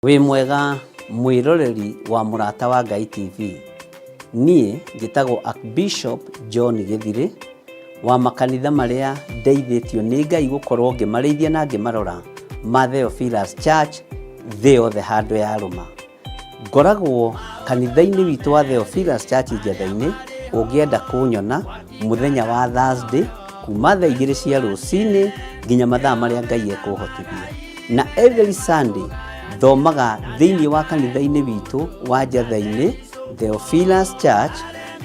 Wĩ mwega mwĩroreri wa Mũrata wa Ngai TV. Niĩ njĩtagwo Archbishop John Gĩthirĩ wa makanitha marĩa ndeithĩtio nĩ Ngai gũkorwo ngĩmarĩithia na ngĩmarora ma Theophilus Church thĩ yothe handũ yarũma. Ngoragwo kanitha-inĩ witũ wa Theophilus Church Njetha-inĩ, ũngĩenda kũnyona mũthenya wa Thursday kuma thaa igĩrĩ cia rũcinĩ nginya mathaa marĩa Ngai ekũhotithia. Na every Sunday thomaga thĩinĩ wa kanitha-inĩ witũ wa Njetha-inĩ Theophilus Church,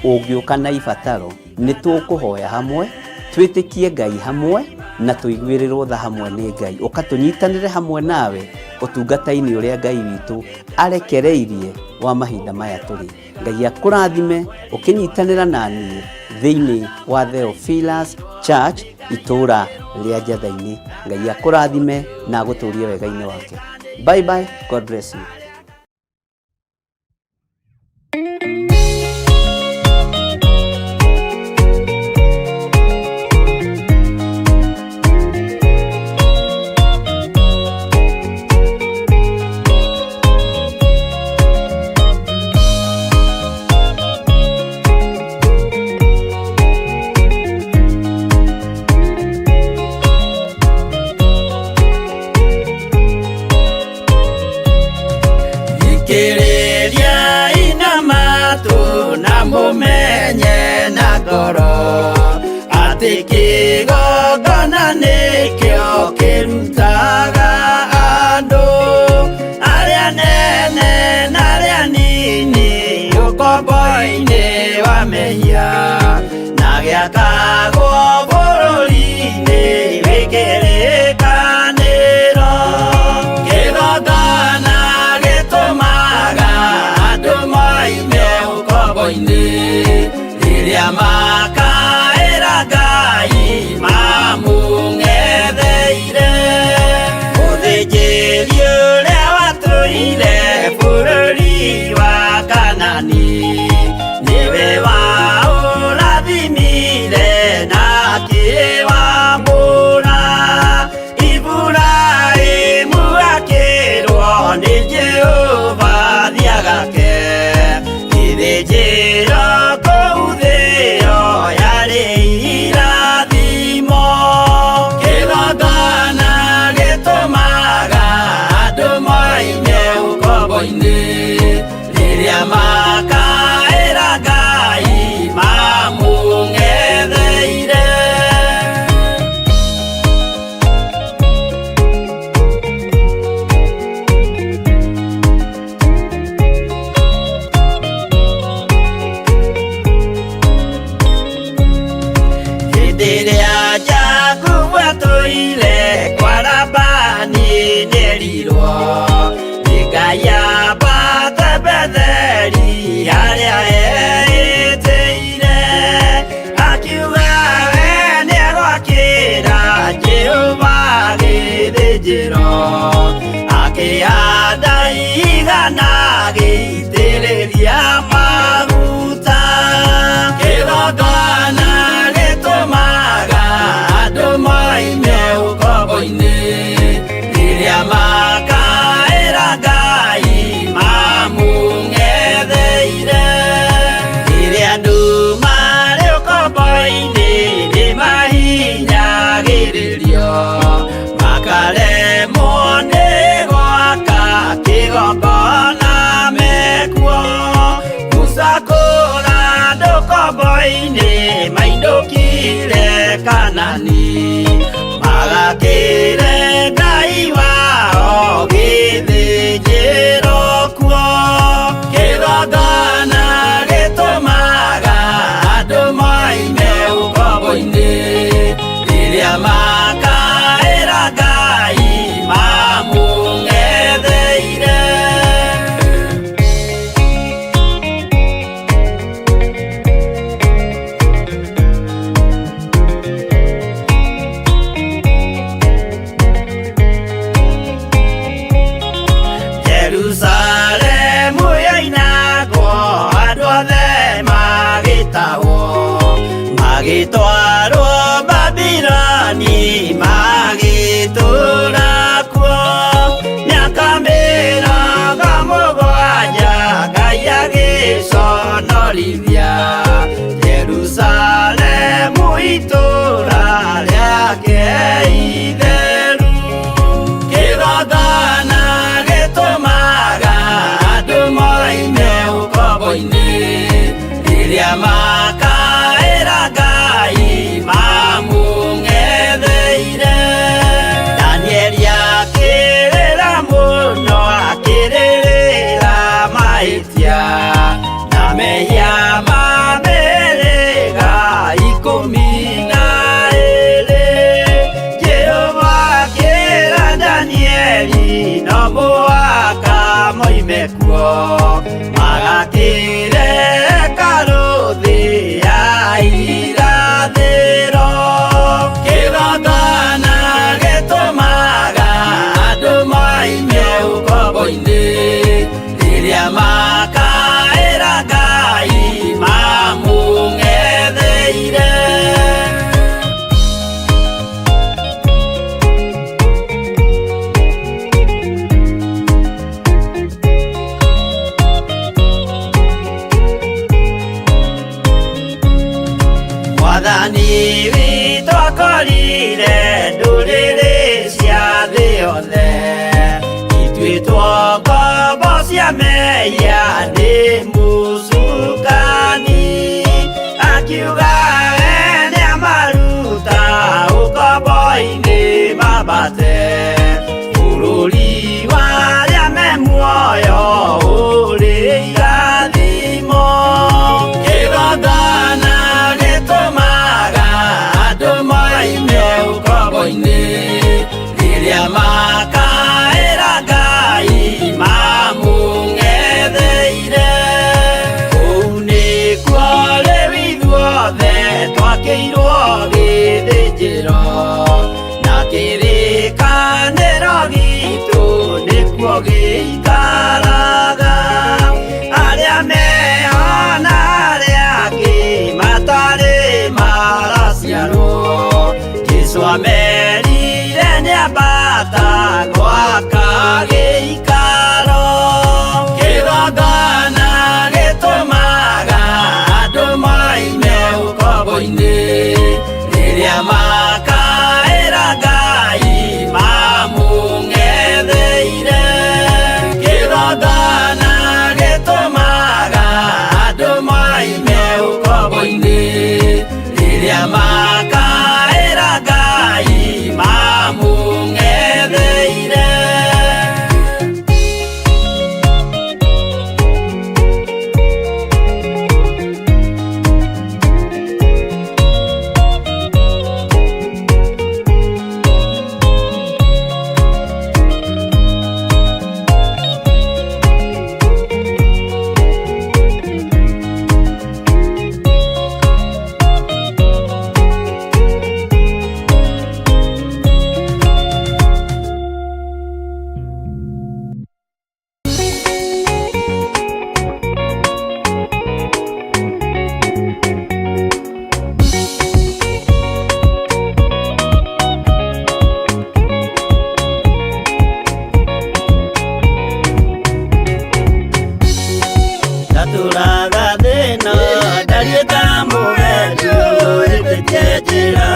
ũngĩũka na ibataro nĩ tũkũhoya hamwe, twĩtĩkie Ngai hamwe na tũiguĩrĩrwo tha hamwe nĩ Ngai. Ũka tũnyitanĩre hamwe nawe ũtungata-inĩ ũrĩa Ngai witũ arekereirie wa mahinda maya tũrĩ. Ngai akũrathime ũkĩnyitanĩra na niĩ thĩinĩ wa Theophilus Church itũũra rĩa Njetha-inĩ. Ngai akũrathime na agũtũrie wega-inĩ wake. Bye bye, God bless you. Thikĩrĩriai na matũ na mũmenye na ngoro atĩ kĩgongona nĩkĩo kĩrutaga andũ arĩa nene na arĩa nini ũkombo-inĩ wa mehia na gĩakagwo bũrũri-inĩ wĩ kĩrĩkanĩro. Kĩgongona gĩtũmaga andũ moime ũkombo-inĩ rĩrĩa makaĩra Ngai mamũng'etheire. Mũthĩnjĩri ũrĩa watũire bũrũri wa Kanani nĩwe waũrathimire na akĩwamũra. Iburahĩmu akĩrwo nĩ Jehova thiĩ agake gĩthĩnjĩro kũu thĩ ĩyo yarĩ irathimo. Kĩgongona gĩtũmaga andũ moime ũkombo-inĩ rĩrĩa makaĩra Ngai mamũng'etheire. Hĩndĩ ĩrĩa Jakubu atũire kwa Labani nĩerirwo nĩ Ngai ambate Betheli harĩa eĩtĩire, akiuga we nĩegwakĩra Jehova gĩthĩnjĩro, akĩhanda ihiga na agĩitĩrĩria maguta. Kĩgongona gĩtũmaga andũ moime ũkombo-inĩ rĩrĩa makaĩra Ngai mamũng'etheire. Rĩrĩa andũ marĩ ũkombo-inĩ nĩmahinyagĩrĩrio, makaremwo nĩ gwaka kĩgongona mekuo. kuo Magakĩre karũthĩ ya irathĩro Kĩgongona gĩtũmaga andũ moime ũkombo-inĩ Rĩrĩa makaĩra Ngai mamũng'etheire Mwathani witũ akorire ndũrĩrĩ cia thĩ yothe ituĩtwo ngombo cia mehia nĩ mũcukani akiuga we nĩamaruta ũkombo-inĩ mambate bũrũri wa arĩa me muoyo ũrĩ irathimo kĩgongona gĩtũmaga andũ moime ũkombo-inĩ rĩrĩa makaĩra Ngai mamũng'etheire kũu nĩkuo rĩu ithuothe twakĩirwo gĩthĩnjĩro na kĩrĩkanĩro gitũ nĩkuo gĩikaraga arĩa meho na arĩa angĩ matarĩ maraciarwo Jesũ amerire nĩambata gwaka gĩikaro kĩgongona gĩtũmaga andũ moime ũkombo-inĩ rĩrĩa makaĩra Ngai mamũng'etheire kĩgongona gĩtũmaga andũ moime ũkombo-inĩ rĩrĩa makaĩra Ngai mamũng'etheire Ndatũraga thĩna ndariĩ ta mũgendi ũhĩtĩtie njĩra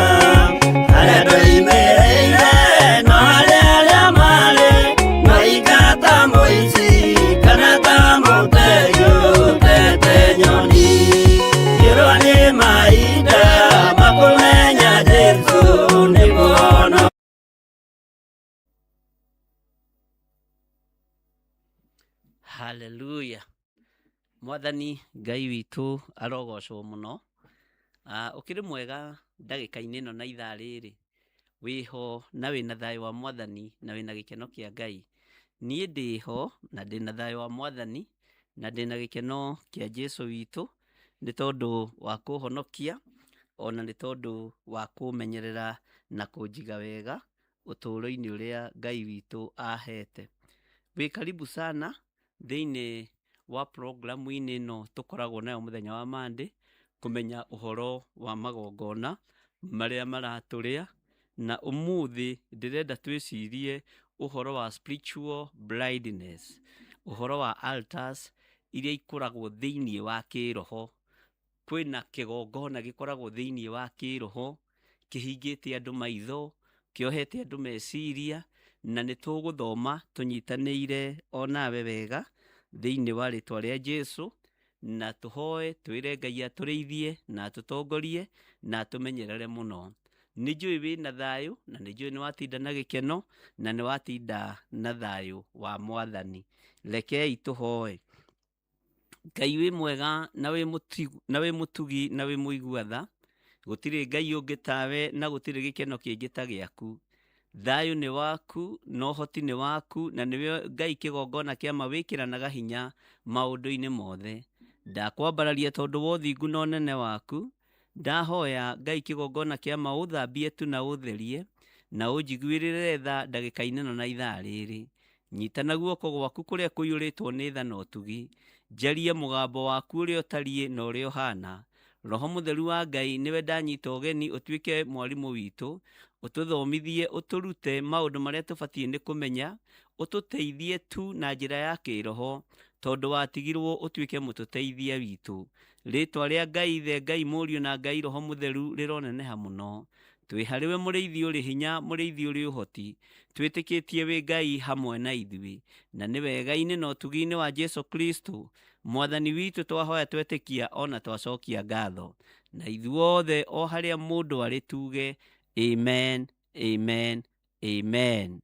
harĩa ndoimĩrĩire no harĩa arĩa marĩ maika ta mũici kana ta mũtegi ũtete nyoni ngĩrwo nĩ mahinda makũmenya Jesũ nĩ mũhonokia Haleluya. Mwathani Ngai witũ arogocwo mũno. Ũkĩrĩ mwega ndagĩka-inĩ ĩno na ithaa rĩrĩ wĩho na wĩna thayũ wa mwathani na wĩna gĩkeno kĩa Ngai. Niĩ ndĩho na ndĩna thayũ wa mwathani na ndĩna gĩkeno kĩa Jesũ witũ nĩ tondũ wa kũhonokia ona nĩ tondũ wa kũmenyerera na kũnjiga wega ũtũũro-inĩ ũrĩa Ngai witũ ahete. Wĩ karibu sana thĩinĩ wa programu-inĩ ĩno tũkoragwo nayo mũthenya wa Monday kũmenya ũhoro wa magongona marĩa maratũrĩa na ũmũthĩ ndĩrenda twĩcirie ũhoro wa spiritual blindness, ũhoro wa altars iria ikoragwo thĩinĩ wa kĩroho. Kwĩna kĩgongona gĩkoragwo thĩinĩ wa kĩroho kĩhingĩte andũ maitho, kĩohete andũ meciria, na nĩ tũgũthoma tũnyitanĩire onawe wega thĩinĩ wa rĩtwa rĩa Jesũ na tũhoe twĩre Ngai atũrĩithie na atũtongorie na atũmenyerere mũno. Nĩ njũĩ wĩna thayũ na nĩ njũĩ nĩ watinda na gĩkeno na nĩ watinda na thayũ wa mwathani. Rekei tũhoe. Ngai wĩ mwega na wĩ mũtugi na wĩ mũigua tha, gũtirĩ Ngai ũngĩ tawe na gũtirĩ gĩkeno kĩngĩ ta gĩaku. Thayũ nĩ waku na ũhoti nĩ waku, na nĩwe Ngai kĩgongona kĩa ma wĩkĩranaga hinya maũndũ-inĩ mothe. Ndakwambararia tondũ wa ũthingu na ũnene waku. Ndahoya Ngai kĩgongona kĩa ma ũthambie tu na ũtherie na ũnjiguĩrĩre tha ndagĩka-inĩ ĩno na ithaa rĩrĩ. Nyita na guoko gwaku kũrĩa kũiyũrĩtwo nĩ tha na ũtugi, njarie mũgambo waku ũrĩa ũtariĩ na ũrĩa ũhana. Roho Mũtheru wa Ngai nĩwe ndanyita ũgeni ũtuĩke mwarimũ witũ, ũtũthomithie, ũtũrute maũndũ marĩa tũbatiĩ nĩ kũmenya, ũtũteithie tu na njĩra ya kĩroho, tondũ watigirwo ũtuĩke mũtũteithia witũ. Rĩtwa rĩa Ngai Ithe, Ngai Mũriũ na Ngai Roho Mũtheru rĩroneneha mũno. Twĩ harĩwe mũrĩithi ũrĩ hinya, mũrĩithi ũrĩ ũhoti, twĩtĩkĩtie wĩ Ngai hamwe na ithuĩ, na nĩ wega-inĩ na ũtugi-inĩ wa Jesu Kristo mwathani witũ twahoya twetĩkia ona twacokia ngatho. Na ithuothe o harĩa mũndũ arĩ tuge amen, amen, amen.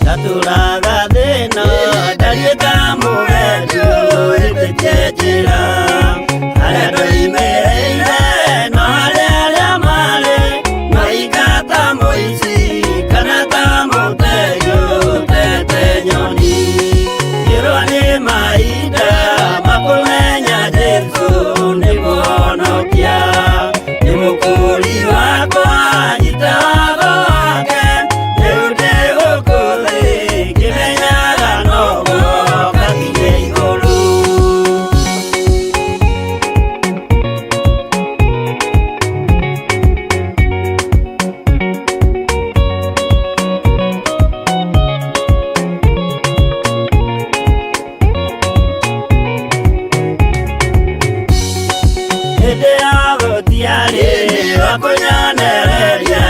Ndatũraga thĩna ndariĩ ta mũgendi ũhĩtĩtie njĩra, harĩa ndoimĩrĩire no harĩa arĩa marĩ maika ta mũici kana ta mũtegi ũtete nyoni. Ngĩrwo nĩ mahinda ma kũmenya Jesũ nĩ mũhonokia, nĩ mũkũũri wakwa, nyita watho wake rĩu ndĩ gũkũ thĩ ngĩmenyaga noguo ngakinye igũrũ. Hĩndĩ ya gũtiarĩ wa kũnyonereria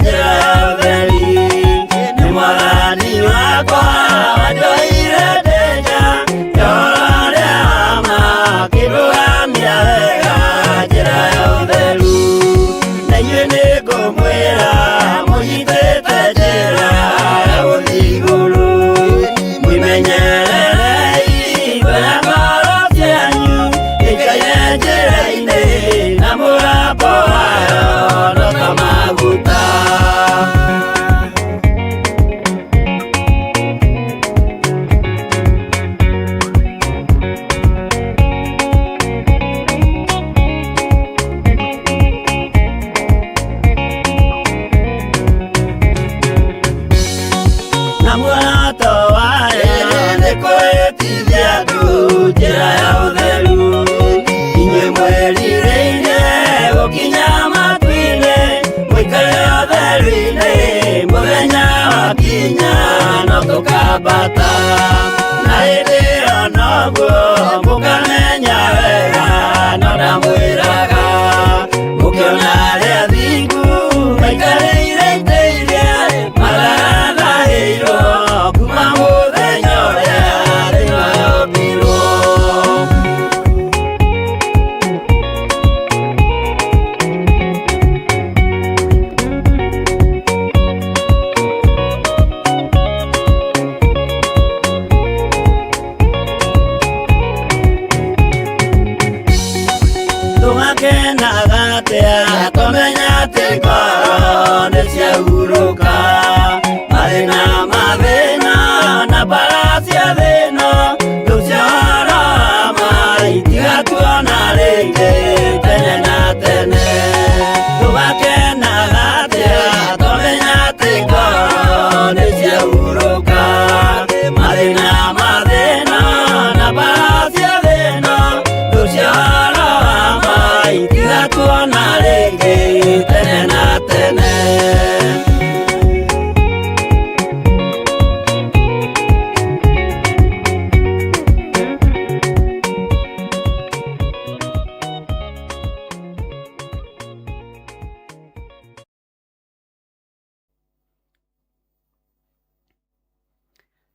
njĩra ya ũtheri, nĩ mwathani wakwa wanjoire ndĩ nja ya ũrĩa wa ma, akĩndũgamia wega njĩra ya ũtheru. Na inyuĩ nĩngũmwĩra mũnyitĩte njĩra ya gũthiĩ igũrũ, mwĩmenyererei ngoro ngoro cianyu ikaire njĩra-inĩ na mũgambo wayo no ta maguta. Na muoroto wayo nĩ kwĩtithia andũ njĩra ya ũtheru. Inyuĩ mwĩrirĩirie gũkinya matu-inĩ, mũikare ũtheru-inĩ mũthenya wakinya no tũkambata. Na hĩndĩ ĩyo noguo mũkamenya wega no ndamwĩraga, mũkĩona arĩa athingu maikarĩire itĩ iria matarathahĩirwo kuma mũthenya ũrĩa thĩ yombirwo. Tũgakenaga atĩa twamenya atĩ ngoro nĩ ciahurũka, mathĩna mathĩna na mbara cia thĩna, rĩu cia ũhoro wa ma itigatuona rĩngĩ tene na tene. Tũgakenaga atĩa twamenya atĩ ngoro nĩ ciahurũka, mathĩna mathĩna na mbara cia thĩna, rĩu cia ũhoro wa ma itigatuona rĩngĩ tene na tene.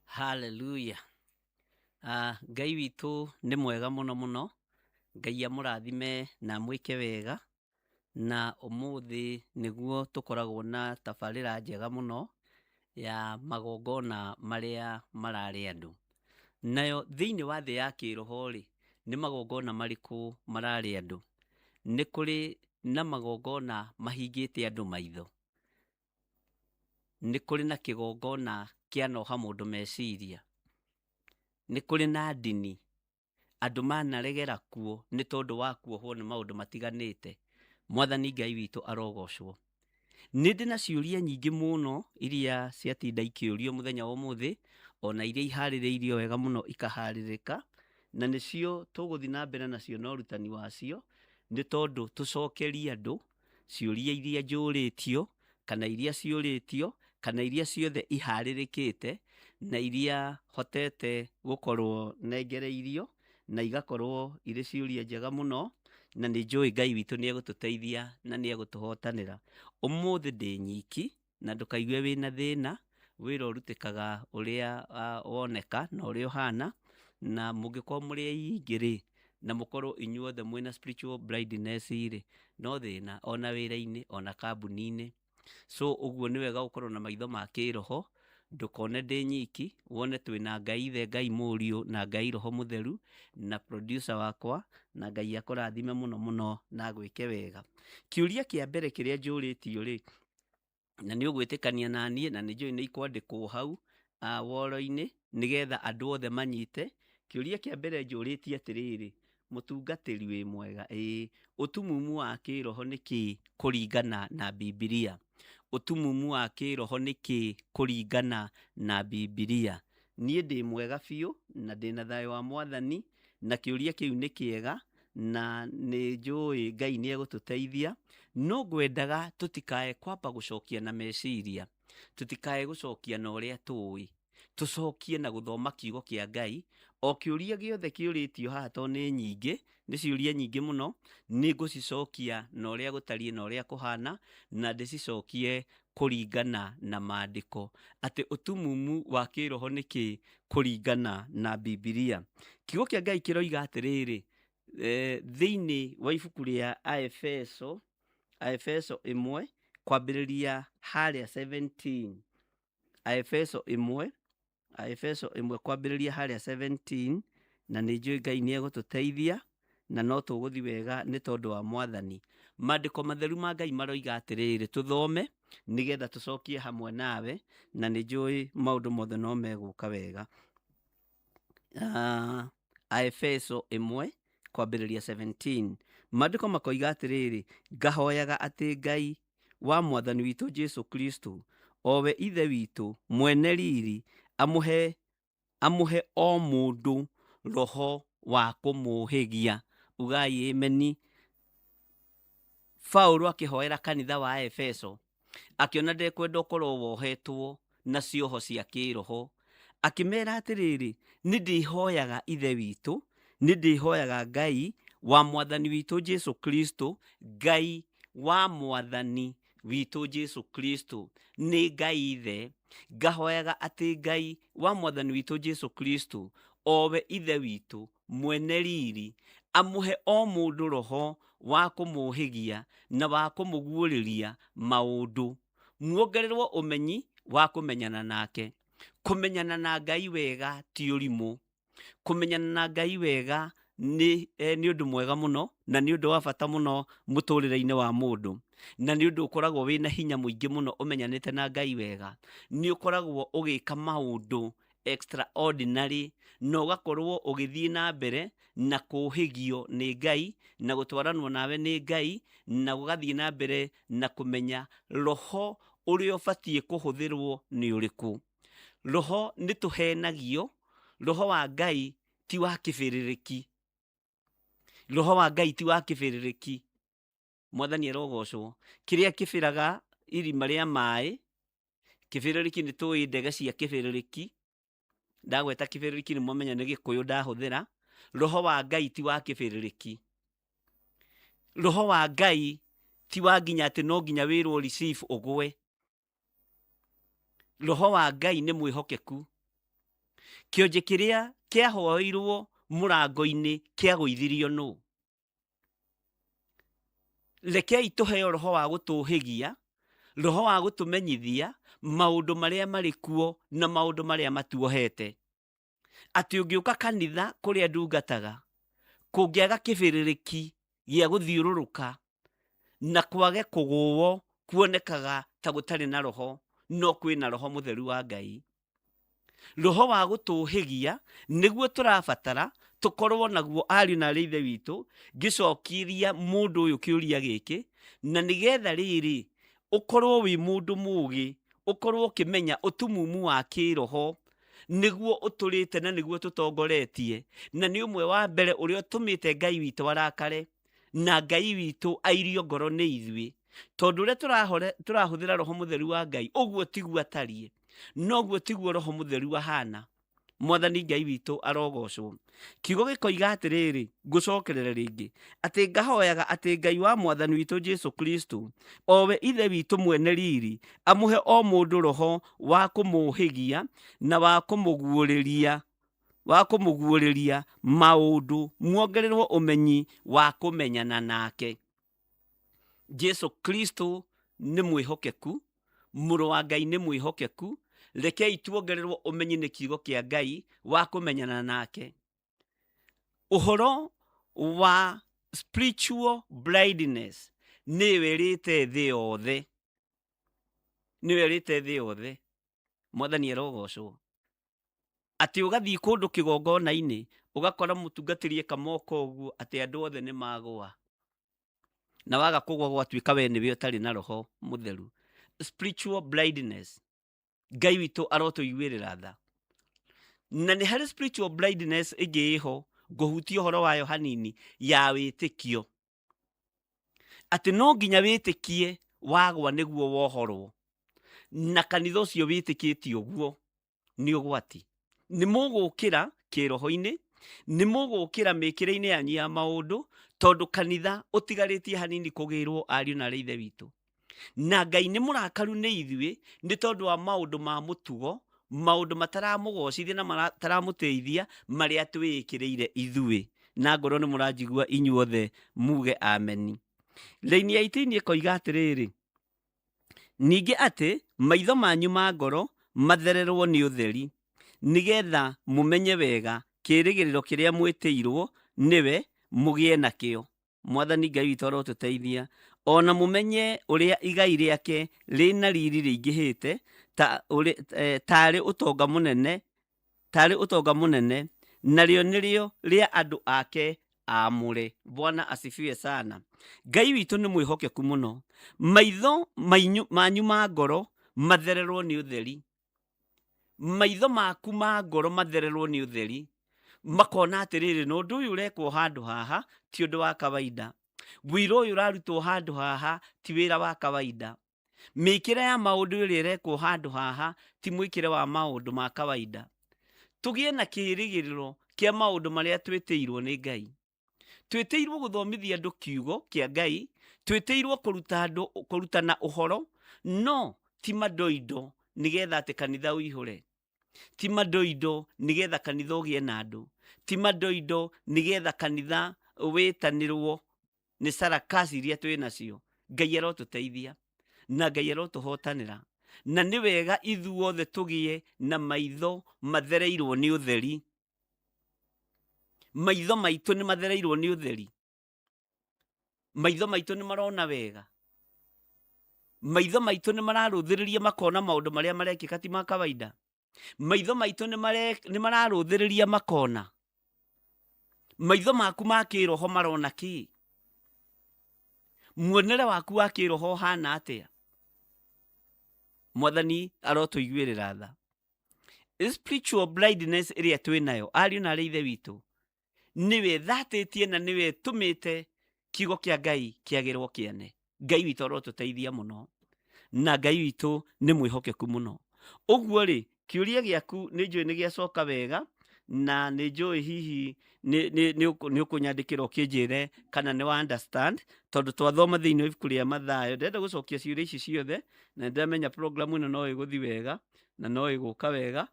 Hallelujah. Ngai witũ nĩ mwega mũno mũno. Ngai amũrathime na amwĩke wega. Na ũmũthĩ nĩguo tũkoragwo na tabarĩra njega mũno ya magongona marĩa mararĩ andũ. Nayo thĩinĩ wa thĩ ya kĩroho rĩ, nĩ magongona marĩkũ mararĩ andũ? Nĩ kũrĩ na magongona mahingĩte andũ maitho. Nĩ kũrĩ na kĩgongona kĩanoha mũndũ meciria. Nĩ kũrĩ na ndini andũ manaregera kuo nĩ tondũ wa kuohwo nĩ maũndũ matiganĩte. Mwathani Ngai witũ arogocwo. Nĩ ndĩ na ciũria nyingĩ mũno iria ciatinda ikĩũrio mũthenya wa ũmũthĩ, ona iria iharĩrĩirio wega mũno ikaharĩrĩka, na nĩcio tũgũthiĩ na mbere nacio na ũrutani wacio, nĩ tondũ tũcokerie andũ ciũria iria njũrĩtio, kana iria ciũrĩtio, kana iria ciothe iharĩrĩkĩte, na iria hotete gũkorwo nengereirio, na igakorwo irĩ ciũria njega mũno, na nĩ njũĩ Ngai witũ nĩ egũtũteithia na nĩ egũtũhotanĩra. Ũmũthĩ ndĩ nyiki, na ndũkaigue wĩna thĩna, wĩra ũrutĩkaga ũrĩa woneka na ũrĩa ũhana, na mũngĩkorwo mũrĩ aingĩ rĩ, na mũkorwo inyuothe mwĩna spiritual blindness rĩ, no thĩna ona wĩra-inĩ ona kambuni-inĩ. So ũguo nĩ wega gũkorwo na maitho ma kĩroho, ndũkone ndĩ nyiki, wone twĩna Ngai Ithe, Ngai Mũriũ na Ngai Roho Mũtheru na producer wakwa, na Ngai akũrathime mũno mũno na agwĩke wega. Kĩũria kĩa mbere kĩrĩa njũrĩtio rĩ, na nĩ ũgwĩtĩkania na niĩ na nĩ njũĩ nĩ ikwandĩkwo hau woro-inĩ nĩgetha andũ othe manyite. Kĩũria kĩa mbere njũrĩtie atĩrĩrĩ, mũtungatĩri wĩ mwega, ĩĩ, ũtumumu wa kĩroho nĩ kĩĩ kũringana na Bibilia? Ũtumumu wa kĩroho nĩ kĩĩ kũringana na Bibilia? Niĩ ndĩ mwega biũ na ndĩna thayũ wa Mwathani, na kĩũria kĩu nĩ kĩega na nĩ njũĩ Ngai nĩ egũtũteithia, no ngwendaga tũtikae kwamba gũcokia na meciria, tũtikae gũcokia na ũrĩa tũĩ, tũcokie na gũthoma kiugo kĩa Ngai. O kĩũria gĩothe kĩũrĩtio haha tondũ nĩ nyingĩ, nĩ ciũria nyingĩ mũno, nĩ ngũcicokia na ũrĩa gũtariĩ na ũrĩa kũhana, na ndĩcicokie kũringana na maandĩko, atĩ ũtumumu wa kĩroho nĩ kĩĩ kũringana na Bibilia. Kiugo kĩa Ngai kĩroiga atĩrĩrĩ, thĩinĩ wa ibuku rĩa Aefeso, Aefeso 1 kwambĩrĩria harĩa 17, Aefeso 1, Aefeso 1 kwambĩrĩria harĩa 17, na nĩ njũĩ Ngai nĩ egũtũteithia na no tũgũthiĩ wega nĩ tondũ wa Mwathani. Maandĩko matheru ma Ngai maroiga atĩrĩrĩ, tũthome nĩgetha tũcokie hamwe nawe, na nĩ njũĩ maũndũ mothe no megũka wega. Aefeso 1 kwambĩrĩria 17, maandĩko makoiga atĩrĩrĩ, ngahoyaga atĩ Ngai wa Mwathani witũ Jesu Kristo, o we Ithe witũ mwene riri, amũhe o mũndũ roho wa kũmũhĩgia. Ugai ameni. Paulo akĩhoera kanitha wa Efeso, akĩona ndekwenda ũkorwo wohetwo na cioho cia kĩroho, akĩmera atĩrĩrĩ, nĩ ndĩhoyaga Ithe witũ, nĩ ndĩhoyaga Ngai wa Mwathani witũ Jesu Kristo, Ngai wa Mwathani witũ Jesu Kristo, nĩ Ngai Ithe, ngahoyaga atĩ Ngai wa Mwathani witũ Jesu Kristo, o we Ithe witũ mwene riri, amũhe o mũndũ roho wa kũmũhĩgia na wa kũmũguũrĩria maũndũ, muongererwo ũmenyi wa kũmenyana nake. Kũmenyana na Ngai wega ti ũrimũ. Kũmenyana na Ngai wega nĩ ũndũ mwega mũno na nĩ ũndũ wa bata mũno mũtũrĩre-inĩ wa mũndũ, na nĩ ũndũ ũkoragwo wĩna hinya mũingĩ mũno ũmenyanĩte na Ngai wega. Nĩ ũkoragwo ũgĩka maũndũ extraordinary na ũgakorwo ũgĩthiĩ na mbere na kũhĩgio nĩ Ngai na gũtwaranwo nawe nĩ Ngai na ũgathiĩ na mbere na kũmenya roho ũrĩa ũbatiĩ kũhũthĩrwo nĩ ũrĩkũ. Roho nĩ tũhenagio, roho wa Ngai ti wa kĩbĩrĩrĩki. Roho wa Ngai ti wa kĩbĩrĩrĩki. Mwathani arogocwo. Kĩrĩa kĩbĩraga irima rĩa maĩ, kĩbĩrĩrĩki nĩ tũĩ ndege cia kĩbĩrĩrĩki. Ndagweta kĩbĩrĩrĩki nĩ mwamenya nĩ Gĩkũyũ ndahũthĩra. Roho wa Ngai ti wa kĩbĩrĩrĩki. Roho wa Ngai ti wa nginya atĩ no nginya wĩrwo receive ũgwe. Roho wa Ngai nĩ mwĩhokeku. Kĩonje kĩrĩa kĩahoeirwo mũrango-inĩ kĩagũithirio nũ? Rekei tũheo roho wa gũtũhĩgia, roho wa gũtũmenyithia maũndũ marĩa marĩ kuo na maũndũ marĩa matuohete. Atĩ ũngĩũka kanitha kũrĩa ndungataga, kũngĩaga kĩbĩrĩrĩki gĩa gũthiũrũrũka na kwage kũgũo kuonekaga ta gũtarĩ na roho, no kwĩna roho mũtheru wa Ngai. Roho wa gũtũhĩgia nĩguo tũrabatara tũkorwo naguo ariũ na arĩ ithe witũ. Ngĩcokiria mũndũ ũyũ kĩũria gĩkĩ, na nĩgetha rĩrĩ ũkorwo wĩ mũndũ mũgĩ, ũkorwo ũkĩmenya ũtumumu wa kĩroho nĩguo ũtũrĩte na nĩguo tũtongoretie, na nĩ ũmwe wa mbere ũrĩa ũtũmĩte Ngai witũ arakare na Ngai witũ airio ngoro nĩ ithuĩ, tondũ ũrĩa tũrahũthĩra roho mũtheru wa Ngai ũguo tiguo atariĩ, noguo tiguo roho mũtheru ahana. Mwathani Ngai witũ arogocwo. Kiugo gĩkoiga atĩrĩrĩ, ngũcokerere rĩngĩ, atĩ ngahoyaga atĩ Ngai wa Mwathani witũ Jesu Kristo, o we Ithe witũ mwene riri, amũhe o mũndũ roho wa kũmũhĩgia na wa kũmũguũrĩria, wa kũmũguũrĩria maũndũ, muongererwo ũmenyi wa kũmenyana nake. Jesu Kristo nĩ mwĩhokeku, mũrũ wa Ngai nĩ mwĩhokeku. Rekei tuongererwo ũmenyi nĩ kiugo kĩa Ngai wa kũmenyana nake. Ũhoro wa spiritual blindness nĩyo ĩrĩte thĩ yothe, nĩyo ĩrĩte thĩ yothe. Mwathani arogocwo. Atĩ ũgathiĩ kũndũ kĩgongona-inĩ ũgakora mũtungatĩri eka moko ũguo atĩ andũ othe nĩ magũa, na waga kũgũa gwatuĩka we nĩwe ũtarĩ na roho mũtheru. Spiritual blindness. Ngai witũ arotũiguĩrĩra tha. Na nĩ harĩ spiritual blindness ĩngĩ ĩho ngũhutia ũhoro wayo hanini, ya wĩtĩkio. Atĩ no nginya wĩtĩkie wagwa nĩguo wohorwo, na kanitha ũcio wĩtĩkĩtie ũguo nĩ ũgwati. Nĩ mũgũkĩra kĩroho-inĩ, nĩ mũgũkĩra mĩkĩre-inĩ yanyu ya maũndũ, tondũ kanitha ũtigarĩtie hanini kũgĩrwo ariũ na arĩ ithe witũ. Na Ngai nĩ mũrakaru nĩ ithuĩ nĩ tondũ wa maũndũ ma mũtugo, maũndũ mataramũgocithia na mataramũtĩithia marĩa twĩĩkĩrĩire ithuĩ. Na ngorwo nĩ mũranjigua inyuothe muge ameni. Raini ya 18 ĩkoiga atĩrĩrĩ, ningĩ atĩ maitho manyu ma ngoro mathererwo nĩ ũtheri, nĩgetha mũmenye wega kĩĩrĩgĩrĩro kĩrĩa mwĩtĩirwo nĩwe mũgĩe nakĩo. Mwathani Ngai witũ arotũteithia, ona mũmenye ũrĩa igai rĩake rĩna riri rĩingĩhĩte tarĩ ũtonga mũnene, tarĩ ũtonga mũnene, narĩo nĩrĩo rĩa andũ ake aamũre. Bwana asifiwe sana. Ngai witũ nĩ mwĩhokeku mũno. Maitho manyu ma ngoro mathererwo nĩ ũtheri. Maitho maku ma ngoro mathererwo nĩ ũtheri, makona atĩrĩrĩ, na ũndũ ũyũ ũrekwo handũ haha ti ũndũ wa kawaida, wĩra ũyũ ũrarutwo handũ haha ti wĩra wa kawaida, mĩkĩre ya maũndũ ĩrĩa ĩrekwo handũ haha ti mwĩkĩre wa maũndũ ma kawaida. Tũgĩe na kĩĩrĩgĩrĩro kĩa maũndũ marĩa twĩtĩirwo nĩ Ngai. Twĩtĩirwo gũthomithia andũ kiugo kĩa Ngai, twĩtĩirwo kũruta andũ, kũrutana ũhoro, no ti mandoindo nĩgetha atĩ kanitha ũihũre, ti mandoindo nĩgetha kanitha ũgĩe na andũ, ti mandoindo nĩgetha kanitha wĩtanĩrwo nĩ sarakasi iria twĩ nacio. Ngai arotũteithia na Ngai arotũhotanĩra, na nĩ wega ithuothe tũgĩe na maitho mathereirwo nĩ ũtheri. Maitho maitũ nĩ mathereirwo nĩ ũtheri, maitho maitũ nĩ marona wega, maitho maitũ nĩ mararũthĩrĩria makona maũndũ marĩa marekĩka ti ma kawaida, maitho maitũ nĩ mararũthĩrĩria makona. Maitho maku ma kĩroho marona kĩ? Muonere waku wa kĩroho ũhana atĩa? Mwathani arotũiguĩrĩra tha. Spiritual blindness ĩrĩa twĩ nayo ariũ na arĩ ithe witũ nĩwe ĩthatĩtie na nĩwe ĩtũmĩte kiugo kĩa Ngai kĩagĩrwo kĩene. Ngai witũ arotũteithia mũno, na Ngai witũ nĩ mwĩhokeku mũno. Ũguo rĩ, kĩũria gĩaku nĩ njũĩ nĩ gĩacoka wega, na nĩ njũĩ hihi nĩ ũkũnyandĩkĩra ũkĩnjĩre kana nĩ wa understand, tondũ twathoma thĩinĩ wa ibuku rĩa Mathayo. Ndĩrenda gũcokia ciũria ici ciothe, na nĩndĩramenya program ĩno no ĩgũthiĩ wega na no ĩgũka wega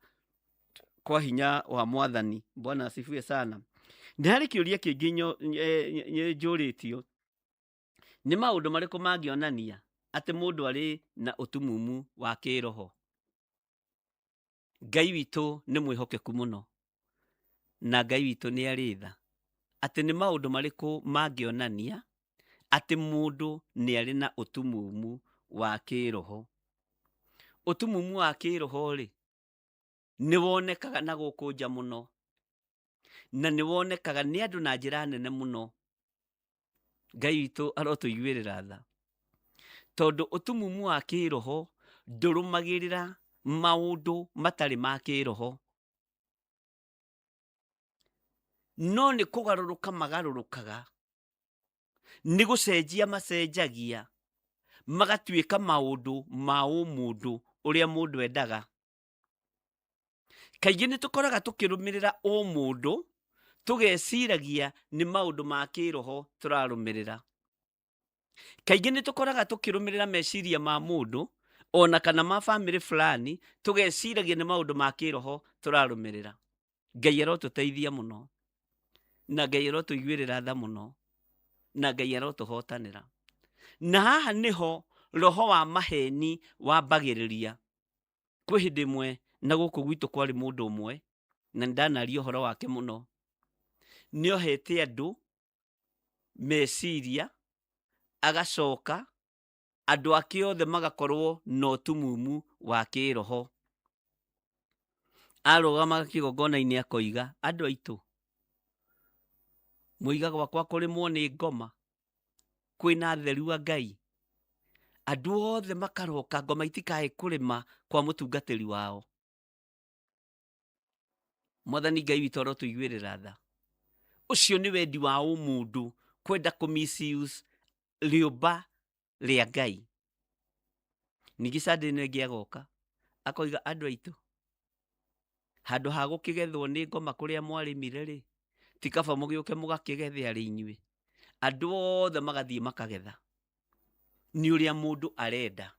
kwa hinya wa Mwathani. Bwana asifiwe sana. Nĩ harĩ kĩũria kĩngĩ njũrĩtio. Nĩ maũndũ marĩkũ mangĩonania atĩ mũndũ arĩ na ũtumumu wa kĩĩroho? Ngai witũ nĩ mwĩhokeku mũno, na Ngai witũ nĩ arĩ tha. Atĩ nĩ maũndũ marĩkũ mangĩonania atĩ mũndũ nĩ arĩ na ũtumumu wa kĩĩroho? Ũtumumu wa kĩĩroho rĩ, nĩ wonekaga na gũkũ nja mũno, na nĩ wonekaga nĩ andũ na njĩra nene mũno. Ngai witũ arotũiguĩrĩra tha, tondũ ũtumumu wa kĩĩroho ndũrũmagĩrĩra maũndũ matarĩ ma kĩĩroho, no nĩ kũgarũrũka magarũrũkaga, nĩ gũcenjia macenjagia, magatuĩka maũndũ ma ũmũndũ ũrĩa mũndũ endaga. Kaingĩ nĩ tũkoraga tũkĩrũmĩrĩra ũmũndũ, tũgeciragia nĩ maũndũ ma kĩĩroho tũrarũmĩrĩra. Kaingĩ nĩ tũkoraga tũkĩrũmĩrĩra meciria ma mũndũ ona kana ma bamĩrĩ fulani, tũgeciragia nĩ maũndũ ma kĩĩroho tũrarũmĩrĩra. Ngai arotũteithia mũno, na Ngai arotũiguĩrĩra tha mũno, na Ngai arotũhotanĩra. Na haha nĩho roho wa maheni wambagĩrĩria. Kwĩ hĩndĩ ĩmwe na gũkũ gwitũ kwarĩ mũndũ ũmwe, na nĩ ndanaria ũhoro wake mũno, nĩohete andũ meciria, agacoka andũ ake othe magakorwo na ũtumumu wa kĩĩroho. Arũgamaga kĩgongona-inĩ akoiga, andũ aitũ, mũiga gwakwa kũrĩmwo nĩ ngoma, kwĩna atheru a Ngai. Andũ othe makaroka ngoma itikae kũrĩma kwa mũtungatĩri wao. Mwathani Ngai witũ arotũiguĩrĩra tha. Ũcio nĩ wendi wa ũmũndũ kwenda kũ misuse rĩũmba rĩa Ngai. Ningĩ Sunday ĩno ĩngĩ agoka akoiga, andũ aitũ, handũ ha gũkĩgethwo nĩ ngoma kũrĩa mwarĩmire rĩ, ti kaba mũgĩũke mũgakĩgethe arĩ inyuĩ. Andũ othe magathiĩ makagetha. Nĩ ũrĩa mũndũ arenda.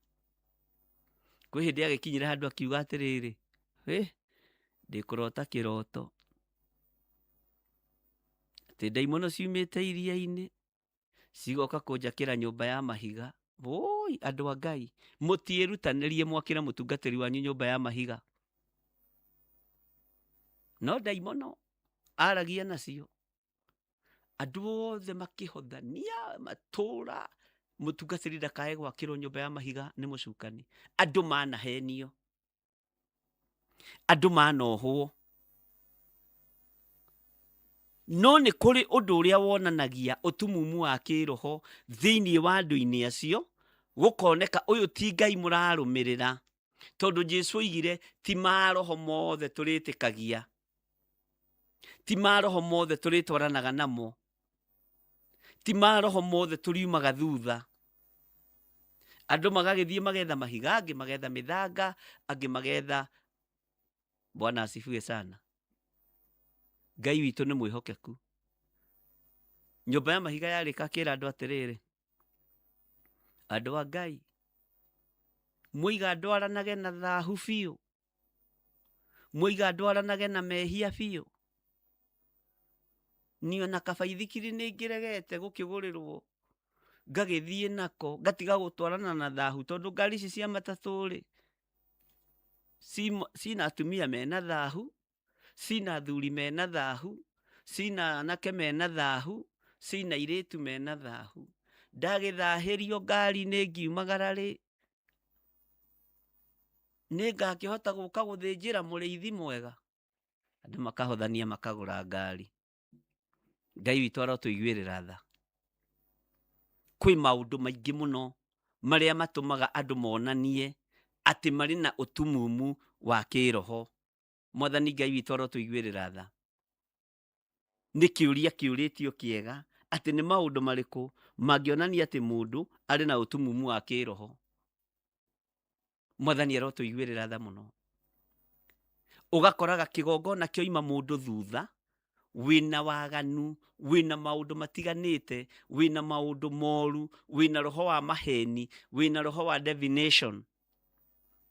Kwĩ hĩndĩ agĩkinyire handũ akiuga atĩrĩrĩ, ĩ, ndĩkũrota kĩroto atĩ ndaimono ciumĩte iria-inĩ cigoka kũnjakĩra nyũmba ya mahiga. Woi, andũ a Ngai, mũtiĩrutanĩrie mwakĩre mũtungatĩri wanyu nyũmba ya mahiga. No ndaimono aragia nacio. Andũ othe makĩhothania matũra, mũtungatĩri ndakae gwakĩrwo nyũmba ya mahiga nĩ mũcukani. Andũ manahenio, andũ manohwo. No nĩ kũrĩ ũndũ ũrĩa wonanagia ũtumumu wa kĩĩroho thĩinĩ wa andũ-inĩ acio, gũkoneka ũyũ ti Ngai mũrarũmĩrĩra, tondũ Jesu oigire ti maroho mothe tũrĩtĩkagia, ti maroho mothe tũrĩtwaranaga namo, ti maroho mothe tũriumaga thutha. Andũ magagĩthiĩ magetha mahiga, angĩ magetha mĩthanga, angĩ magetha. Bwana asifiwe sana. Ngai witũ nĩ mwĩhokeku. Nyũmba ya mahiga yarĩka akĩra andũ atĩrĩrĩ, andũ a Ngai, mũiga ndwaranage na thahu biũ, mũiga ndwaranage na mehia biũ. Niĩ ona kabaithikiri nĩ ngĩregete gũkĩgũrĩrwo, ngagĩthiĩ nako, ngatiga gũtwarana na thahu, tondũ ngari ici cia matatũ rĩ, cina atumia mena thahu, cina athuri mena thahu, cina anake mena thahu, cina airĩtu mena thahu. Ndagĩthahĩrio ngari-inĩ ngiumagara rĩ, nĩ ngakĩhota gũka gũthĩnjĩra mũrĩithi mwega? Andũ makahothania makagũra ngari. Ngai witũ arotũiguĩrĩra tha. Kwĩ maũndũ maingĩ mũno marĩa matũmaga andũ monanie atĩ marĩ na ũtumumu wa kĩĩroho. Mwathani Ngai witũ arotũiguĩrĩra tha. Nĩ kĩũria kĩũrĩtio kĩega atĩ nĩ maũndũ marĩkũ mangĩonania atĩ mũndũ arĩ na ũtumumu wa kĩĩroho. Mwathani arotũiguĩrĩra tha mũno. Ũgakoraga kĩgongona kĩoima mũndũ thutha, wĩna waganu, wĩna maũndũ matiganĩte, wĩna maũndũ moru, wĩna roho wa maheni, wĩna roho wa divination.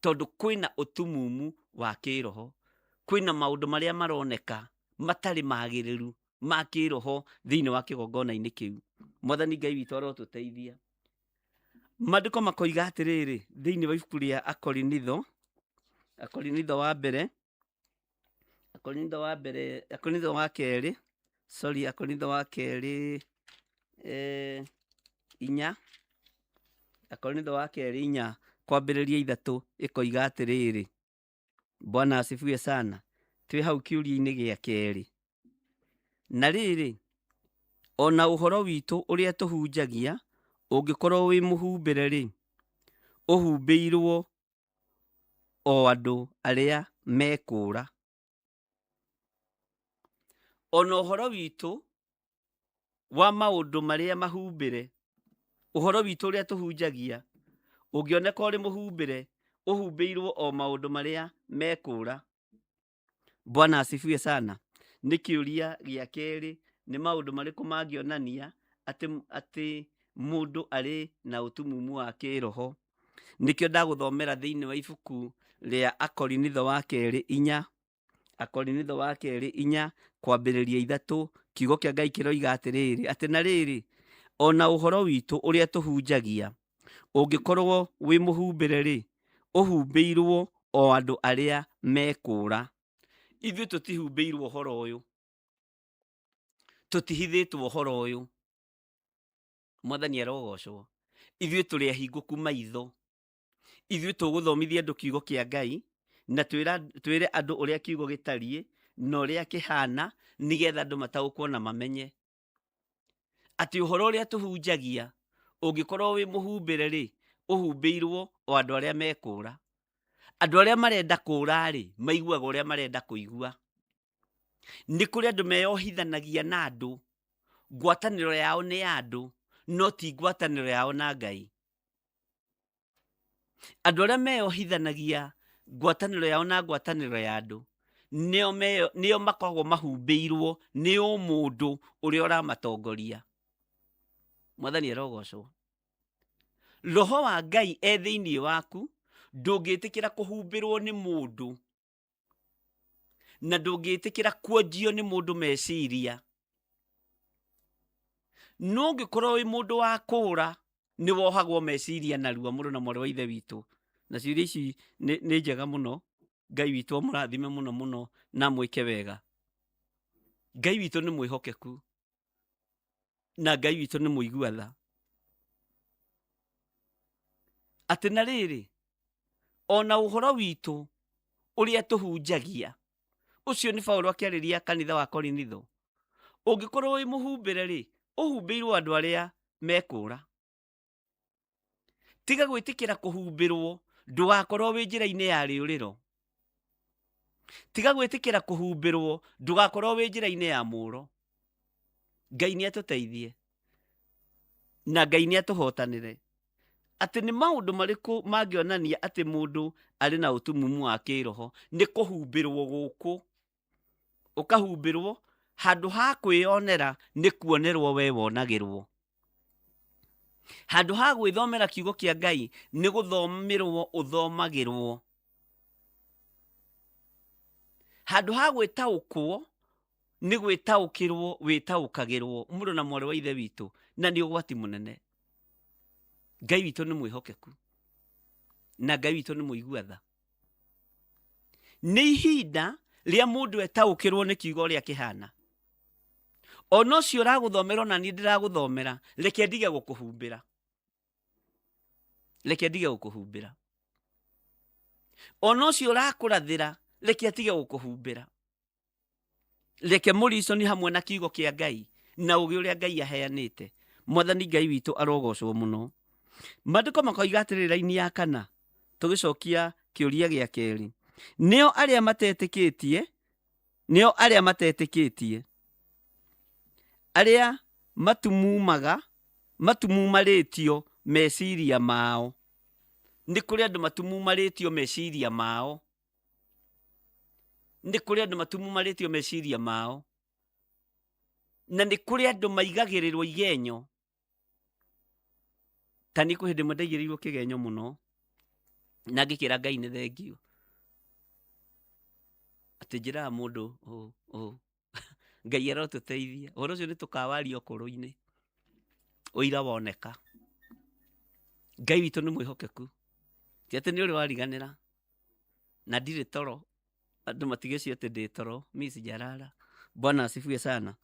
Tondũ kwĩna ũtumumu wa kĩĩroho, kwĩna maũndũ marĩa maroneka matarĩ magĩrĩru ma kĩĩroho thĩinĩ wa kĩgongona-inĩ kĩu. Mwathani Ngai witũ arotũteithia. Maandĩko makoiga atĩrĩrĩ thĩinĩ wa ibuku rĩa Akorinitho, Akorinitho wa mbere, Akorinitho wa mbere, Akorinitho wa kerĩ, sorry, Akorinitho wa kerĩ 4, Akorinitho wa kerĩ 4 kwambĩrĩria 3 ĩkoiga atĩrĩrĩ, Bwana asifiwe sana, twĩ hau kĩũria-inĩ gĩa kerĩ. Na rĩrĩ, ona ũhoro witũ ũrĩa tũhunjagia ũngĩkorwo wĩ mũhumbĩre-rĩ, ũhumbĩirwo o andũ arĩa mekũũra. Ona ũhoro witũ wa maũndũ marĩa mahumbĩre, ũhoro witũ ũrĩa tũhunjagia ũngĩoneka ũrĩ mũhumbĩre, ũhumbĩirwo o maũndũ marĩa mekũũra. Bwana asifiwe sana. Nĩ kĩũria gĩa kerĩ, nĩ maũndũ marĩkũ mangĩonania atĩ mũndũ arĩ na ũtumumu wa kĩroho? Nĩkĩo ndagũthomera thĩinĩ wa ibuku rĩa Akorinitho wa kerĩ 4, Akorinitho wa kerĩ 4 kwambĩrĩria 3, kiugo kĩa Ngai kĩroiga atĩrĩrĩ, atĩ na rĩrĩ, ona ũhoro witũ ũrĩa tũhunjagia ũngĩkorwo wĩ mũhumbĩre-rĩ, ũhumbĩirwo o andũ arĩa mekũũra. Ithuĩ tũtihumbĩirwo ũhoro ũyũ, tũtihithĩtwo ũhoro ũyũ. Mwathani arogocwo. Ithuĩ tũrĩ ahingũku maitho, ithuĩ tũgũthomithia andũ kiugo kĩa Ngai na twĩre andũ ũrĩa kiugo gĩtariĩ na ũrĩa kĩhana, nĩgetha andũ mataũkwo na mamenye atĩ ũhoro ũrĩa tũhunjagia ũngĩkorwo wĩ mũhumbĩre-rĩ, ũhumbĩirwo o andũ arĩa mekũũra. Andũ arĩa marenda kũũra-rĩ, maiguaga ũrĩa marenda kũigua. Nĩ kũrĩ andũ meyohithanagia na andũ, ngwatanĩro yao nĩ ya andũ, no ti ngwatanĩro yao na Ngai. Andũ arĩa meyohithanagia ngwatanĩro yao na ngwatanĩro ya andũ, nĩo makoragwo mahumbĩirwo nĩ ũmũndũ ũrĩa ũramatongoria. Mwathani arogocwo. Roho wa Ngai e thĩinĩ waku, ndũngĩtĩkĩra kũhumbĩrwo nĩ mũndũ, na ndũngĩtĩkĩra kuonjio nĩ mũndũ meciria. No ũngĩkorwo wĩ mũndũ wa kũũra, nĩ wohagwo meciria narua mũrũ na mwarĩ wa Ithe witũ. Na ciũria ici nĩ njega mũno. Ngai witũ amũrathime mũno mũno na amwĩke wega. Ngai witũ nĩ mwĩhokeku na Ngai witũ nĩ mũigua tha. Atĩ na rĩrĩ, ona ũhoro witũ ũrĩa tũhunjagia, ũcio nĩ Paũlũ akĩarĩria kanitha wa Korinitho, ũngĩkorwo wĩ mũhumbĩre rĩ, ũhumbĩirwo andũ arĩa mekũũra. Tiga gwĩtĩkĩra kũhumbĩrwo, ndũgakorwo wĩ njĩra-inĩ ya rĩũrĩro. Tiga gwĩtĩkĩra kũhumbĩrwo, ndũgakorwo wĩ njĩra-inĩ ya mũũro. Ngai nĩ atũteithie na Ngai nĩ atũhotanĩre. Atĩ nĩ maũndũ marĩkũ mangĩonania atĩ mũndũ arĩ na ũtumumu wa kĩroho? Nĩ kũhumbĩrwo gũkũ, ũkahumbĩrwo handũ ha kwĩyonera nĩ kuonerwo we wonagĩrwo. Handũ ha gwĩthomera kiugo kĩa Ngai nĩ gũthomerwo ũthomagĩrwo. Handũ ha gwĩtaũkwo nĩ gwĩtaũkĩrwo wĩtaũkagĩrwo, mũrũ na mwarĩ wa Ithe witũ, na nĩ ũgwati mũnene. Ngai witũ nĩ mwĩhokeku na Ngai witũ nĩ mũigua tha. Nĩ ihinda rĩa mũndũ etaũkĩrwo nĩ kiugo ũrĩa kĩhana. Ona ũcio ũragũthomera ona niĩ ndĩragũthomera, reke ndige gũkũhumbĩra. Reke ndige gũkũhumbĩra. Ona ũcio ũrakũrathĩra, reke atige gũkũhumbĩra. Reke mũriconi hamwe na kiugo kĩa Ngai na ũgĩ ũrĩa Ngai aheanĩte. Mwathani Ngai witũ arogocwo mũno. Maandĩko makoiga atĩrĩrĩ, raini ya kana, tũgĩcokia kĩũria gĩa kerĩ, nĩo arĩa matetĩkĩtie, nĩo arĩa matetĩkĩtie, arĩa matumumaga, matumumarĩtio meciria mao. Nĩ kũrĩ andũ matumumarĩtio meciria mao. Nĩ kũrĩ andũ matumumarĩtio meciria mao. Na nĩ kũrĩ andũ maigagĩrĩrwo igenyo. Ta niĩ kwĩ hĩndĩ ĩmwe ndaigĩrĩirwo kĩgenyo mũno na ngĩkĩra Ngai nĩ thengiũ. Atĩ njĩraga mũndũ ũũ ũũ, Ngai arotũteithia. Ũhoro ũcio nĩ tũkawaria ũkũrũ-inĩ, ũira woneka. Ngai witũ nĩ mwĩhokeku, ti atĩ nĩ ũrĩ wariganĩra na ndirĩ toro, andũ matigecio atĩ ndĩ toro, mi sijalala. Bwana asifiwe sana.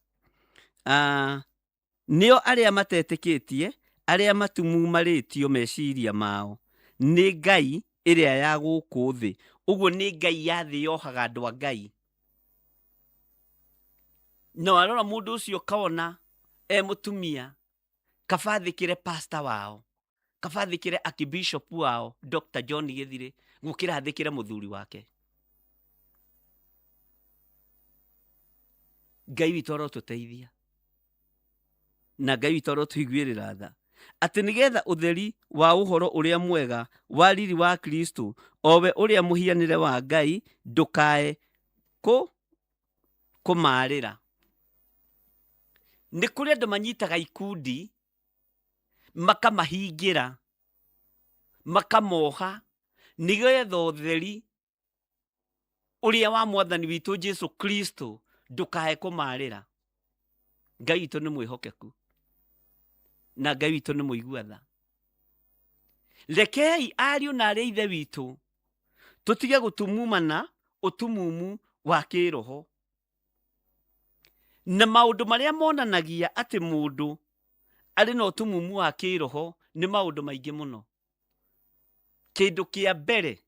Nĩo arĩa matetĩkĩtie, arĩa matumumarĩtio meciria mao nĩ ngai ĩrĩa ya gũkũ thĩ. Ũguo nĩ ngai ya thĩ yohaga andũ a Ngai. Na warora mũndũ ũcio ũkona e mũtumia, kaba athĩkĩre pastor wao, kaba athĩkĩre archbishop wao Dr. John Gĩthirĩ gũkĩra athĩkĩre mũthuri wake. Ngai witũ arotũteithia na Ngai witũ arotũiguĩrĩra tha, atĩ nĩgetha ũtheri wa ũhoro ũrĩa mwega wa riri wa Kristo, o we ũrĩa mũhianĩre wa Ngai, ndũkae kũmarĩra. Nĩ kũrĩ andũ manyitaga ikundi makamahingĩra, makamoha, nĩgetha ũtheri ũrĩa wa mwathani witũ Jesu Kristo ndũkae kũmarĩra. Ngai witũ nĩ mwĩhokeku na Ngai witũ nĩ mũigua tha. Rekei ariũ na arĩ ithe witũ tũtige gũtumumana ũtumumu wa kĩroho na maũndũ marĩa monanagia atĩ mũndũ arĩ na ũtumumu wa kĩroho nĩ maũndũ maingĩ mũno. Kĩndũ kĩa mbere,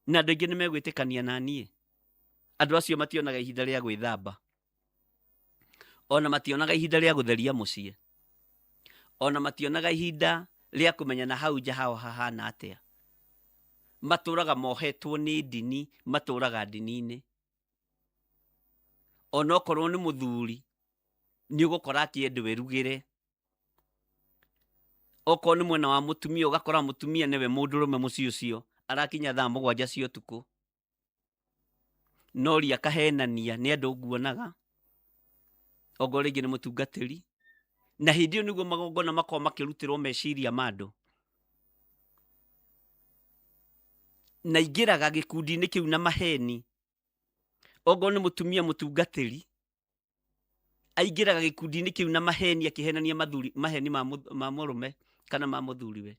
na andũ aingĩ nĩ megwĩtĩkania na niĩ, andũ acio mationaga ihinda rĩa gwĩthamba, ona mationaga ihinda rĩa gũtheria mũciĩ, ona mationaga ihinda rĩa kũmenya na hau nja hao hahana atĩa. Matũraga mohetwo nĩ ndini, matũraga ndini-inĩ. Onokorwo nĩ mũthuri, nĩ ũgũkora akĩendwo erugĩre. Okorwo nĩ mwena wa mũtumia, ũgakora mũtumia nĩwe mũndũrũme mũciĩ ũcio, arakinya thaa mũgwanja cia ũtukũ. No ria akahenania nĩ andũ nguonaga, ongorwo rĩngĩ nĩ mũtungatĩri, na hĩndĩ ĩyo nĩguo magongona makoragwo makĩrutĩrwo meciria ma andũ. Na aingĩraga gĩkundi-inĩ kĩu na maheni, ongorwo nĩ mũtumia mũtungatĩri, aingĩraga gĩkundi-inĩ kĩu na maheni, akĩhenania maheni ma mũrũme kana ma mũthuriwe.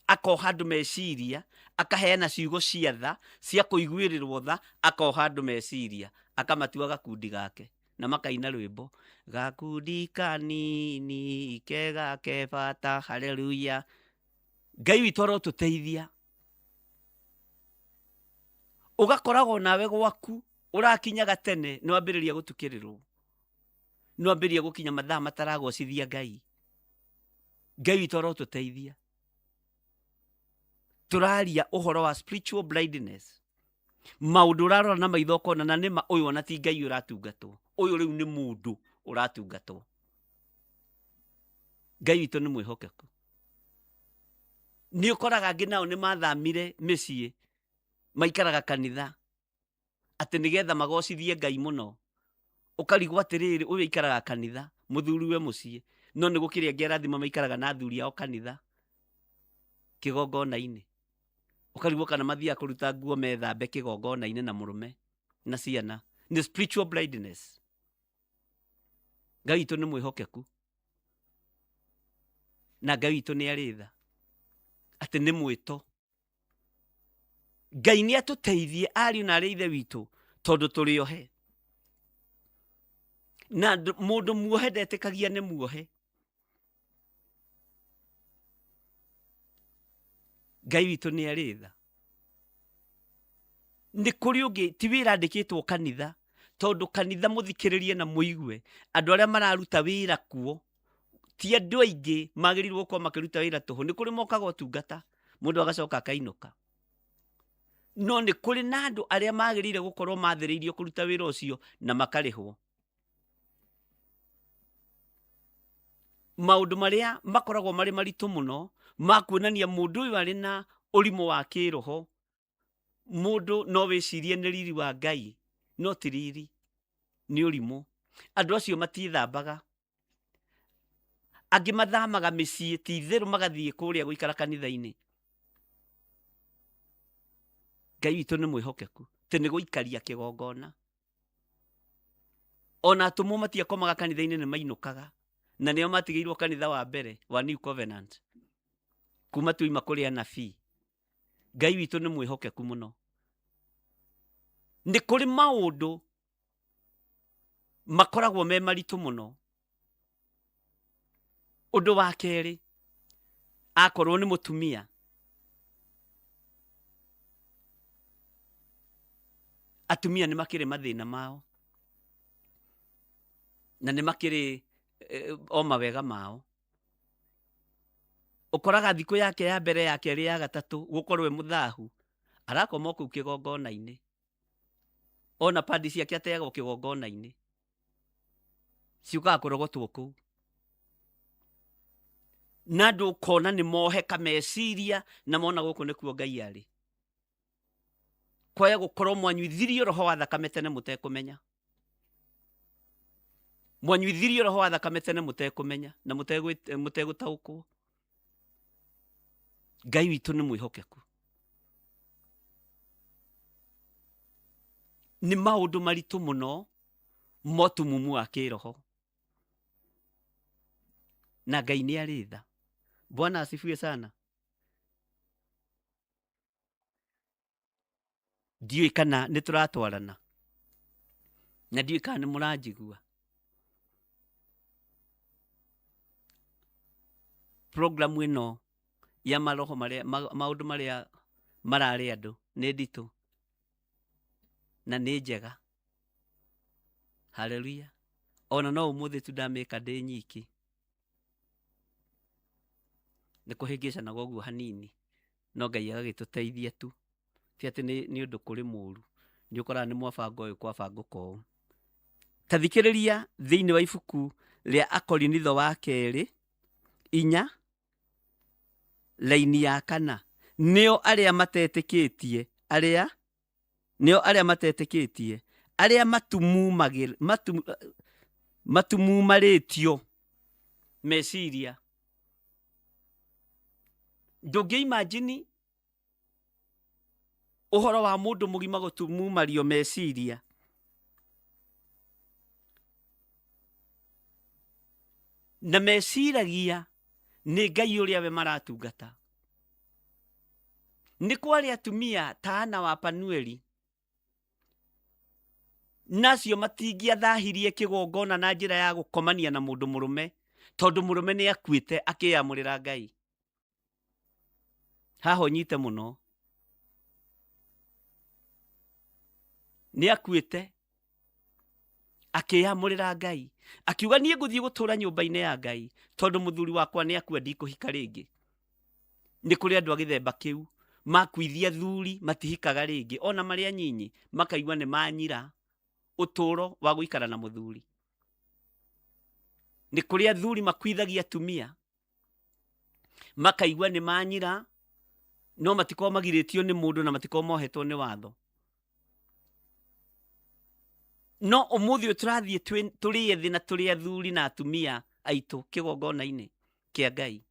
Akoha andũ meciria, akaheana ciugo cia tha, cia kũiguĩrĩrwo tha, akoha andũ meciria, akamatua gakundi gake, na makaina rwĩmbo, gakundi kanini kega ke bata, haleluya. Ngai witũ arotũteithia. Ũgakoragwo nawe gwaku ũrakinyaga tene, nĩ wambĩrĩria gũtukĩrĩrwo, nĩ wambĩrĩria gũkinya mathaa mataragocithia Ngai. Ngai witũ arotũteithia. Tũraria ũhoro wa spiritual blindness, maũndũ ũrarora na maitho ũkona na nĩma ũyũ ona ti Ngai ũratungatwo, ũyũ rĩu nĩ mũndũ ũratungatwo. Ngai witũ nĩ mwĩhokeku. Nĩ ũkoraga angĩ nao nĩ mathamire mĩciĩ, maikaraga kanitha atĩ nĩgetha magocithie Ngai mũno. Ũkarigwo atĩrĩrĩ, ũyũ aikaraga kanitha, mũthuriwe mũciĩ, no nĩ gũkĩrĩ angĩ arathima maikaraga na athuri ao kanitha kĩgongona-inĩ. Ũkarigwo kana mathiaga kũruta nguo methambe kĩgongona-inĩ na mũrũme na ciana. Nĩ spiritual blindness. Ngai witũ nĩ mwĩhokeku na Ngai witũ nĩ arĩ tha, atĩ nĩ mwĩto. Ngai nĩ atũteithie ariũ na arĩ ithe witũ, tondũ tũrĩ ohe. Na mũndũ muohe ndetĩkagia nĩ muohe. Ngai witũ nĩ arĩ tha. Nĩ kũrĩ ũngĩ ti wĩra andĩkĩtwo kanitha, tondũ kanitha mũthikĩrĩrie na mũigue, andũ arĩa mararuta wĩra kuo ti andũ aingĩ magĩrĩirwo gũkorwo makĩruta wĩra tũhũ. Nĩ kũrĩ mokaga ũtungata mũndũ agacoka akainũka, no nĩ kũrĩ na andũ arĩa magĩrĩire gũkorwo mathĩrĩirio kũruta wĩra ũcio na makarĩhwo. Maũndũ marĩa makoragwo marĩ maritũ mũno ma kuonania mũndũ ũyũ arĩ na ũrimũ wa kĩroho, mũndũ no wĩcirie nĩ riri wa Ngai, no ti riri, nĩ ũrimũ. Andũ acio matiĩthambaga, angĩ mathamaga mĩciĩ ti itherũ magathiĩ kũrĩa gũikara kanitha-inĩ. Ngai witũ nĩ mwĩhokeku, atĩ nĩ gũikaria kĩgongona. Ona atũmwo matiakomaga kanitha-inĩ, nĩ mainũkaga, na nĩo matigĩirwo kanitha wa mbere wa New Covenant. Kuma tuima kũrĩ anabii, Ngai witũ nĩ mwĩhokeku mũno. Nĩ kũrĩ maũndũ makoragwo me maritũ mũno. Ũndũ wa kerĩ, akorwo nĩ mũtumia, atumia nĩ makĩrĩ mathĩna mao na nĩ makĩrĩ o mawega mao. Ũkoraga thikũ yake ya mbere, ya kerĩ, ya gatatũ gũkorwo e mũthahu, arakoma o kũu kĩgongona-inĩ, ona padi ciake ateagwo kĩgongona-inĩ, ciũkaga kũrogotwo kũu, na andũ ũkona nĩ moheka meciria na mona gũkũ nĩkuo Ngai arĩ. Kwaya gũkorwo mwanyuithirio roho wa thakame tene mũtekũmenya, mwanyuithirio roho wa thakame tene mũtekũmenya na mũtegũtaũkwo. Ngai witũ nĩ mwĩhokeku. Nĩ maũndũ maritũ mũno motumumu wa kĩroho, na Ngai nĩ arĩ tha. Bwana asifiwe sana. Ndiũĩ kana nĩ tũratwarana, na ndiũĩ kana nĩ mũranjigua. Programu ĩno ya maroho marĩa maũndũ marĩa mararĩ andũ nĩ nditũ na nĩ njega. Haleluya. Ona no ũmũthĩ tu ndamĩka ndĩ nyiki, nĩ kũhĩngĩcanaga ũguo hanini, no Ngai agagĩtũteithia tu. Ti atĩ nĩ ũndũ kũrĩ mũru, nĩ ũkoraga nĩ mwabanga ũyũ kwabangũka ũũ. Ta thikĩrĩria thĩinĩ wa ibuku rĩa Akorinitho wa kerĩ 4 raini ya 4, nĩo arĩa matetĩkĩtie, arĩa nĩo arĩa matetĩkĩtie, arĩa matumumarĩtio meciria. Ndũngĩ imagine ũhoro wa mũndũ mũgima gũtumumario meciria. Na meciragia nĩ Ngai ũrĩa we maratungata. Nĩ kwarĩ atumia ta Ana wa Panueli, nacio matingĩathahirie kĩgongona na njĩra ya gũkomania na mũndũ mũrũme, tondũ mũrũme nĩ akuĩte akĩyamũrĩra Ngai. Haha ũnyite mũno, nĩ akuĩte akĩyamũrĩra Ngai, akiuga niĩ ngũthiĩ gũtũra nyũmba-inĩ ya Ngai tondũ mũthuri wakwa nĩ akua, ndikũhika rĩngĩ. Nĩ kũrĩ andũ a gĩthemba kĩu makuithia thuri matihikaga rĩngĩ, ona marĩ anyinyi makaigua nĩ manyira ũtũro wa gũikara na mũthuri. Nĩ kũrĩ athuri makuithagia atumia makaigua nĩ manyira, no matikorwo magirĩtio nĩ mũndũ na matikorwo mohetwo nĩ watho. No ũmũthĩ ũyũ tũrathiĩ tũrĩ ethĩ na tũrĩ athuri na atumia aitũ kĩgongona-inĩ kĩa Ngai,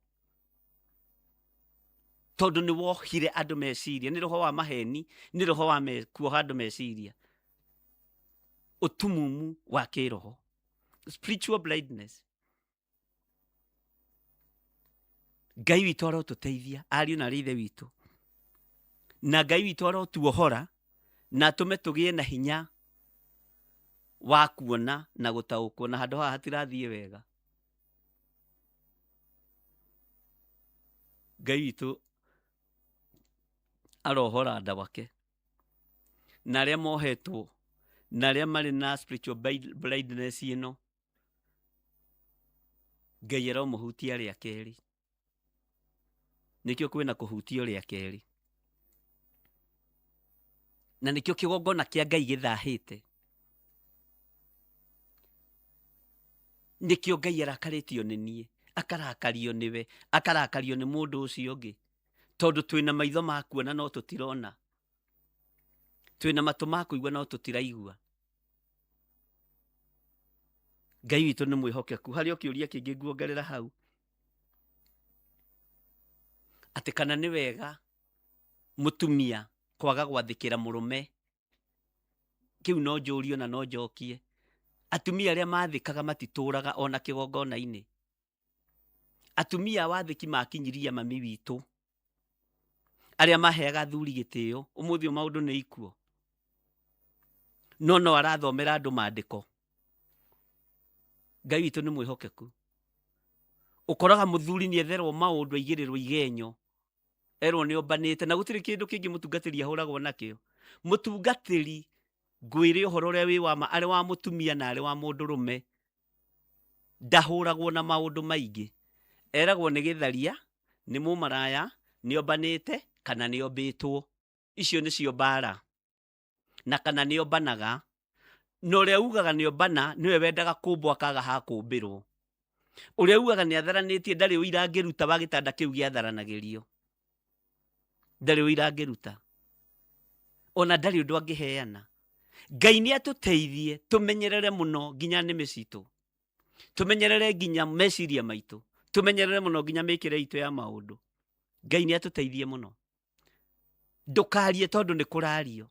tondũ nĩ wohire andũ meciria, nĩ roho wa maheni, nĩ roho wa kuoha andũ meciria, ũtumumu wa kĩroho, spiritual blindness. Ngai witũ arotũteithia, ariũ na arĩ ithe witũ, na Ngai witũ arotuohora na atũme tũgĩe na hinya wa kuona na gũtaũkwo, na handũ haha hatirathiĩ wega. Ngai witũ arohora nda wake na arĩa mohetwo na arĩa marĩ na spiritual blindness ĩno, Ngai aromũhutia rĩa kerĩ. Nĩkĩo kwĩna kũhutio rĩa kerĩ, na nĩkĩo kĩgongona kĩa Ngai gĩthahĩte, nĩkĩo Ngai arakarĩtio nĩ niĩ, akarakario nĩwe, akarakario nĩ mũndũ ũcio ũngĩ, tondũ twĩna maitho ma kuona no tũtirona, twĩna matũ ma kũigua no tũtiraigua. Ngai witũ nĩ mwĩhokeku. Harĩ o kĩũria kĩngĩ nguongerera hau, atĩ kana nĩ wega mũtumia kwaga gwathĩkĩra mũrũme. Kĩu no njũrio na no njokie. Atumia arĩa mathĩkaga matitũraga ona kĩgongona-inĩ. Atumia a wathĩki makinyiria mami witũ. Arĩa maheaga athuri gĩtĩo ũmũthĩ ũyũ maũndũ nĩ ikuo, no no arathomera andũ mandĩko. Ngai witũ nĩ mwĩhokeku. Ũkoraga mũthuri nĩ etherwo maũndũ aigĩrĩrwo igenyo, erwo nĩ ombanĩte, na gũtirĩ kĩndũ kĩngĩ mũtungatĩri ahũragwo nakĩo. Mũtungatĩri ngwĩre ũhoro ũrĩa wĩ wa ma, arĩ wa mũtumia na arĩ wa mũndũrũme, ndahũragwo na maũndũ maingĩ. Eragwo nĩ gĩtharia, nĩ mũmaraya, nĩ ombanĩte kana nĩ ombĩtwo. Icio nĩcio mbara. Na kana nĩ ombanaga. Na ũrĩa ugaga nĩ ombana nĩwe wendaga kũmbwo akaga ha kũmbĩrwo. Ũrĩa ugaga nĩ atharanĩtie ndarĩ ũira angĩruta wa gĩtanda kĩu gĩatharanagĩrio. Ndarĩ ũira angĩruta. Ona ndarĩ ũndũ angĩheana. Ngai nĩ atũteithie tũmenyerere mũno nginya nĩmĩ citũ. Tũmenyerere nginya meciria maitũ. Tũmenyerere mũno nginya mĩkĩre itũ ya maũndũ. Ngai nĩ atũteithie mũno. Ndũkarie tondũ nĩ kũrario.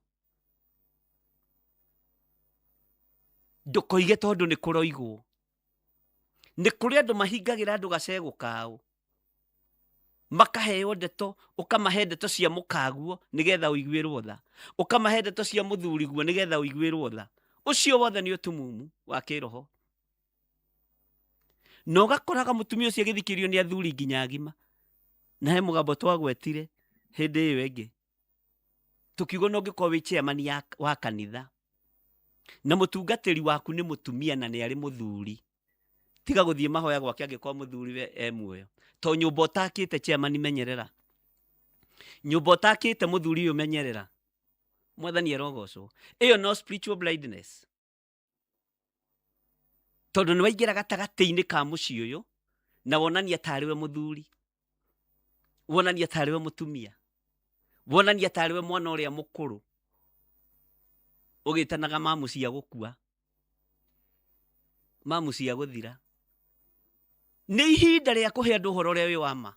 Ndũkoige tondũ nĩ kũroigwo. Nĩ kũrĩ andũ mahingagĩra andũ gacegũ kao. Makaheo ndeto, ũkamahe ndeto cia mũkaguo nĩgetha ũiguĩrwo tha. Ũkamahe ndeto cia mũthuriguo nĩgetha ũiguĩrwo tha. Ũcio wothe nĩ ũtumumu wa kĩroho. Na ũgakoraga mũtumia ũcio agĩthikĩrĩrio nĩ athuri nginya agima. Na he mũgambo twagwetire hĩndĩ ĩyo ĩngĩ. Tũkiuga ona ũngĩkorwo wĩ chairman wa kanitha na mũtungatĩri waku nĩ mũtumia na nĩ arĩ mũthuri, tiga gũthiĩ mahoya gwake angĩkorwo mũthuri we e muoyo. To nyũmba ũtakĩte chairman menyerera. Nyũmba ũtakĩte mũthuri ũyũ menyerera. Mwathani arogocwo. Ĩyo no spiritual blindness. Tondũ nĩ waingĩra gatagatĩ-inĩ ka mũciĩ ũyũ na wonania tarĩ we mũthuri, wonania tarĩ we mũtumia, wonania tarĩ we mwana ũrĩa mũkũrũ, ũgĩtanaga mamu cia gũkua, mamu cia gũthira. Nĩ ihinda rĩa kũhe andũ ũhoro ũrĩa wĩ wa ma.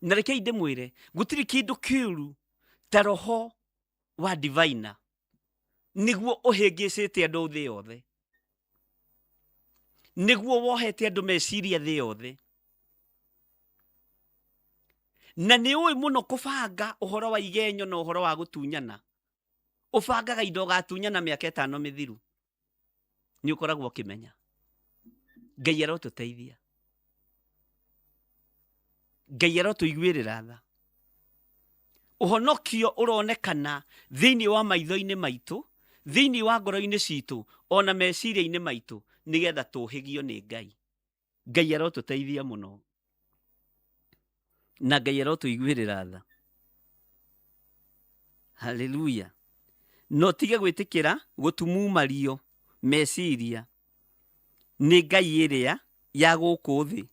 Na rekei ndĩmwĩre, gũtirĩ kĩndũ kĩũru ta roho wa diviner nĩguo ũhĩngĩcĩte andũ thĩ yothe, nĩguo wohete andũ meciria thĩ yothe, na nĩ ũĩ mũno kũbanga ũhoro wa igenyo na ũhoro wa gũtunyana. Ũbangaga indo ũgatunyana mĩaka ĩtano mĩthiru, nĩ ũkoragwo ũkĩmenya. Ngai arotũteithia, Ngai arotũiguĩrĩra tha. Ũhonokio ũronekana thĩinĩ wa maitho-inĩ maitũ, thĩinĩ wa ngoro-inĩ citũ, ona meciria-inĩ maitũ, nĩgetha tũhĩgio nĩ Ngai. Ngai arotũteithia mũno, na Ngai arotũiguĩrĩra tha. Haleluya. No tige gwĩtĩkĩra gũtumumario meciria nĩ ngai ĩrĩa ya gũkũ thĩ.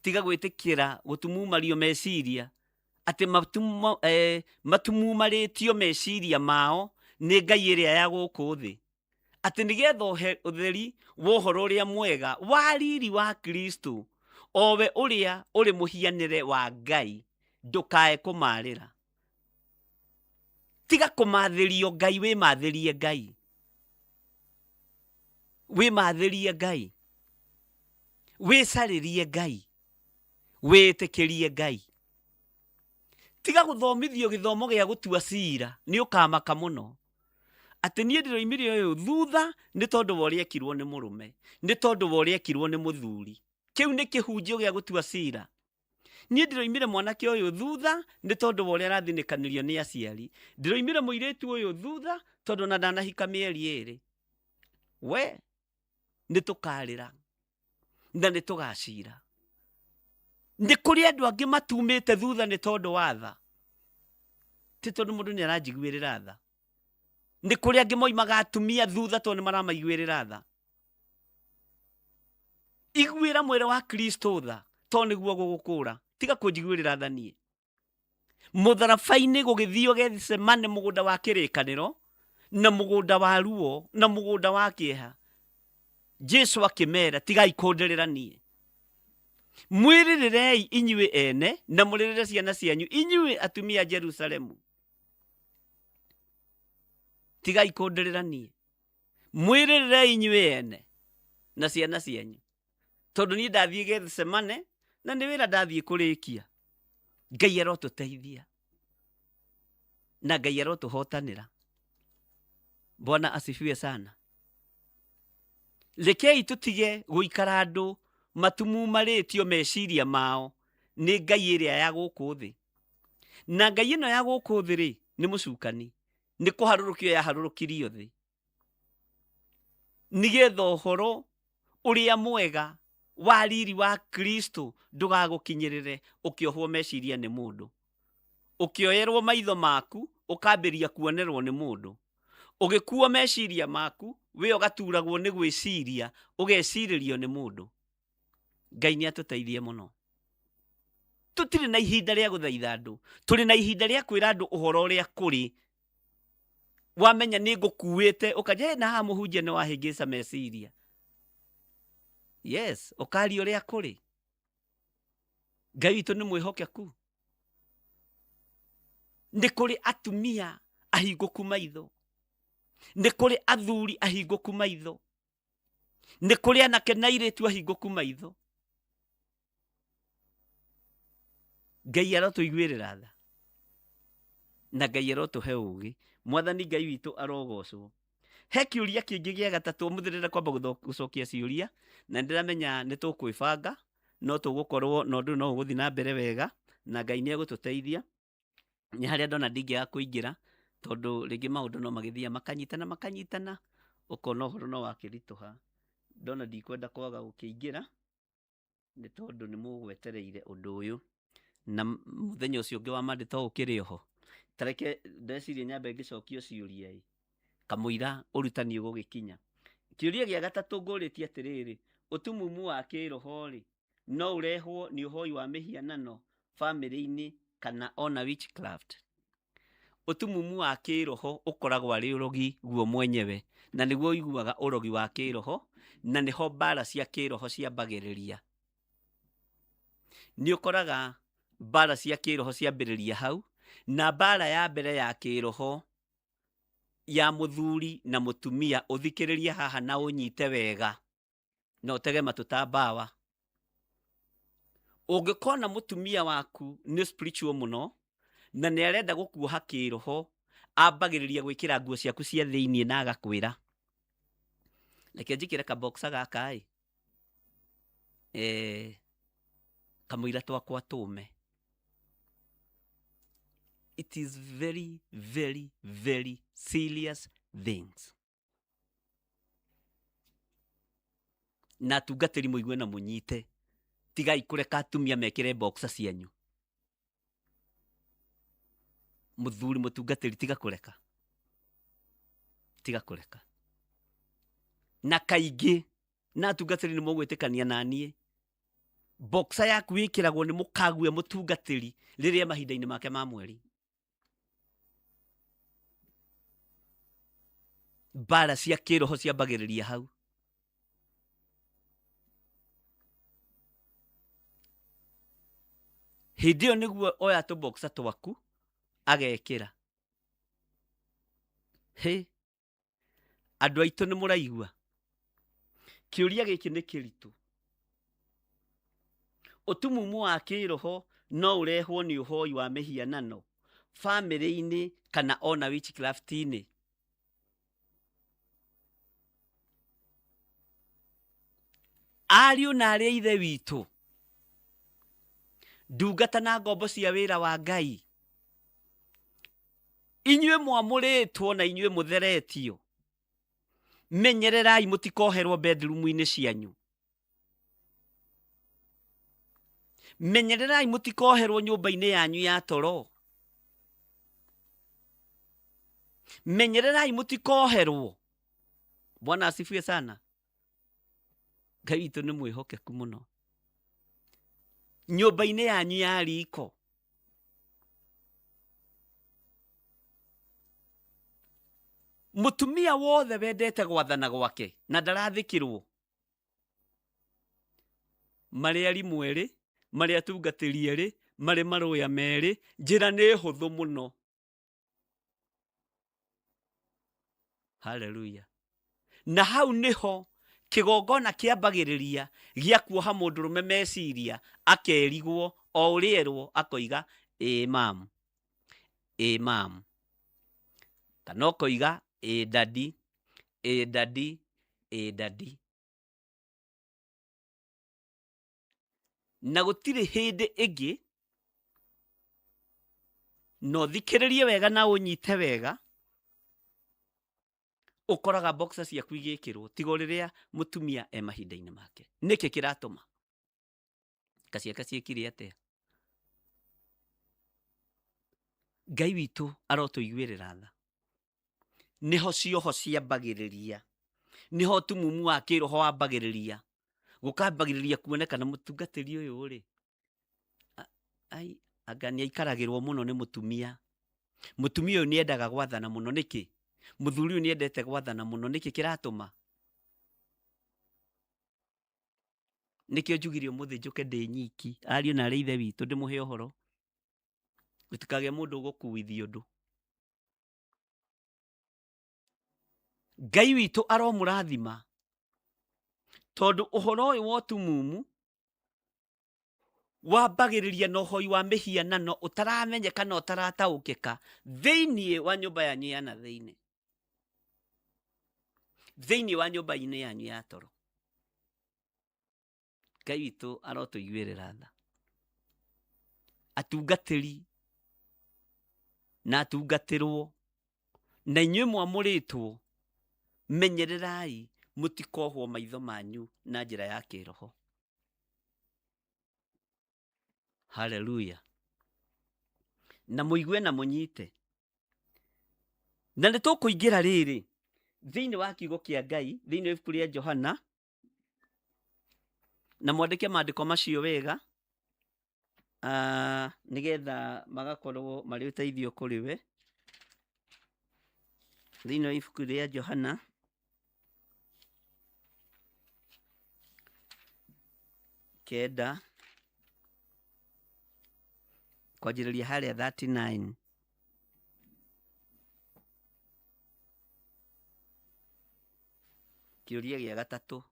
Tiga gwĩtĩkĩra gũtumumario meciria atĩ matumumarĩtio meciria mao nĩ ngai ĩrĩa ya gũkũ thĩ, atĩ nĩgetha ũtheri wa ũhoro ũrĩa mwega wa riri wa Kristo, o we ũrĩa ũrĩ mũhianĩre wa Ngai, ndũkae kũmarĩra. Tiga kũmathĩrio Ngai, wĩmathĩrie Ngai. Wĩmathĩrie Ngai. Wĩcarĩrie Ngai. Wĩtĩkĩrie Ngai. Tiga gũthomithio gĩthomo gĩa gũtua cira, nĩ ũkamaka mũno. Atĩ niĩ ndĩroimire ũyũ thutha nĩ tondũ wa ũrĩa ekirwo nĩ mũrũme, nĩ tondũ wa ũrĩa ekirwo nĩ mũthuri. Kĩu nĩ kĩhunjio gĩa gũtua cira. Niĩ ndĩroimire mwanake ũyũ thutha nĩ tondũ wa ũrĩa arathinĩkanĩrio nĩ aciari. Ndĩroimire mũirĩtu ũyũ thutha tondũ ona ndanahika mĩeri ĩrĩ. We nĩ tũkarĩra na nĩ tũgacira. Nĩ kũrĩ andũ angĩ matumĩte thutha nĩ tondũ wa tha. Ti tondũ mũndũ nĩ aranjiguĩrĩra tha. Nĩ kũrĩ angĩ moimaga atumia thutha tondũ nĩ maramaiguĩrĩra tha. Iguĩra mwĩrĩ wa Kristo tha tondũ nĩguo gũgũkũra. Tiga kũnjiguĩrĩra tha niĩ. Mũtharaba-inĩ gũgĩthio Gethsemane, mũgũnda wa kĩrĩkanĩro na mũgũnda wa ruo na mũgũnda wa kĩeha, Jesu akĩmera, tigai kũndĩrĩra niĩ, mwĩrĩrĩrei inyuĩ ene na mũrĩrĩre ciana cianyu, inyuĩ atumia a Jerusalemu. Tigai kũndĩrĩra niĩ, mwĩrĩrĩrei inyuĩ ene na ciana cianyu, tondũ niĩ ndathiĩ Gethsemane na nĩ wĩra ndathiĩ kũrĩkia. Ngai arotũteithia na Ngai arotũhotanĩra. Bwana asifiwe sana. Rekei tũtige gũikara andũ matumumarĩtio meciria mao nĩ ngai ĩrĩa ya gũkũ thĩ. Na ngai ĩno ya gũkũ thĩ rĩ, nĩ mũcukani, nĩ kũharũrũkio yaharũrũkirio thĩ nĩgetha ũhoro ũrĩa mwega wa riri wa Kristo ndũgagũkinyĩrĩre ũkĩohwo meciria nĩ mũndũ, ũkĩoyerwo maitho maku ũkambĩria kuonerwo nĩ mũndũ, ũgĩkuo meciria maku we ũgaturagwo nĩ gwĩciria ũgecirĩrio nĩ mũndũ. Ngai nĩ atũteithie mũno. Tũtirĩ na ihinda rĩa gũthaitha andũ, tũrĩ na ihinda rĩa kwĩra andũ ũhoro ũrĩa kũrĩ. Wamenya nĩ ngũkuĩte ũkanja na haha mũhunjia nĩ wahĩngĩca meciria. Yes, ũkaria ũrĩa kũrĩ. Ngai witũ nĩ mwĩhokeku. Nĩ kũrĩ atumia ahingũku maitho, nĩ kũrĩ athuri ahingũku maitho, nĩ kũrĩ anake na airĩtu ahingũku maitho. Ngai arotũiguĩrĩra tha na Ngai arotũhe ũũgĩ. Mwathani Ngai witũ arogocwo. He kĩũria kĩngĩ gĩa gatatũ, ũmũthĩ ndĩrenda kwamba gũcokia ciũria na nĩndĩramenya nĩ tũkwĩbanga, no tũgũkorwo na ũndũ no ũgũthiĩ na mbere wega na Ngai nĩ egũtũteithia. Nĩ harĩa ndona ndingĩaga kũingĩra tondũ rĩngĩ maũndũ no magĩthiaga makanyitana makanyitana, ũkona ũhoro no wakĩritũha. Ndona ndikwenda kwaga gũkĩingĩra nĩ tondũ nĩ mũgwetereire ũndũ ũyũ na mũthenya ũcio ũngĩ wa Monday to ũkĩrĩ oho. Ta reke ndeciria nyambe ngĩcokie ciũria ĩ, kamũira ũrutani ũgũgĩkinya. Kĩũria gĩa gatatũ ngũrĩtie atĩrĩrĩ, ũtumumu wa kĩroho rĩ, no ũrehwo nĩ ũhoi wa mĩhianano bamĩrĩ-inĩ kana ona witchcraft? Ũtumumu wa kĩroho ũkoragwo arĩ ũrogi guo mwenyewe, na nĩguo ũiguaga ũrogi wa kĩroho, na nĩho mbara cia kĩroho ciambagĩrĩria. Nĩ ũkoraga mbara cia kĩroho ciambĩrĩria hau, na mbara ya mbere ya kĩroho ya mũthuri na mũtumia, ũthikĩrĩrie haha na ũnyite wega, na ũtege matũ ta mbawa. Ũngĩkona mũtumia waku nĩ spiritual mũno na nĩ arenda gũkuoha kĩroho, ambagĩrĩria gwĩkĩra nguo ciaku cia thĩiniĩ na agakwĩra, reke njĩkĩre kaboxa gaka ĩ, kamũira twakwa tũme. It is very very very serious things. Na atungatĩri mũigue na mũnyite, tigai kũreka atumia mekĩre boxer cianyu. Mũthuri mũtungatĩri tiga kũreka, tiga kũreka. Na kaingĩ na atungatĩri nĩ mũgwĩtĩkania na niĩ, boxer yaku ĩkĩragwo nĩ mũkague mũtungatĩri rĩrĩa mahinda-inĩ make ma mweri. Mbara cia kĩroho ciambagĩrĩria hau. Hĩndĩ ĩyo nĩguo oya tũboxa twaku agekĩra. Hĩ, andũ aitũ nĩ mũraigua? Kĩũria gĩkĩ nĩ kĩritũ. Ũtumumu wa kĩroho no ũrehwo nĩ ũhoi wa mĩhianano bamĩrĩ-inĩ kana ona witchcraft-inĩ. Ariũ na arĩ a ithe witũ, ndungata na ngombo cia wĩra wa Ngai, inyuĩ mwamũrĩtwo na inyuĩ mũtheretio, menyererai mũtikoherwo bedroom-inĩ cianyu. Menyererai mũtikoherwo nyũmba-inĩ yanyu ya toro. Menyererai mũtikoherwo. Bwana asifiwe sana. Ngai witũ nĩ mwĩhokeku mũno. Nyũmba-inĩ yanyu ya riko, mũtumia wothe wendete gwathana gwake na ndarathĩkĩrwo, marĩ arimũ erĩ, marĩ atungatĩri erĩ, marĩ marũya merĩ, njĩra nĩ hũthũ mũno. Haleluya. Na hau nĩho Kĩgongona kĩambagĩrĩria gĩa kuoha mũndũrũme meciria, akerigwo o ũrĩa erwo akoiga ĩĩ mamu, ĩĩ mamu, kana ũkoiga ĩĩ dadi, ĩĩ dadi, ĩĩ dadi. Na gũtirĩ hĩndĩ ĩngĩ, na ũthikĩrĩrie wega na ũnyite wega, ũkoraga boxer ciaku igĩkĩrwo tiga o rĩrĩa mũtumia e mahinda-inĩ make. Nĩkĩ kĩratũma? Kaciaka ciĩkire atĩa? Ngai witũ arotũiguĩrĩra tha. Nĩho cioho ciambagĩrĩria, nĩho ũtumumu wa kĩroho wambagĩrĩria, gũkambagĩrĩria kuonekana mũtungatĩri ũyũ rĩ, ai, anga nĩ aikaragĩrwo mũno nĩ mũtumia. Mũtumia ũyũ nĩ endaga gwathana mũno nĩkĩ? Mũthuri ũyũ nĩ endete gwathana mũno nĩkĩ kĩratũma? Nĩkĩo njugire ũmũthĩ njũke ndĩ nyiki, ariũ na arĩ ithe witũ ndĩmũhe ũhoro. Gũtikagĩe mũndũ ũgũkuithia ũndũ. Ngai witũ aromũrathima, tondũ ũhoro ũyũ wa ũtumumu wambagĩrĩria na ũhoi wa mĩhianano ũtaramenyeka na ũtarataũkĩka thĩinĩ wa nyũmba yanyu ya na thĩinĩ, thĩinĩ wa nyũmba-inĩ yanyu ya toro. Ngai witũ arotũiguĩrĩra tha. Atungatĩri na atungatĩrwo, na inyuĩ mwamũrĩtwo, menyererai mũtikohwo maitho manyu na njĩra ya kĩroho. Haleluya. Na mũigue na mũnyite. Na nĩ tũkũingĩra rĩrĩ thĩinĩ wa kiugo kĩa Ngai, thĩinĩ wa ibuku rĩa Johana, na mwandĩke maandĩko macio wega, nĩgetha magakorwo marĩ ũteithio kũrĩ we. Thĩinĩ wa ibuku rĩa Johana 9 kwanjĩrĩria harĩa 39. Kĩũria gĩa gatatũ,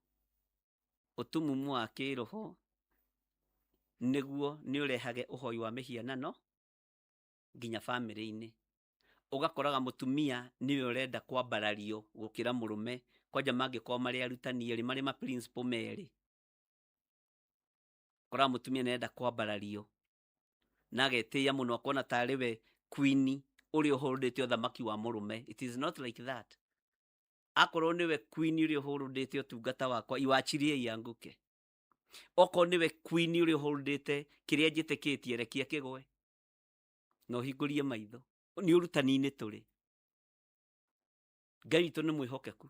ũtumumu wa kĩroho nĩguo nĩ ũrehage ũhoi wa mĩhianano nginya bamĩrĩ-inĩ. Ũgakoraga mũtumia nĩwe ũrenda kwambarario gũkĩra mũrũme, kwanja mangĩkorwo marĩ arutani erĩ, marĩ ma principal merĩ. Ũkoraga mũtumia nĩ arenda kwambarario na agetĩĩa mũno, akona tarĩ we queen ũrĩa ũhũrĩte ũthamaki wa mũrũme. It is not like that. Akorwo nĩwe queen ũrĩa ũhũrĩte ũtungata wakwa, iwachirie ianguke. Okorwo nĩwe queen ũrĩa ũhũrĩte kĩrĩa njĩtĩkĩtie, rekia kĩgwe na ũhingũrie maitho. Nĩ ũrutani-inĩ tũrĩ. Ngai witũ nĩ mwĩhokeku,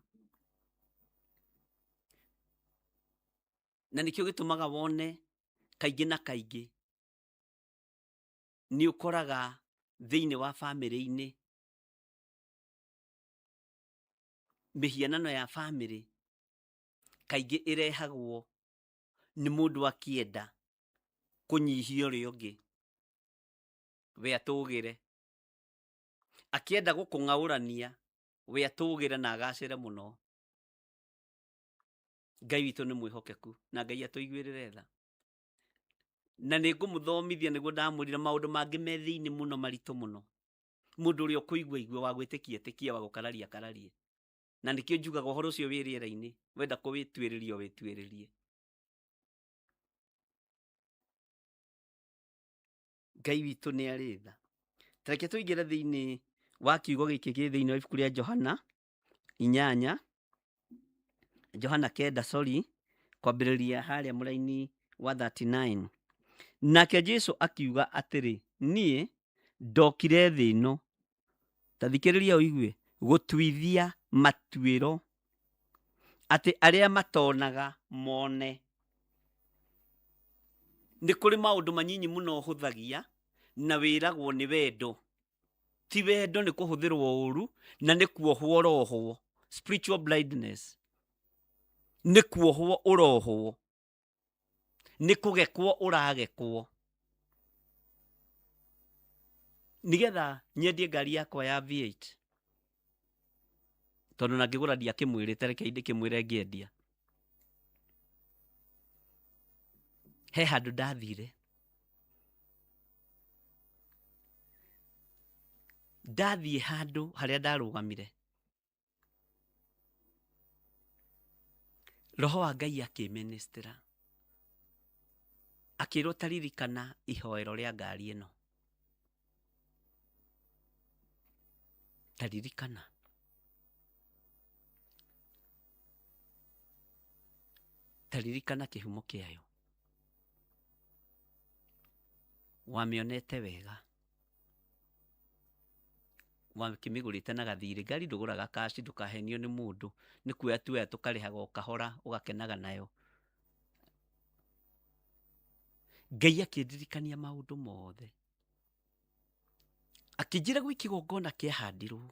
na nĩkĩo gĩtũmaga wone kaingĩ na kaingĩ nĩ ũkoraga thĩinĩ wa bamĩrĩ-inĩ mĩhianano ya bamĩrĩ kaingĩ ĩrehagwo nĩ mũndũ akĩenda kũnyihia ũrĩa ũngĩ, we atũgĩre, akĩenda gũkũng'aũrania, we atũgĩre na agacĩre mũno. Ngai witũ nĩ mwĩhokeku na Ngai atũiguĩrĩre tha. Na nĩ ngũmũthomithia nĩguo ndamwĩrire maũndũ mangĩ me thĩinĩ mũno maritũ mũno. Mũndũ ũrĩa ũkũigua igue, wa gwĩtĩkia ĩtĩkie, wa gũkararia akararie. Na nĩkĩo njugaga ũhoro ũcio wĩ rĩera-inĩ, wenda kũwĩtuĩrĩria wĩtuĩrĩrie. Ngai witũ nĩ arĩ tha. Ta reke tũingĩre thĩinĩ wa kiugo gĩkĩ gĩ thĩinĩ wa ibuku rĩa Johana 8, Johana 9, sorry, kwambĩrĩria harĩa mũraini wa 39. Nake Jesu akiuga atĩrĩ, niĩ ndokire thĩ ĩno, ta thikĩrĩria ũigue, gũtuithia matuĩro atĩ arĩa matonaga mone. Nĩ kũrĩ maũndũ manyinyi mũno ũhũthagia na wĩragwo nĩ wendo. Ti wendo, nĩ kũhũthĩrwo ũru na nĩ kuohwo ũrohwo. Spiritual blindness. Nĩ kuohwo ũrohwo. Nĩ kũgekwo ũragekwo. Nĩgetha nyendie ngari yakwa ya V8, tondũ na ngĩgũra ndiakĩmwĩrĩte, reke ndĩkĩmwĩre ngĩendia. He handũ ndathire, ndathiĩ handũ harĩa ndarũgamire, Roho wa Ngai akĩmĩnĩstĩra, akĩrwo ta ririkana ihoero rĩa ngari ĩno, ta ririkana. Ta ririkana kĩhumo kĩayo, wamĩonete wega, wakĩmĩgũrĩte na gathirĩ. Ngari ndũgũraga cash, ndũkahenio nĩ mũndũ, nĩ kuoya tuoya tũkarĩhaga o kahora ũgakenaga nayo. Ngai akĩndirikania maũndũ mothe, akĩnjĩra gwĩ kĩgongona kĩahandirwo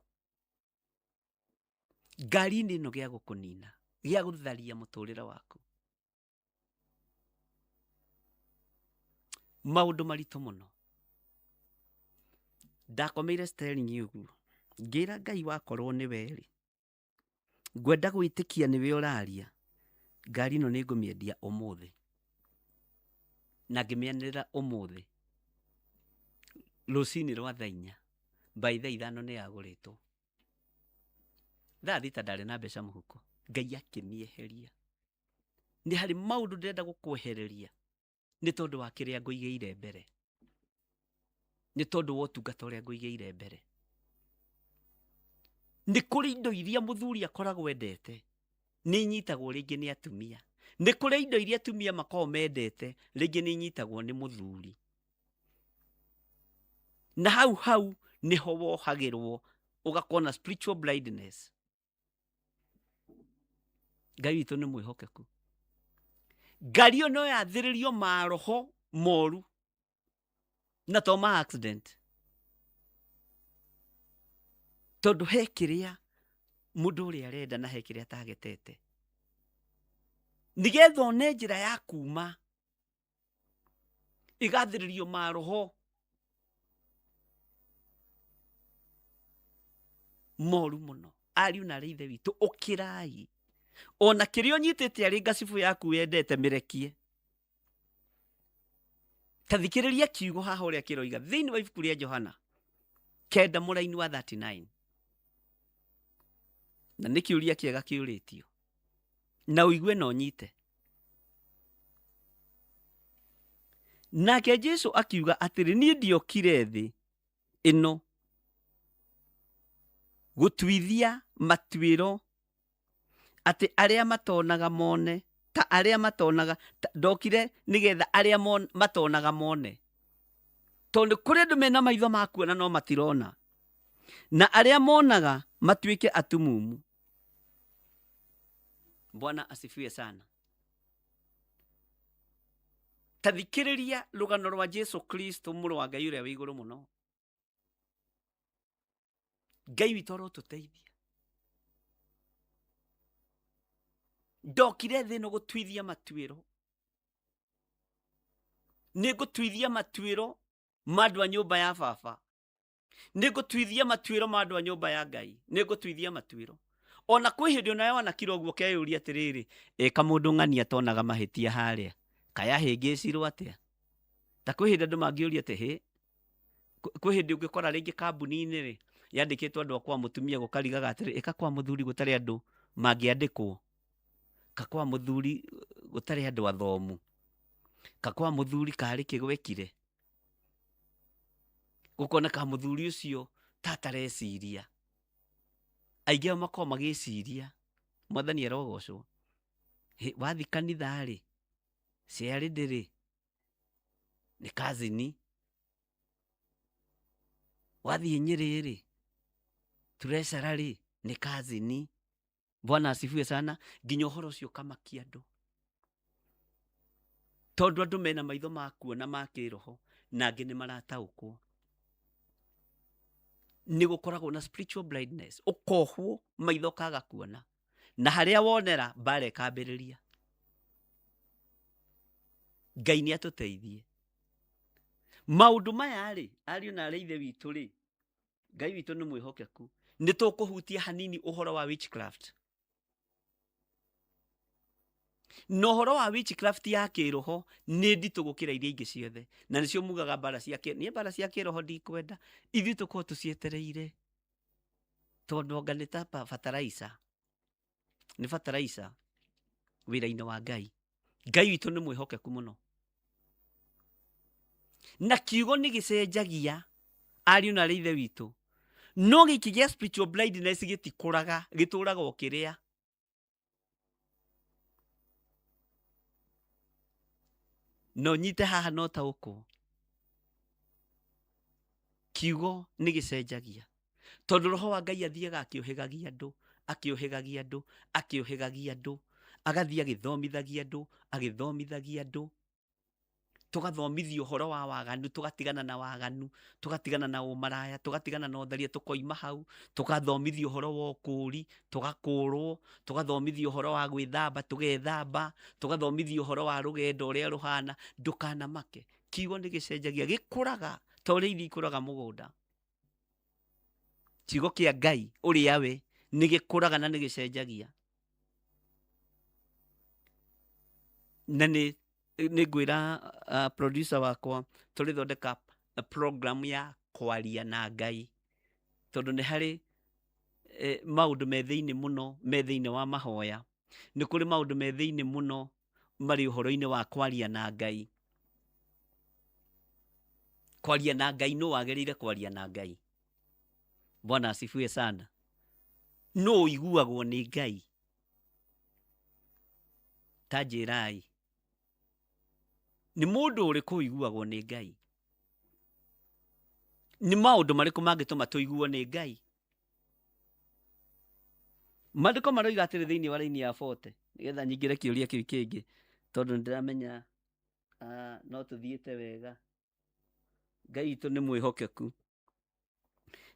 ngari-inĩ ĩno gĩa gũkũnina, gĩa gũtharia mũtũrĩre waku. Maũndũ maritũ mũno. Ndakomeire steering ũguo, ngĩra Ngai wakorwo nĩwe rĩ, ngwenda gwĩtĩkia nĩwe ũraria, ngari ĩno nĩ ngũmĩendia ũmũthĩ. Na ngĩmĩanĩrĩra ũmũthĩ rũcinĩ rwa thaa inya, by thaa ithano nĩ yagũrĩtwo. Thaa thita ndarĩ na mbeca mũhuko, Ngai akĩmĩeheria. Nĩ harĩ maũndũ ndĩrenda gũkwehereria nĩ tondũ wa kĩrĩa ngũigĩire mbere, nĩ tondũ wa ũtungata ũrĩa ngũigĩire mbere. Nĩ kũrĩ indo iria mũthuri akoragwo endete nĩ inyitagwo rĩngĩ nĩ atumia, nĩ kũrĩ indo iria atumia makoragwo mendete rĩngĩ nĩ inyitagwo nĩ mũthuri. Na hau hau nĩho wohagĩrwo ũgakorwo na spiritual blindness. Ngai witũ nĩ mwĩhokeku. Ngari ĩyo no yathĩrĩrio maroho moru na to ma accident, tondũ he kĩrĩa mũndũ ũrĩa arenda na he kĩrĩa atagetete, nĩgetha one njĩra ya kuma igathĩrĩrio maroho moru mũno. Ariũ na arĩ ithe witũ, ũkĩrai ona kĩrĩa ũnyitĩte arĩ ngacibũ yaku wendete mĩrekie. Ta thikĩrĩria kiugo haha ũrĩa kĩroiga thĩinĩ wa ibuku rĩa Johana 9 mũraini wa 39, na nĩ kĩũria kĩega kĩũrĩtio na ũigue na ũnyite. Nake Jesu akiuga atĩrĩ, niĩ ndiokire thĩ ĩno gũtuithia matuĩro atĩ arĩa matonaga mone, ta arĩa matonaga, ndokire nĩgetha arĩa matonaga mone, tondũ kũrĩ andũ mena maitho ma kuona no matirona, na arĩa monaga matuĩke atumumu. Bwana asifiwe sana. Ta thikĩrĩria rũgano rwa Jesu Kristo mũrũ wa Ngai ũrĩa wĩ igũrũ mũno. Ngai witũ arotũteithia. Ndokire thĩ ĩno gũtuithia matuĩro, nĩ ngũtuithia matuĩro ma andũ a nyũmba ya baba, nĩ ngũtuithia matuĩro ma andũ a nyũmba ya Ngai, nĩ ngũtuithia matuĩro. Ona kwĩ hĩndĩ onawe wanakira ũguo ũkeyũria atĩrĩrĩ, ĩ kamũndũ ng'ania atonaga mahĩtia harĩa, kaya ahĩngĩcirwo atĩa? Ta kwĩ hĩndĩ andũ mangĩũria atĩ hĩ, kwĩ hĩndĩ ũngĩkora rĩngĩ kambuni-inĩ rĩ, yandĩkĩtwo andũ a kwa mũtumia gũkarigaga atĩrĩ, ĩka kwa mũthuri gũtarĩ andũ mangĩandĩkwo, ka kwa mũthuri gũtarĩ andũ athomu, ka kwa mũthuri karĩ kĩ gwekire, gũkoneka mũthuri ũcio ta atareciria. Aingĩ ao makoragwo magĩciria, Mwathani arogocwo, hĩ wathiĩ kanitha rĩ, ciarĩ rĩ, nĩ kazini, wathiĩ Nyĩrĩ rĩ, treasurer rĩ, nĩ kazini. Bwana asifiwe sana. Nginya ũhoro ũcio ũkamakia andũ, tondũ andũ mena maitho ma kuona ma kĩroho na angĩ nĩ marataũkwo. Nĩ gũkoragwo na spiritual blindness, ũkohwo maitho ũkaga kuona, na harĩa wonera mbara ĩkambĩrĩria. Ngai nĩ atũteithie maũndũ maya rĩ, ariũ na arĩ ithe witũ rĩ, Ngai witũ nĩ mwĩhokeku. Nĩ tũkũhutia hanini ũhoro wa witchcraft. Na ũhoro wa witchcraft ya kĩroho nĩ nditũ gũkĩra iria ingĩ ciothe, na nĩcio mugaga mbara cia niĩ mbara cia kĩroho ndikwenda, ithuĩ tũkorwo tũcietereire, tondũ anga nĩ ta fertilizer, nĩ fertilizer wĩra-inĩ wa Ngai. Ngai witũ nĩ mwĩhokeku mũno, na kiugo nĩ gĩcenjagia ariũ na arĩ ithe witũ, no gĩkĩ gĩa spiritual blindness gĩtikũraga, gĩtũraga o kĩrĩa. No nyite haha no taũkwo, kiugo nĩ gĩcenjagia, tondũ roho wa Ngai athiaga akĩũhĩgagia andũ, akĩũhĩgagia andũ, akĩũhĩgagia andũ, agathiĩ agĩthomithagia andũ, agĩthomithagia andũ, tũgathomithio ũhoro wa waganu, tũgatigana na waganu, tũgatigana na ũmaraya, tũgatigana na ũtharia, tũkoima hau, tũgathomithio ũhoro wa ũkũũri, tũgakũũrwo, tũgathomithio ũhoro wa gwĩthamba, tũgethamba, tũgathomithio ũhoro wa rũgendo ũrĩa rũhana. Ndũkanamake, kiugo nĩ gĩcenjagia, gĩkũraga ta ũrĩa irio ikũraga mũgũnda. Kiugo kĩa Ngai ũrĩa we nĩ gĩkũraga na nĩ gĩcenjagia. Na nĩ ngwĩra producer wakwa tũrĩthondeka program ya kwaria na Ngai, tondũ nĩ harĩ maũndũ me thĩinĩ mũno, me thĩinĩ wa mahoya, nĩ kũrĩ maũndũ me thĩinĩ mũno marĩ ũhoro-inĩ wa kwaria na Ngai. Kwaria na Ngai, nũ wagĩrĩire kwaria na Ngai? Bwana asifiwe sana. Nũ ũiguagwo nĩ Ngai? Ta njĩrai, nĩ mũndũ ũrĩkũ ũiguagwo nĩ Ngai? Nĩ maũndũ marĩkũ mangĩtũma tũiguo nĩ Ngai? Maandĩko maroiga atĩrĩ thĩinĩ wa raini ya 40, nĩgetha nyingĩre kĩũria kĩu kĩngĩ, tondũ nĩndĩramenya no tũthiĩte wega. Ngai witũ nĩ mwĩhokeku.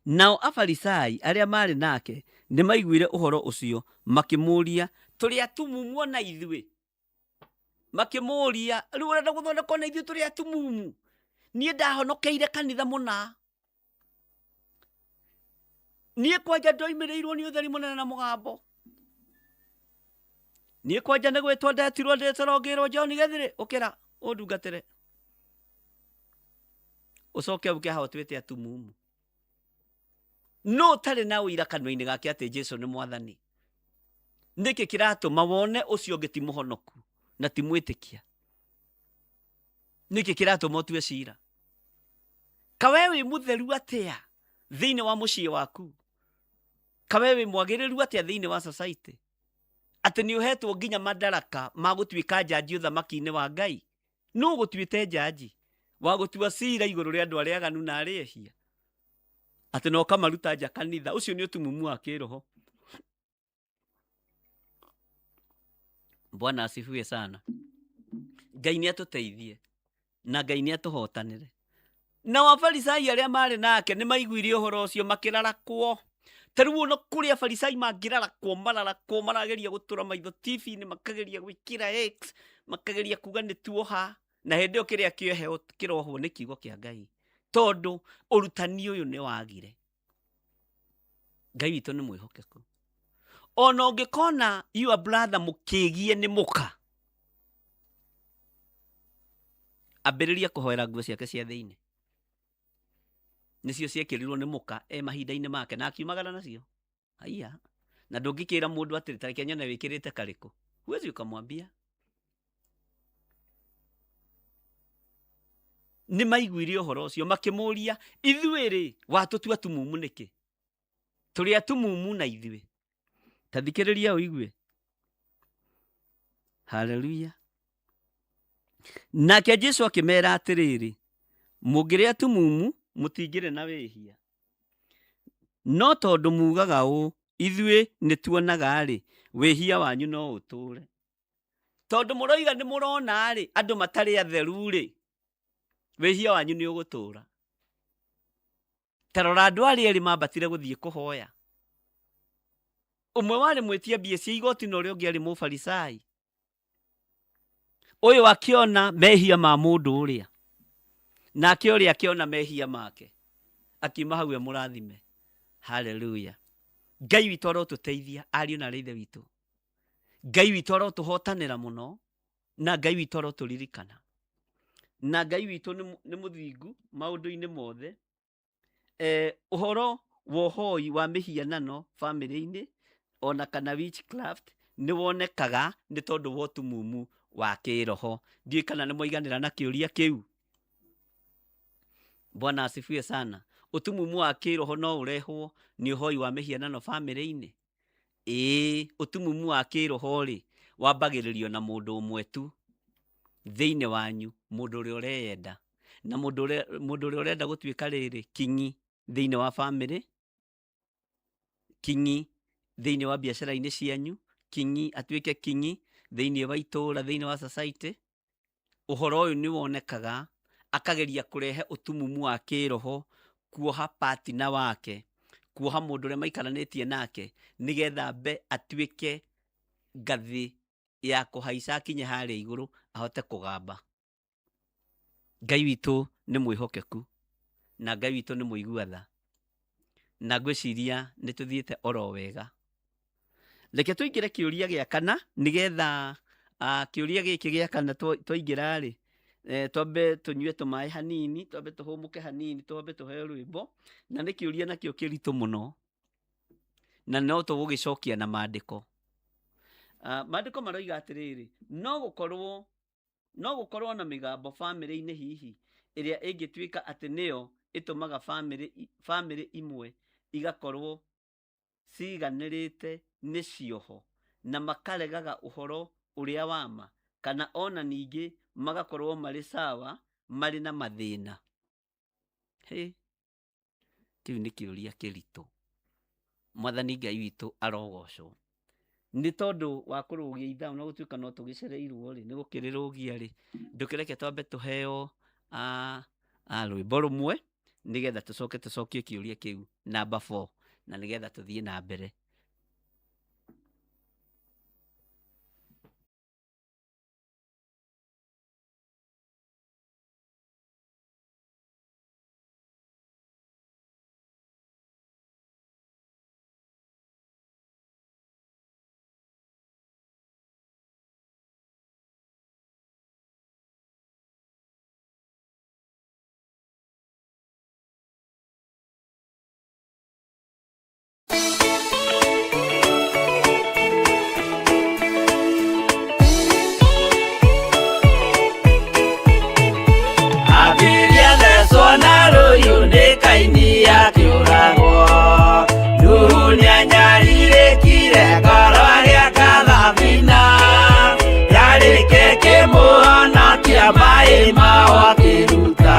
Nao Afarisai arĩa marĩ nake nĩ maiguire ũhoro ũcio, makĩmũũria, tũrĩ atumumu ona ithuĩ? Makĩmũũria, rĩu ũrenda gũthondekwo na ithuĩ tũrĩ atumumu? Niĩ ndahonokeire kanitha mũna, niĩ kwanja ndoimĩrĩirwo nĩ ũtheri mũnene na mũgambo, niĩ kwanja nĩ gwĩtwo ndetirwo ndĩtoro ngĩrwo John Gĩthirĩ ũkĩra ũndungatĩre, ũcoke ũke haha ũtuĩte atumumu. No ũtarĩ na ũira kanua-inĩ gake atĩ Jesu nĩ mwathani, nĩkĩ kĩratũma wone ũcio ũngĩ ti mũhonoku na ti mwĩtĩkia? Nĩkĩ kĩratũma ũtue cira? Kawe wĩ mũtheru atĩa thĩinĩ wa mũciĩ waku? Kawe wĩ mwagĩrĩru atĩa thĩinĩ wa society, atĩ nĩ ũhetwo nginya madaraka ma gũtuĩka njanji ũthamaki-inĩ wa Ngai? Nũ gũtuĩte njanji wa gũtua cira igũrũ rĩa andũ arĩa aganu na arĩa ehia, atĩ na ũkamaruta nja kanitha? Ũcio nĩ ũtumumu wa kĩroho. Bwana asifiwe sana. Ngai nĩ atũteithie na Ngai nĩ atũhotanĩre. Nao Afarisai arĩa marĩ nake nĩ maiguire ũhoro ũcio, makĩrarakwo. Ta rĩu ona kũrĩ Afarisai mangĩrarakwo, mararakwo, marageria gũtũra maitho TV-inĩ, makageria gwĩkĩra X, makageria kuga nĩ tuoha, na hĩndĩ ĩyo kĩrĩa kĩohe kĩrohwo nĩ kiugo kĩa Ngai, tondũ ũrutani ũyũ nĩ wagire. Ngai witũ nĩ mwĩhokeku. Ona ũngĩkona your brother mũkĩgie nĩ mũka, ambĩrĩria kũhoera nguo ciake cia thĩinĩ, nĩcio ciekĩrirwo nĩ mũka e mahinda-inĩ make na akiumagara nacio. Haiya, na ndũngĩkĩra mũndũ atĩrĩ, tareke nyone wĩkĩrĩte karĩkũ, huwezi ukamwambia. Nĩ maiguire ũhoro ũcio, makĩmũũria, ithuĩ rĩ, watũtua tumumu nĩkĩ? Tũrĩ atumumu na ithuĩ. Ta thikĩrĩria ũigue. Haleluya. Nake Jesu akĩmera atĩrĩrĩ, mũngĩrĩ atumumu mũtingĩrĩ na wĩhia, no tondũ mugaga ũũ, ithuĩ nĩtuonaga-rĩ, wĩhia wanyu no ũtũũre. Tondũ mũroiga nĩ mũrona-rĩ, andũ matarĩ atheru-rĩ, wĩhia wanyu nĩ ũgũtũũra. Ta rora andũ arĩa erĩ mambatire gũthiĩ kũhoya. Ũmwe warĩ mwĩtia mbia cia igoti na ũrĩa ũngĩ arĩ mũfarisai. Ũyũ akĩona mehia ma mũndũ ũrĩa, nake ũrĩa akĩona mehia make, akiuma hau e mũrathime. Haleluya. Ngai witũ arotũteithia ariũ na arĩ ithe witũ. Ngai witũ arotũhotanĩra mũno, na Ngai witũ arotũririkana, na Ngai witũ nĩ mũthingu maũndũ-inĩ mothe. Ũhoro wa ũhoi wa mĩhianano bamĩrĩ-inĩ ona kana witchcraft nĩ wonekaga nĩ tondũ wa ũtumumu wa kĩroho. Ndiũĩ kana nĩ mwaiganĩra na kĩũria kĩu. Bwana asifiwe sana. Ũtumumu wa kĩroho no ũrehwo nĩ ũhoi wa mĩhianano bamĩrĩ-inĩ? Ĩĩ, ũtumumu wa kĩroho-rĩ, wambagĩrĩrio na mũndũ ũmwe tu thĩinĩ wanyu, mũndũ ũrĩa ũreyenda. Na mũndũ ũrĩa mũndũ ũrĩa ũrenda gũtuĩka rĩrĩ, kingi thĩinĩ wa bamĩrĩ, kingi thĩinĩ wa biacara-inĩ cianyu, kingi atuĩke kingi thĩinĩ wa itũra, thĩinĩ wa society. Ũhoro ũyũ nĩ wonekaga akageria kũrehe ũtumumu wa kĩroho kuoha partner wake, kuoha mũndũ ũrĩa maikaranĩtie nake, nĩgetha ambe atuĩke ngathĩ ya kũhaica akinye harĩa igũrũ ahote kũgamba. Ngai witũ nĩ mwĩhokeku na Ngai witũ nĩ mũigua tha, na ngwĩciria nĩ tũthiĩte oro wega. Reke tũingĩre kĩũria gĩa kana nĩgetha kĩũria gĩkĩ gĩa kana twaingĩra rĩ, twambe tũnyue tũmaĩ hanini, twambe tũhũmũke hanini, twambe tũheo rwĩmbo, na nĩ kĩũria nakĩo kĩritũ mũno, na no tũgũgĩcokia na maandĩko. Maandĩko maroiga atĩrĩrĩ, no gũkorwo na mĩgambo bamĩrĩ-inĩ hihi ĩrĩa ĩngĩtuĩka atĩ nĩyo ĩtũmaga bamĩrĩ imwe igakorwo ciganĩrĩte nĩ cioho na makaregaga ũhoro ũrĩa wa ma, kana ona ningĩ magakorwo marĩ sawa marĩ na mathĩna. Hĩ, kĩu nĩ kĩũria kĩritũ. Mwathani Ngai witũ arogocwo. Nĩ tondũ wa kũrũgia ithaa ona gũtuĩka no tũgĩcereirwo rĩ, nĩ gũkĩrĩrũgia rĩ, ndũkĩreke twambe tũheo rwĩmbo rũmwe nĩgetha tũcoke tũcokie kĩũria kĩu number 4 na nĩgetha tũthiĩ na mbere. Abiria thecwo na rũhiũ nĩ Kaini akĩũragwo. Nuhu nĩanyarirĩkire ngoro agĩaka thabina. Yarĩke kĩmũhonokia maĩ mao akĩruta.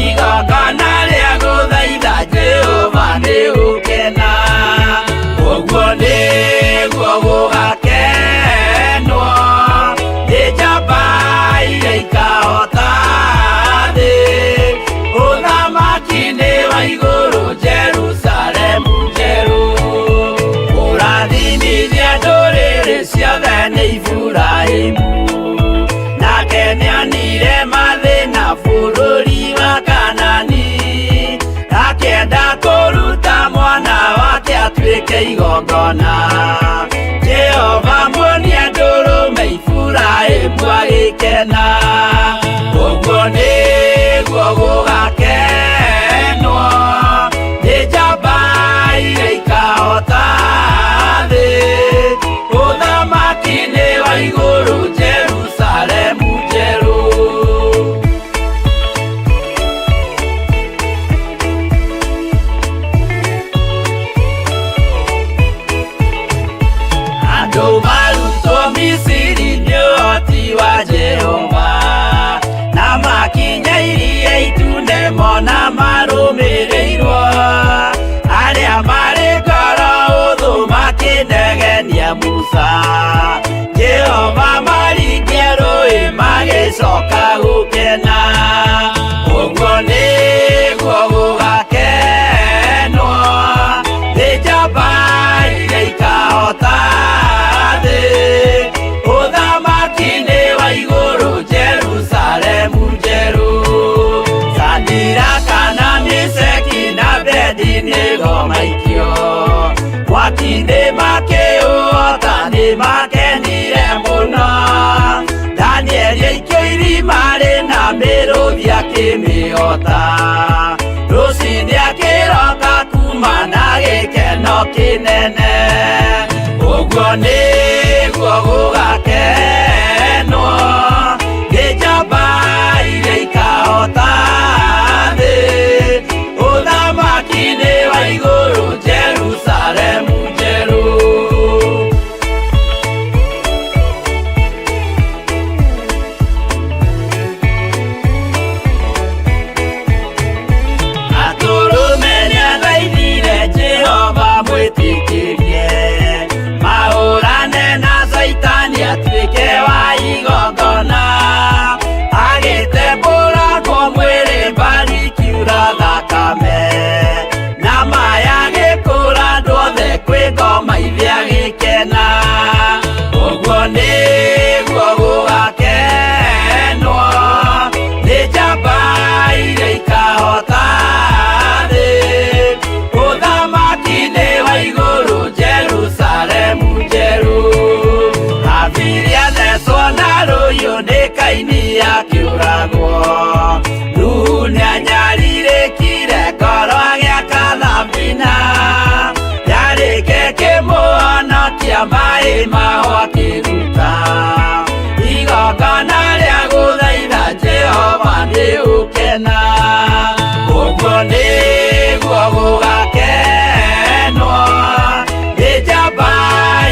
Igongona rĩa gũthaitha Jehova nĩ gũkena. Ũguo nĩguo gũgakenwo nĩ njamba iria ikahota thĩ. Ũthamaki nĩ wa igũrũ Jerusalemu njerũ. Kũrathimithia ndũrĩrĩ ciothe nĩ Iburahĩmu. Nake nĩonire mathĩna bũrũri wa Kanani. Akĩenda kũruta mwana wake atuĩke igongona. Jehova muonia ndũrũme Iburahĩmu agĩkena. Ũguo nĩguo gũgakenwo nĩ njamba iria ikahota thĩ. Ũthamaki nĩ wa igũrũ Jerusalemu njerũ. Mĩrũthi akĩmĩhota. Rũcinĩ akĩroka kuma na gĩkeno kĩnene. Ũguo nĩguo gũgakenwo nĩ njamba iria ikahota thĩ. Ũthamaki-inĩ wa igũrũ Jerusalemu njerũ. Atũrũme nĩathaithire Jehova mwĩtĩkĩrie mahũrane na Caitani atuĩke wa igongona. Agĩtembũrangwo mwĩrĩ mbari ikiura thakame na maya agĩkũra andũ othe kwĩ ngoma ithe agĩkena. Ũguo nĩguo gũgakenwo nĩ njamba iria ikahota thĩ. Ũthamaki-inĩ wa igũrũ Jerusalemu njerũ. Habili athecwo na rũhiũ nĩ Kaini akĩũragwo. Nuhu nĩanyarirĩkire ngoro agĩaka thabina. Yarĩke kĩmũhonokia maĩ maho akĩruta. Igongona rĩa gũthaitha Jehova nĩ ũkena. Ũguo nĩguo gũgakenwo nĩ njamba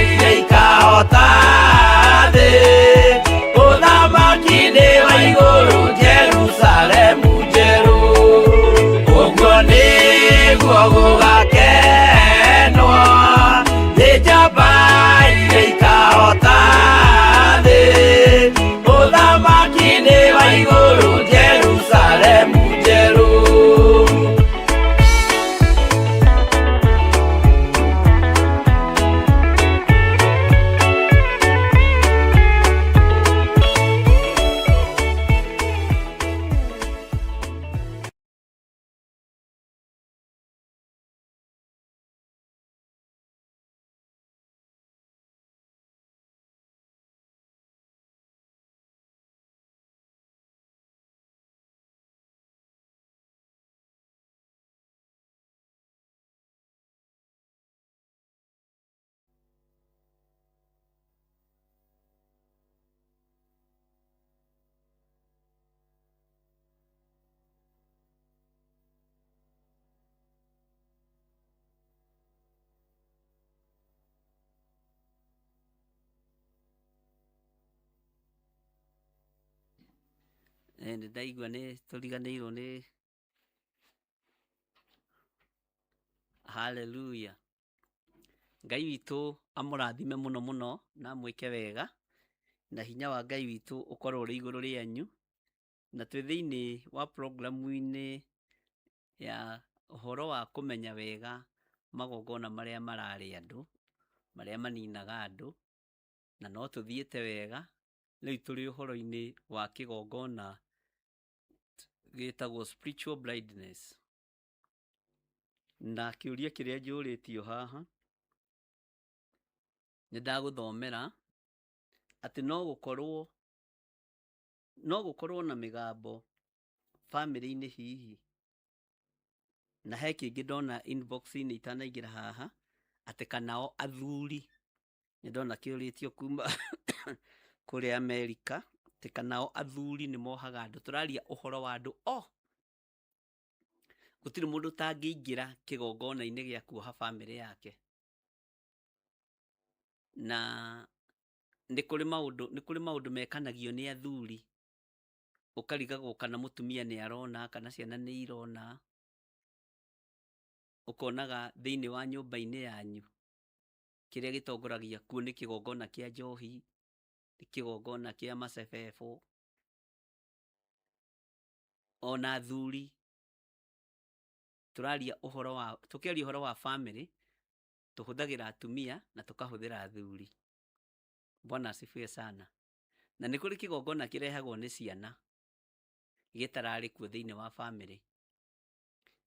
iria ikahota thĩ. Ũthamaki-inĩ wa igũrũ Jerusalemu njerũ. Ũguo nĩguo gũgakenwo nĩ njamba iria ikahota thĩ. Ũthamaki-inĩ wa igũrũ Jerusalemu njerũ. Nĩ ndaigua nĩ tũriganĩirwo nĩ haleluya. Ngai witũ amũrathime mũno mũno na amwĩke wega, na hinya wa Ngai witũ ũkorwo ũrĩ igũrũ rĩanyu. Na twĩ thĩinĩ wa programu-inĩ ya ũhoro wa kũmenya wega magongona marĩa mararĩa andũ, marĩa maninaga andũ, na no tũthiĩte wega. Rĩu tũrĩ ũhoro-inĩ wa kĩgongona gĩtagwo spiritual blindness. Na kĩũria kĩrĩa njũrĩtio haha nĩ ndagũthomera atĩ no gũkorwo na mĩgambo bamĩrĩ-inĩ hihi. Na he kĩngĩ ndona inbox-inĩ itanaingĩra haha atĩ kana o athuri, nĩ ndona kĩũrĩtio kuma kũrĩa Amerika, atĩ kana o athuri nĩ mohaga andũ. Tũraria ũhoro wa andũ o gũtirĩ mũndũ ũtangĩingĩra kĩgongona-inĩ gĩa kuoha bamĩrĩ yake. Na nĩ kũrĩ maũndũ, nĩ kũrĩ maũndũ mekanagio nĩ athuri ũkarigagwo kana mũtumia nĩ arona kana ciana nĩ irona. Ũkonaga thĩinĩ wa nyũmba-inĩ yanyu kĩrĩa gĩtongoragia kuo nĩ kĩgongona kĩa njohi, nĩ kĩgongona kĩa macebebo. Ona athuri tũraria ũhoro wa, tũkĩaria ũhoro wa bamĩrĩ tũhũthagĩra atumia na tũkahũthĩra athuri. Bwana asifiwe sana. Na nĩ kũrĩ kĩgongona kĩrehagwo nĩ ciana gĩtararĩ kuo thĩinĩ wa bamĩrĩ.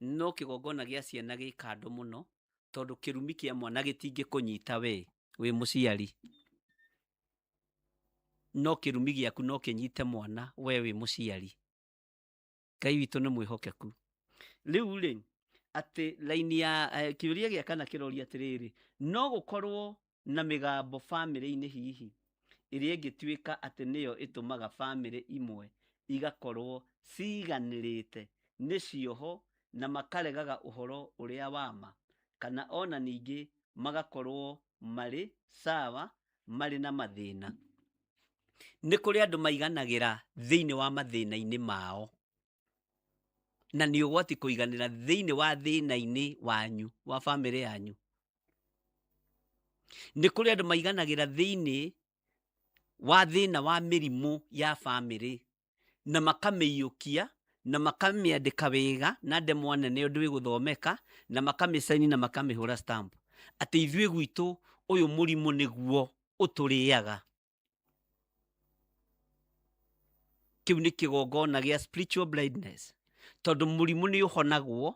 No kĩgongona gĩa ciana gĩ kando mũno tondũ kĩrumi kĩa mwana gĩtingĩkũnyita we wĩ mũciari. No kĩrumi gĩaku no kĩnyite mwana we wĩ mũciari. Ngai witũ nĩ mwĩhokeku. Rĩu rĩ, atĩ laini ya kĩũria gĩa kana kĩroria atĩrĩrĩ, no gũkorwo na mĩgambo bamĩrĩ-inĩ hihi ĩrĩa ĩngĩtuĩka atĩ nĩyo ĩtũmaga bamĩrĩ imwe igakorwo ciganĩrĩte nĩ cioho na makaregaga ũhoro ũrĩa wa ma, kana ona ningĩ magakorwo marĩ sawa marĩ na mathĩna. Nĩ kũrĩ andũ maiganagĩra thĩinĩ wa mathĩna-inĩ mao, na nĩ ũgwati kũiganĩra thĩinĩ wa thĩna-inĩ wanyu, wa bamĩrĩ yanyu. Nĩ kũrĩ andũ maiganagĩra thĩinĩ wa thĩna wa mĩrimũ ya bamĩrĩ, na makamĩiyũkia, na makamĩandĩka wega na ndemwa nene ũndũ ĩgũthomeka, na makamĩcaini na makamĩhũra stamp, atĩ ithuĩ gwitũ ũyũ mũrimũ nĩguo ũtũrĩaga. Kĩu nĩ kĩgongona gĩa spiritual blindness, tondũ mũrimũ nĩ ũhonagwo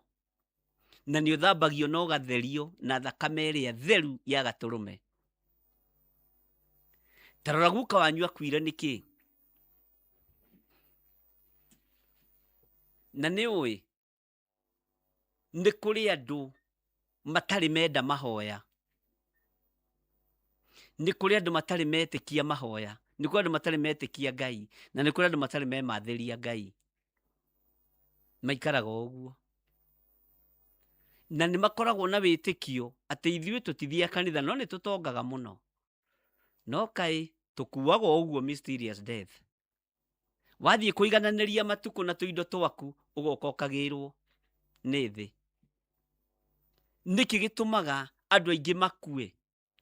na nĩ ũthambagio na ũgatherio na thakame ĩrĩa theru ya gatũrũme. Ta rora guka wanyu akuire nĩkĩ? Na nĩ ũĩ nĩ kũrĩ andũ matarĩ menda mahoya, nĩ kũrĩ andũ matarĩ metĩkia mahoya, nĩ kũrĩ andũ matarĩ metĩkia Ngai, na nĩ kũrĩ andũ matarĩ memathĩria Ngai. Maikaraga o ũguo. Na nĩ makoragwo na wĩtĩkio atĩ ithuĩ tũtithiaga kanitha no nĩ tũtongaga mũno. No kaĩ tũkuaga o ũguo mysterious death. Wathiĩ kũigananĩria matukũ na tũindo twaku ũgoka ũkagĩrwo nĩ thĩ. Nĩkĩ gĩtũmaga andũ aingĩ makue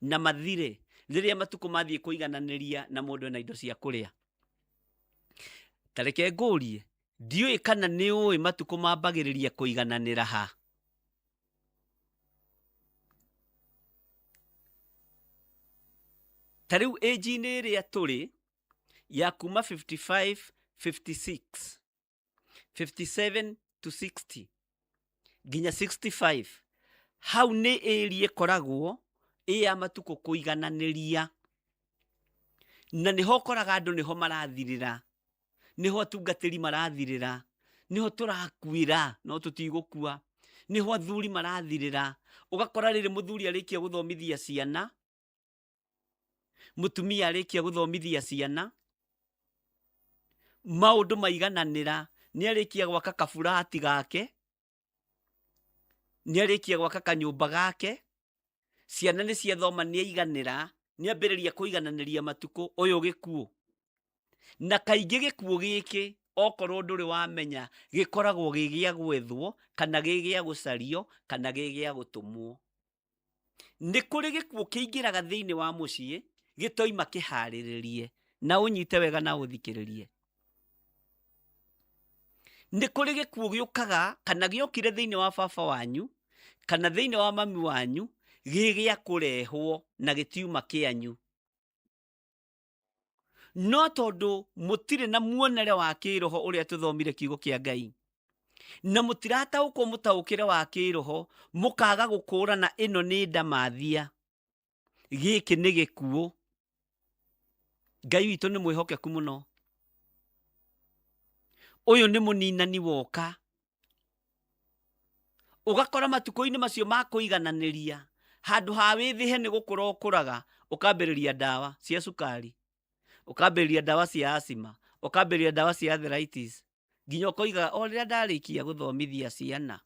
na mathire rĩrĩa matukũ mathiĩ kũigananĩria na mũndũ ena indo cia kũrĩa? Ta reke ngũrie, ndiũĩ kana nĩ ũĩ matukũ mambagĩrĩria kũigananĩra ha? Ta rĩu ĩnji-inĩ ĩrĩa tũrĩ ya kuma 55, 56, 57 to 60 nginya 65, hau nĩ ĩria ĩkoragwo ĩ ya matukũ kũigananĩria, na nĩho ũkoraga andũ nĩho marathirĩra, nĩho atungatĩri marathirĩra, nĩho tũrakuĩra no tũtigũkua, nĩho athuri marathirĩra. Ũgakora rĩrĩ mũthuri arĩkia gũthomithia ciana, mũtumia arĩkia gũthomithia ciana, maũndũ maigananĩra, nĩ arĩkia gwaka kaburati gake, nĩ arĩkia gwaka kanyũmba gake, ciana nĩ ciathoma nĩ aiganĩra, nĩ ambĩrĩria kũigananĩria matukũ, ũyũ gĩkuũ. Na kaingĩ gĩkuũ gĩkĩ okorwo ndũrĩ wamenya gĩkoragwo gĩ gĩa gwethwo kana gĩ gĩa gũcario kana gĩ gĩa gũtũmwo. Nĩ kũrĩ gĩkuũ kĩingĩraga thĩinĩ wa mũciĩ gĩtoima kĩharĩrĩrie, na ũnyite wega na ũthikĩrĩrie. Nĩ kũrĩ gĩkuũ gĩũkaga kana gĩokire thĩinĩ wa baba wanyu kana thĩinĩ wa mami wanyu gĩ gĩa kũrehwo na gĩtiuma kĩanyu. No tondũ mũtirĩ na muonere wa kĩroho ũrĩa tũthomire kiugo kĩa Ngai, na mũtirataũkwo mũtaũkĩre wa kĩroho, mũkaga gũkũrana ĩno nĩ ndamathia, gĩkĩ nĩ gĩkuũ. Ngai witũ nĩ mwĩhokeku mũno. Ũyũ nĩ mũninani woka. Ũgakora matukũ-inĩ macio ma kũigananĩria, handũ ha wĩthĩhe nĩ gũkũra ũkũraga, ũkambĩrĩria ndawa cia cukari, ũkambĩrĩria ndawa cia asthma, ũkambĩrĩria ndawa cia arthritis, nginya ũkoigaga o rĩrĩa ndarĩkia gũthomithia ciana,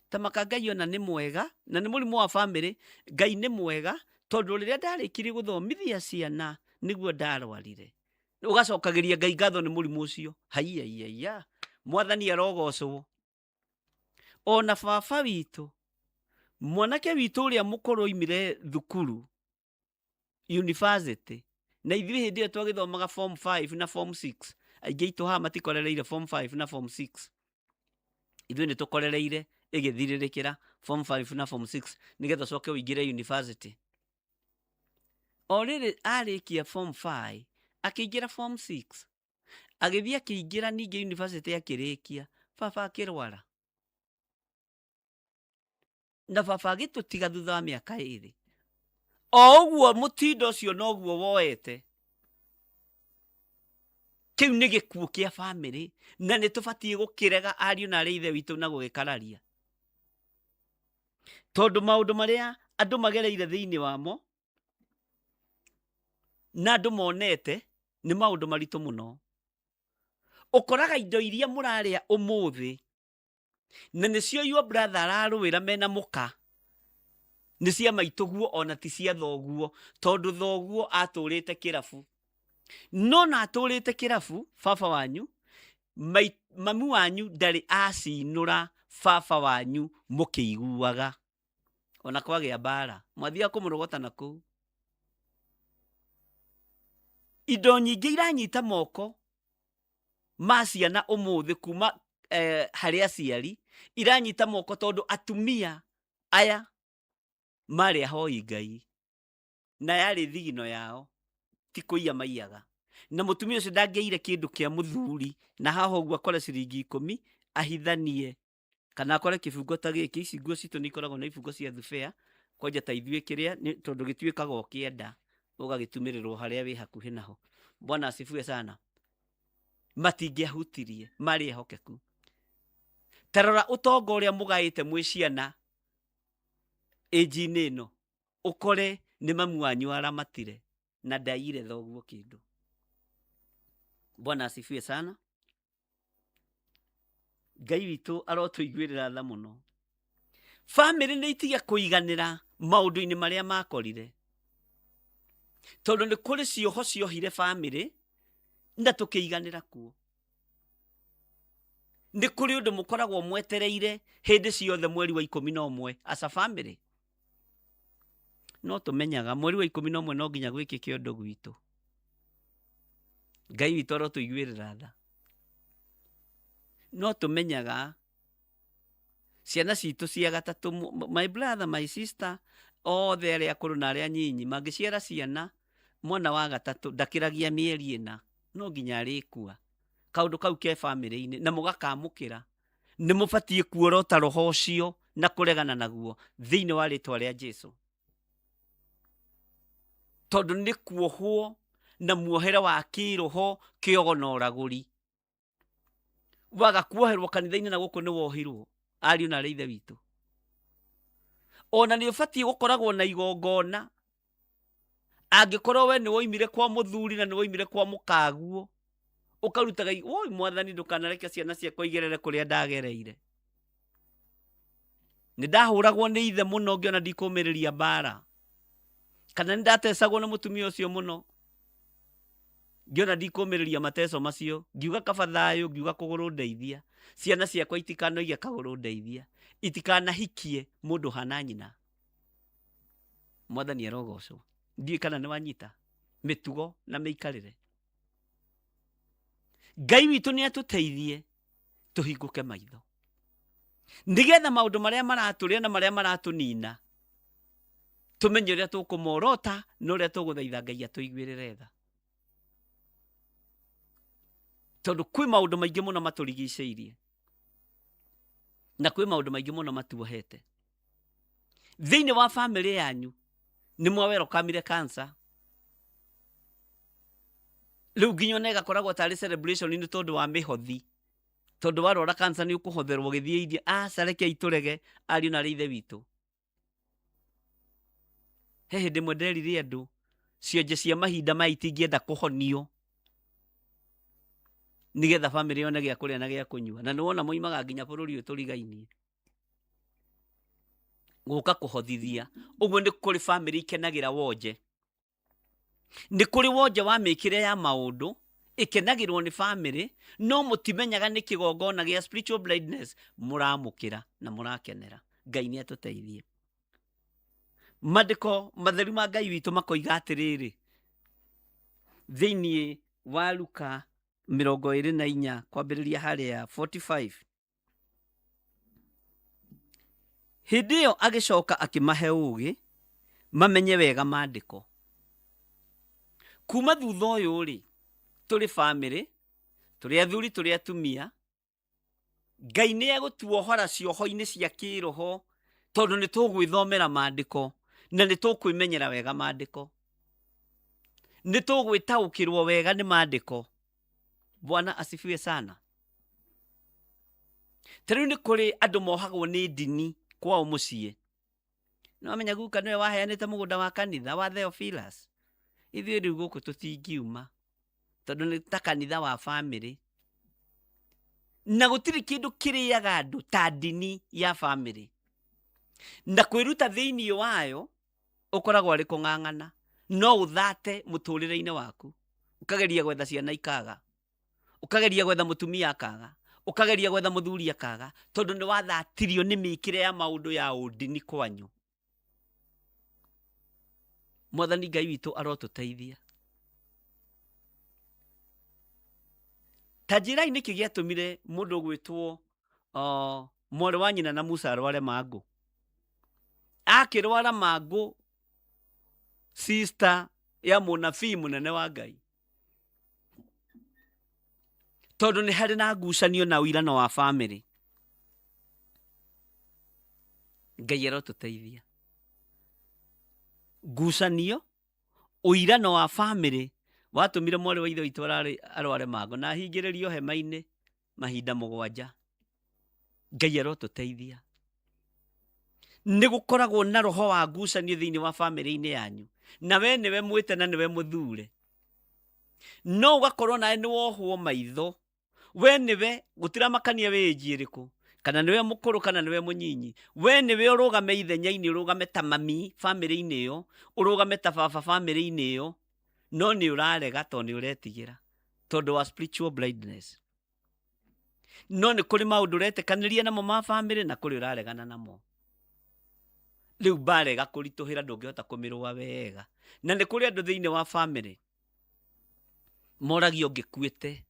ta maka Ngai ona nĩ mwega, na nĩ mũrimũ wa bamĩrĩ, Ngai nĩ mwega, tondũ rĩrĩa ndarĩkirie gũthomithia ciana, nĩguo ndarwarire. Ũgacokagĩria Ngai ngatho nĩ mũrimũ ũcio. Haiyaiyaiya, Mwathani arogocwo. Ona baba witũ, mwanake witũ ũrĩa mũkũrũ oimire thukuru, university, na ithuĩ hĩndĩ ĩyo twagĩthomaga form 5 na form 6, aingĩ aitũ haha matikorereire form 5 na form 6, ithuĩ nĩ tũkorereire ĩgĩthirĩrĩkĩra form 5 na form 6 nĩgetha ũcoke ũingĩre university. O rĩrĩ arĩkia form 5 akĩingĩra form 6, agĩthiĩ akĩingĩra ningĩ university akĩrĩkia, baba akĩrwara. Na baba agĩtũtiga thutha wa mĩaka ĩrĩ. O ũguo mũtindo ũcio noguo woete. Kĩu nĩ gĩkuũ kĩa bamĩrĩ na nĩ tũbatiĩ gũkĩrega ariũ na arĩ ithe witũ na gũgĩkararia, tondũ maũndũ marĩa andũ magereire thĩinĩ wamo na andũ monete nĩ maũndũ maritũ mũno. Ũkoraga indo iria mũrarĩa ũmũthĩ na nĩcio your brother ararũĩra mena mũka nĩ cia maitũguo ona ti cia thoguo, tondũ thoguo atũrĩte kĩrabu. No na atũrĩte kĩrabu baba wanyu, mamu wanyu ndarĩ acinũra baba wanyu mũkĩiguaga. Ona kwagĩa mbara mwathiaga kũmũrogota na kũu. Indo nyingĩ iranyita moko ma ciana ũmũthĩ kuma harĩ aciari iranyita moko tondũ atumia aya marĩ ahoi Ngai na yarĩ thigino yao, ti kũiya maiyaga. Na mũtumia ũcio ndangĩaire kĩndũ kĩa mũthuri na haha ũguo akore ciringi 10 ahithanie kana akore kĩbungo ta gĩkĩ. Ici nguo citũ nĩ ikoragwo na ibungo cia thubea kwanja ta ithuĩ kĩrĩa tondũ gĩtuĩkaga ũkĩenda ũgagĩtumĩrĩrwo harĩa wĩ hakuhĩ naho. Bwana asifiwe sana. Matingĩahutirie, marĩ ehokeku. Ta rora ũtonga ũrĩa mũgaĩte mwĩ ciana ĩnji-inĩ ĩno, ũkore nĩ mamu wanyu aramatire na ndaiyire thoguo kĩndũ. Bwana asifiwe sana. Ngai witũ arotũiguĩrĩra tha mũno. Bamĩrĩ nĩ itige kũiganĩra maũndũ-inĩ marĩa makorire, tondũ nĩ kũrĩ cioho ciohire bamĩrĩ na tũkĩiganĩra kuo. Nĩ kũrĩ ũndũ mũkoragwo mwetereire hĩndĩ ciothe mweri wa 11 as a family. No tũmenyaga mweri wa 11 no nginya gwĩkĩke ũndũ gwitũ. Ngai witũ arotũiguĩrĩra tha. No tũmenyaga ciana citũ cia gatatũ, my brother, my sister, othe arĩa akũrũ na arĩa anyinyi mangĩciara ciana, mwana wa gatatũ ndakĩragia mĩeri 4, no nginya arĩkua. Kaũndũ kau ke bamĩrĩ-inĩ na mũgakamũkĩra. Nĩ mũbatiĩ kuorota roho ũcio na kũregana naguo thĩinĩ wa rĩtwa rĩa Jesu, tondũ nĩ kuohwo na muohere wa kĩroho kĩogo na ũragũri. Waga kuoherwo kanitha-inĩ na gũkũ nĩ wohirwo, ariũ na arĩ ithe witũ. Ona nĩ ũbatiĩ gũkoragwo na igongona angĩkorwo we nĩ woimire kwa mũthuri na nĩ woimire kwa mũkaguo, ũkarutaga woi mwathani ndũkanareke ciana ciakwa igerere kũrĩa ndagereire. Nĩ ndahũragwo nĩ ithe mũno ngĩona ndikũmĩrĩria mbara, kana nĩ ndatecagwo nĩ mũtumia ũcio mũno ngĩona ndikũmĩrĩria mateco macio, ngiuga kaba thayũ, ngiuga kũgũrũ ndeithia, ciana ciakwa itikanoige kagũrũ ndeithia, itikanahikie mũndũ hana nyina. Mwathani arogocwo. Ndiũĩ kana nĩ wanyita mĩtugo na mĩikarĩre. Ngai witũ nĩ atũteithie tũhingũke maitho nĩgetha maũndũ marĩa maratũrĩa na marĩa maratũnina tũmenye ũrĩa tũkũmorota na ũrĩa tũgũthaitha Ngai atũiguĩrĩre tha, tondũ kwĩ maũndũ maingĩ mũno matũrigicĩirie na kwĩ maũndũ maingĩ mũno matuohete. Thĩinĩ wa bamĩrĩ yanyu nĩ mwawerokamire cancer, rĩu nginya ona ĩgakoragwo tarĩ celebration nĩ tondũ wa mĩhothi, tondũ warwara cancer nĩ ũkũhotherwo gĩthiĩ iria. Aca, rekei tũrege ariũ na arĩ ithe witũ. He hĩndĩ ĩmwe nderire andũ cionje cia mahinda maya itingĩenda kũhonio nĩgetha bamĩrĩ yone gĩa kũrĩa na gĩa kũnyua, na nĩwona moimaga nginya bũrũri ũyũ tũrigainie gũka kũhothithia. Ũguo nĩ kũrĩ bamĩrĩ ikenagĩra wonje, nĩ kũrĩ wonje wa mĩkĩre ya maũndũ ĩkenagĩrwo nĩ bamĩrĩ, no mũtimenyaga nĩ kĩgongona gĩa spiritual blindness mũramũkĩra na mũrakenera. Ngai nĩ atũteithie. Mandĩko matheru ma Ngai witũ makoiga atĩrĩrĩ, thĩinĩ wa Luka 24 kwambĩrĩria harĩa 45, hĩndĩ ĩyo agĩcoka akĩmahe ũũgĩ mamenye wega maandĩko. Kuma thutha ũyũ rĩ, tũrĩ bamĩrĩ, tũrĩ athuri, tũrĩ atumia, Ngai nĩ egũtuohora cioho-inĩ cia kĩroho, tondũ nĩ tũgwĩthomera maandĩko na nĩ tũkwĩmenyera wega maandĩko, nĩ tũgwĩtaũkĩrwo wega nĩ maandĩko. Bwana asifiwe sana. Ta rĩu nĩ kũrĩ andũ mohagwo nĩ ndini kwao mũciĩ. Nĩ wamenya guka nĩwe waheanĩte mũgũnda wa kanitha wa Theophilus. Ithuĩ rĩu gũkũ tũtingiuma tondũ nĩ ta kanitha wa bamĩrĩ. Na gũtirĩ kĩndũ kĩrĩaga andũ ta ndini ya bamĩrĩ. Na kwĩruta thĩinĩ wayo ũkoragwo arĩ kũng'ang'ana. No ũthate mũtũrĩre-inĩ waku. Ũkageria gwetha ciana ikaga. Ũkageria gwetha mũtumia akaga. Ũkageria gwetha mũthuri akaga. Tondũ nĩ wathatirio nĩ mĩkĩre ya maũndũ ya ũndini kwanyu. Mwathani Ngai witũ arotũteithia. Ta njĩrai nĩkĩ gĩatũmire mũndũ ũgwĩtwo mwarĩ wa nyina na Musa arware mangũ. Akĩrwara mangũ sister ya mũnabii mũnene wa Ngai. Tondũ nĩ harĩ na ngucanio na ũirano wa bamĩrĩ. Ngai arotũteithia. Ngucanio, ũirano wa bamĩrĩ watũmire mwarĩ wa ithe witũ arware mangũ na ahingĩrĩrio hema-inĩ mahinda mũgwanja. Ngai arotũteithia. Nĩ gũkoragwo na roho wa ngucanio thĩinĩ wa bamĩrĩ-inĩ yanyu, na we nĩwe mwĩte na nĩwe mũthure. No ũgakorwo nawe nĩ wohwo maitho, we nĩwe gũtiramakania wĩ ĩnji ĩrĩkũ, kana nĩwe mũkũrũ kana nĩwe mũnyinyi, we nĩwe ũrũgame ithenya-inĩ, ũrũgame ta mami bamĩrĩ-inĩ ĩyo, ũrũgame ta baba bamĩrĩ-inĩ ĩyo, no nĩ ũrarega tondũ nĩ ũretigĩra, tondũ wa spiritual blindness. No nĩ kũrĩ maũndũ ũretĩkanĩria namo ma bamĩrĩ na kũrĩ ũraregana namo. Rĩu mbara ĩgakũritũhĩra ndũngĩhota kũmĩrũa wega. Na nĩ kũrĩ andũ thĩinĩ wa bamĩrĩ moragio ngĩkuĩte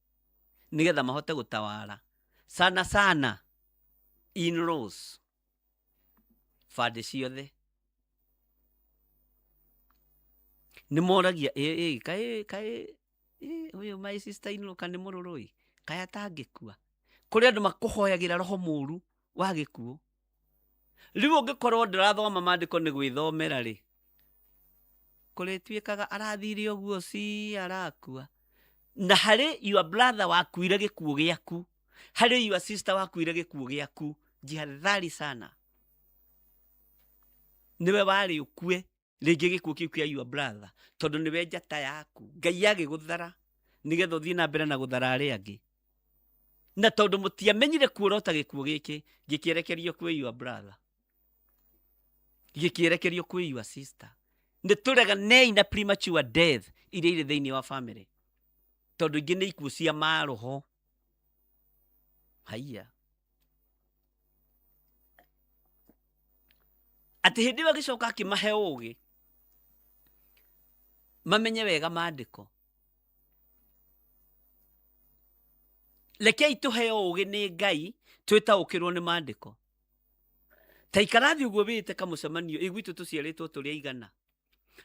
nĩgetha mahote gũtawara. Sana sana in-laws bandĩ ciothe nĩ moragia ĩ kaĩ kaĩ ũyũ my sister in law kana nĩ mũrũrũ ĩ kaĩ atangĩkua. Kũrĩ andũ makũhoyagĩra roho mũru wa gĩkuũ. Rĩu ũngĩkorwo ndũrathoma maandĩko nĩ gwĩthomera rĩ, kũrĩtuĩkaga arathire ũguo ci arakua. Na harĩ your brother wakuire gĩkuũ gĩaku, harĩ your sister wakuire gĩkuũ gĩaku, jihadhari sana. Nĩwe warĩ ũkue rĩngĩ gĩkuũ kĩu kĩa your brother, tondũ nĩwe njata yaku. Ngai agĩgũthara nĩgetha ũthiĩ na mbere na gũthara arĩa angĩ. Na tondũ mũtiamenyire kuorota gĩkuũ gĩkĩ, gĩkĩerekerio kwĩ your brother, gĩkĩerekerio kwĩ your sister. Nĩ tũreganei na premature death iria irĩ thĩinĩ wa family, tondũ ingĩ nĩ ikuũ cia maroho. Haiya. Atĩ hĩndĩ ĩyo agĩcoka akĩmahe ũũgĩ mamenye wega maandĩko. Rekei tũheo ũũgĩ nĩ Ngai twĩtaũkĩrwo nĩ maandĩko. Ta ikara thĩ ũguo wĩte kamũcemanio, ĩ gwitũ tũciarĩtwo tũrĩ aigana?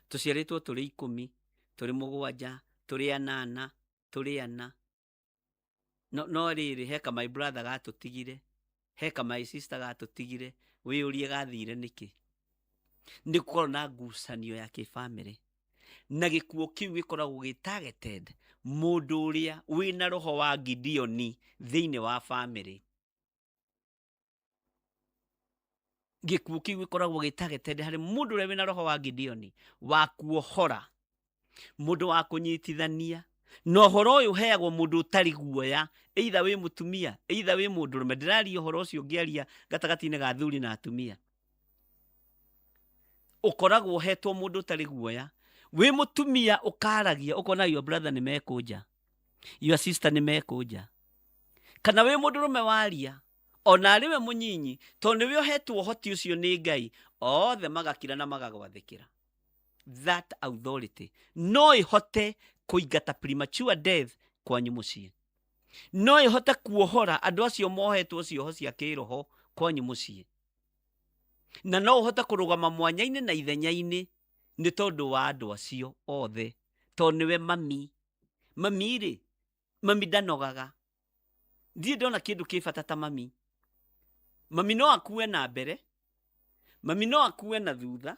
Tũciarĩtwo tũrĩ 10, tũrĩ 7, tũrĩ 8, tũrĩ 4. No rĩrĩ, heka my brother gatũtigire, heka my sister gatũtigire, wĩyũrie gathire nĩkĩ? Nĩ gũkorwo na ngucanio ya kĩbamĩrĩ. Na gĩkuũ kĩu gĩkoragwo gĩ targeted mũndũ ũrĩa wĩna roho wa Gideoni thĩinĩ wa bamĩrĩ. Gĩkuũ kĩu gĩkoragwo gĩ targeted harĩ mũndũ ũrĩa wĩna roho wa Gideoni wa kuohora, mũndũ wa kũnyitithania. Na ũhoro ũyũ ũheagwo mũndũ ũtarĩ guoya, either wĩ mũtumia, either wĩ mũndũrũme. Ndĩraria ũhoro ũcio ngĩaria gatagatĩ-inĩ ga athuri na atumia. Ũkoragwo ũhetwo mũndũ ũtarĩ guoya. Wĩ mũtumia ũkaragia, ũkona your brother nĩ mekũnja, your sister nĩ mekũnja. Kana wĩ mũndũrũme waria, ona arĩ we mũnyinyi, tondũ nĩwe ũhetwo ũhoti ũcio nĩ Ngai, othe magakira na magagwathĩkĩra. That authority no ĩhote kũingata premature death kwanyu mũciĩ. No ĩhote kuohora andũ acio mohetwo cioho cia kĩroho kwanyu mũciĩ. Na no ũhote kũrũgama mwanya-inĩ na ithenya-inĩ nĩ tondũ wa andũ acio othe, tondũ nĩwe mami. Mami rĩ, mami ndanogaga. Ndirĩ ndona kĩndũ kĩ bata ta mami. Mami no akue na mbere, mami no akue na thutha,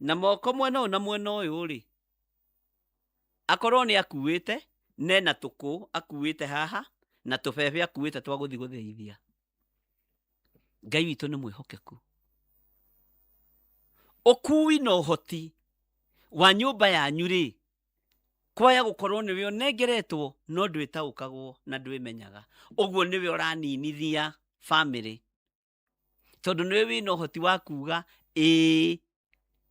na moko mwena ũyũ na mwena ũyũ rĩ, akorwo nĩ akuĩte Nena tũkũ akuĩte haha na tũbebe akuĩte twa gũthiĩ gũthĩithia. Ngai witũ nĩ mwĩhokeku. Ũkui na ũhoti wa nyũmba yanyu rĩ, kwaya gũkorwo nĩwe ũnengeretwo no ndwĩtaũkagwo na ndwĩmenyaga. Ũguo nĩwe ũraninithia bamĩrĩ, tondũ nĩwe wĩna ũhoti wa kuga ĩĩ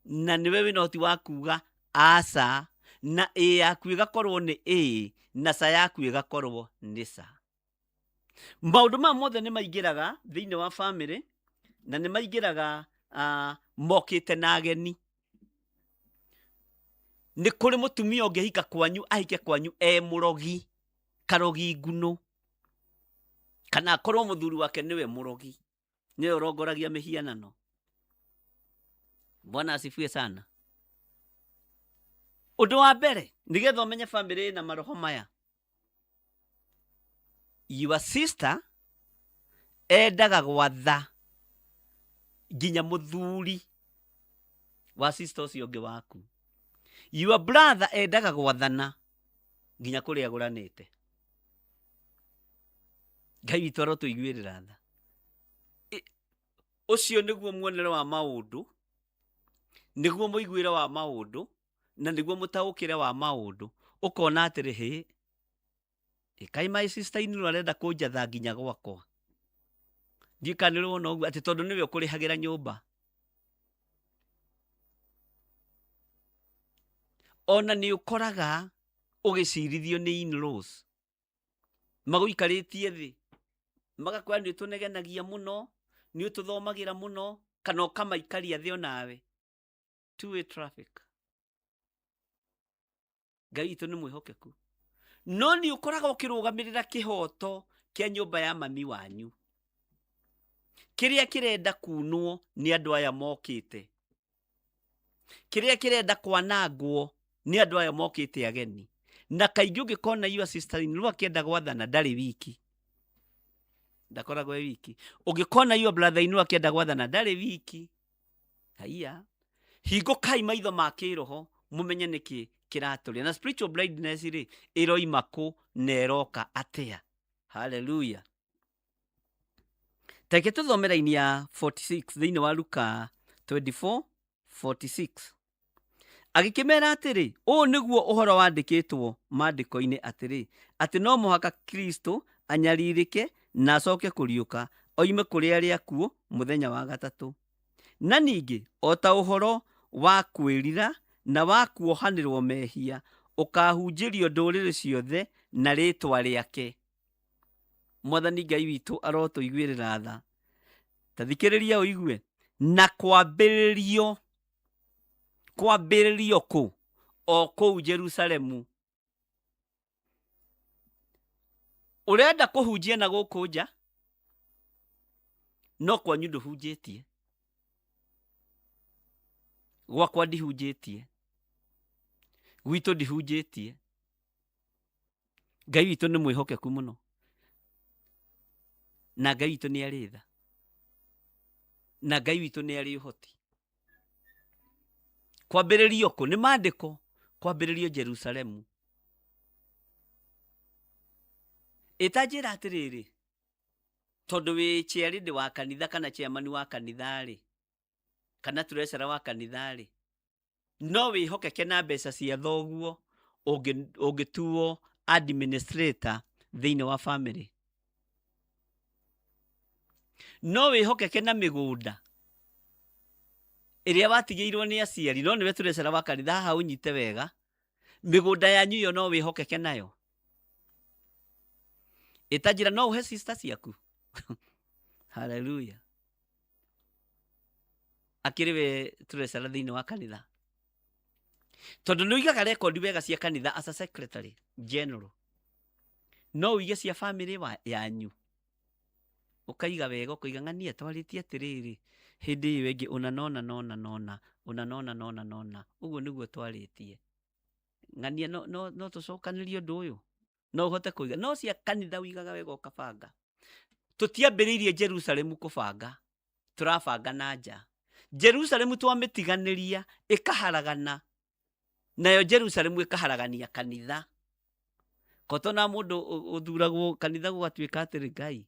na nĩwe wĩna ũhoti wa kuga aca, na ĩĩ yaku ĩgakorwo nĩ ĩĩ na ca yaku ĩgakorwo nĩ ca. Maũndũ maya mothe nĩ maingĩraga thĩinĩ wa bamĩrĩ na nĩ maingĩraga mokĩte na ageni. Nĩ kũrĩ mũtumia ũngĩhika kwanyu, ahike kwanyu e mũrogi, karogi ngunũ, kana akorwo mũthuri wake nĩwe mũrogi, nĩwe ũrongoragia mĩhianano. Bwana asifiwe sana. Ũndũ wa mbere, nĩgetha ũmenye bamĩrĩ ĩna maroho maya, your sister endaga gwatha nginya mũthuri wa sister ũcio ũngĩ waku. Your brother endaga gwathana nginya kũrĩa agũranĩte. Ngai witũ arotũiguĩrĩra tha. Ũcio nĩguo muonere wa maũndũ, nĩguo mũiguĩre wa maũndũ, na nĩguo mũtaũkĩre wa maũndũ. Ũkona atĩrĩ, hĩ, kaĩ my sister in law arenda kũnjatha nginya gwakwa. Ndiũĩ kana nĩ ũrĩ wona ũguo, atĩ tondũ nĩwe ũkũrĩhagĩra nyũmba. Ona nĩ ũkoraga ũgĩcirithio nĩ in-laws, magũikarĩtie thĩ, magakwĩra nĩ ũtũnegenagia mũno, nĩ ũtũthomagĩra mũno, kana ũkamaikaria thĩ onawe. Two-way traffic. Ngai witũ nĩ mwĩhokeku. No nĩ ũkoraga ũkĩrũgamĩrĩra kĩhoto kĩa nyũmba ya mami wanyu, kĩrĩa kĩrenda kunwo nĩ andũ aya mokĩte, kĩrĩa kĩrenda kwanangwo nĩ andũ aya mokĩte ageni. Na kaingĩ ũngĩkona your sister in law akĩenda gwathana, ndarĩ wiki, ndakoragwo e wiki. Ũngĩkona your brother in law akĩenda gwathana, ndarĩ wiki. Haiya, hingũkai maitho ma kĩroho mũmenye nĩkĩ kĩratũrĩa. Na spiritual blindness rĩ, ĩroima kũ na ĩroka atĩa? Haleluya. Tareke tũthome raini ya 46 thĩinĩ wa Luka 24 46. Agĩkĩmera atĩrĩ, ũũ nĩguo ũhoro wandĩkĩtwo maandĩko-inĩ atĩrĩ, atĩ no mũhaka Kristo anyarirĩke na acoke kũriũka oime kũrĩ arĩa akuũ mũthenya wa gatatũ. Na ningĩ o ta ũhoro wa kwĩrira na wa kuohanĩrwo mehia ũkaahunjĩrio ndũrĩrĩ ciothe na rĩĩtwa rĩake. Mwathani Ngai witũ arotũiguĩrĩra tha. Ta thikĩrĩria ũigue. Na kwambĩrĩrio, kwambĩrĩrio kũ? O kũu Jerusalemu. Ũrenda kũhunjia na gũkũ nja, no kwanyu ndũhunjĩtie. Gwakwa ndihunjĩtie, gwitũ ndihunjĩtie. Ngai witũ nĩ mwĩhokeku mũno, na Ngai witũ nĩ arĩ tha, na Ngai witũ nĩ arĩ ũhoti. Kwambĩrĩrio kũ? Nĩ maandĩko, kwambĩrĩrio Jerusalemu. Ĩta njĩra atĩrĩrĩ, tondũ wĩ chairlady wa kanitha kana chairman wa kanitha-rĩ, kana treasurer wa kanitha-rĩ, no wĩhokeke na mbeca cia thoguo ũngĩtuo administrator thĩinĩ wa family? No wĩhokeke na mĩgũnda ĩrĩa watigĩirwo nĩ aciari, no nĩwe treasurer wa kanitha? Haha ũnyite wega, mĩgũnda yanyu ĩyo no wĩhokeke nayo? Ĩta njĩra, no ũhe sister ciaku? Haleluya. Akĩrĩ we treasurer thĩinĩ wa kanitha, tondũ nĩ ũigaga rekondi wega cia kanitha as a secretary general, no ũige cia family yanyu ũkaiga wega, ũkaiga ng'ania twarĩtie atĩrĩrĩ hĩndĩ ĩyo ĩngĩ ũna nona nona nona ũna nona nona nona, ũguo nĩguo twarĩtie ng'ania. No, no, no tũcokanĩrie ũndũ ũyũ, no ũhote kũiga, no cia kanitha ũigaga wega ũkabanga. Tũtiambĩrĩirie Jerusalemu kũbanga, tũrabanga na nja. Jerusalemu twamĩtiganĩria ĩkaharagana, nayo Jerusalemu ĩkaharagania kanitha. Kotona mũndũ ũthuragwo kanitha gũgatuĩka atĩrĩ, Ngai,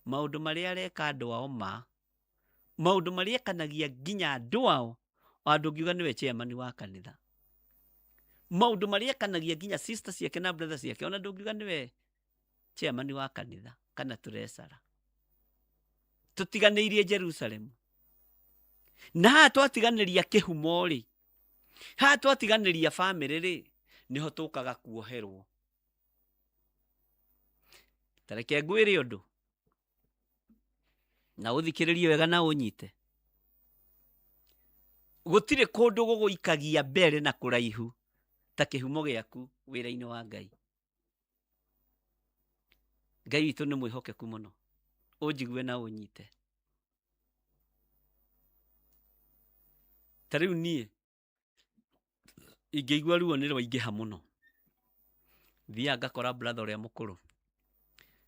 maũndũ marĩa areka andũ ao ma maũndũ marĩa ekanagia nginya andũ ao, o andũ ngiuga nĩwe chairman wa kanitha, maũndũ marĩa ekanagia nginya sister ciake na brother ciake, ona ndũngiuga nĩwe chairman wa kanitha kana treasurer. Tũtiganĩirie Jerusalemu, na haha twatiganĩria kĩhumo rĩ, haha twatiganĩria bamĩrĩ rĩ, nĩho tũkaga kuoherwo. Ta reke ngwĩre ũndũ na ũthikĩrĩrie wega na ũnyite. Gũtirĩ kũndũ gũgũikagia mbere na kũraihu ta kĩhumo gĩaku wĩra-inĩ wa Ngai. Ngai witũ nĩ mwĩhokeku mũno, ũnjigue na ũnyite. Ta rĩu niĩ ingĩigua ruo nĩ rwaingĩha mũno, thiaga ngakora brother ũrĩa mũkũrũ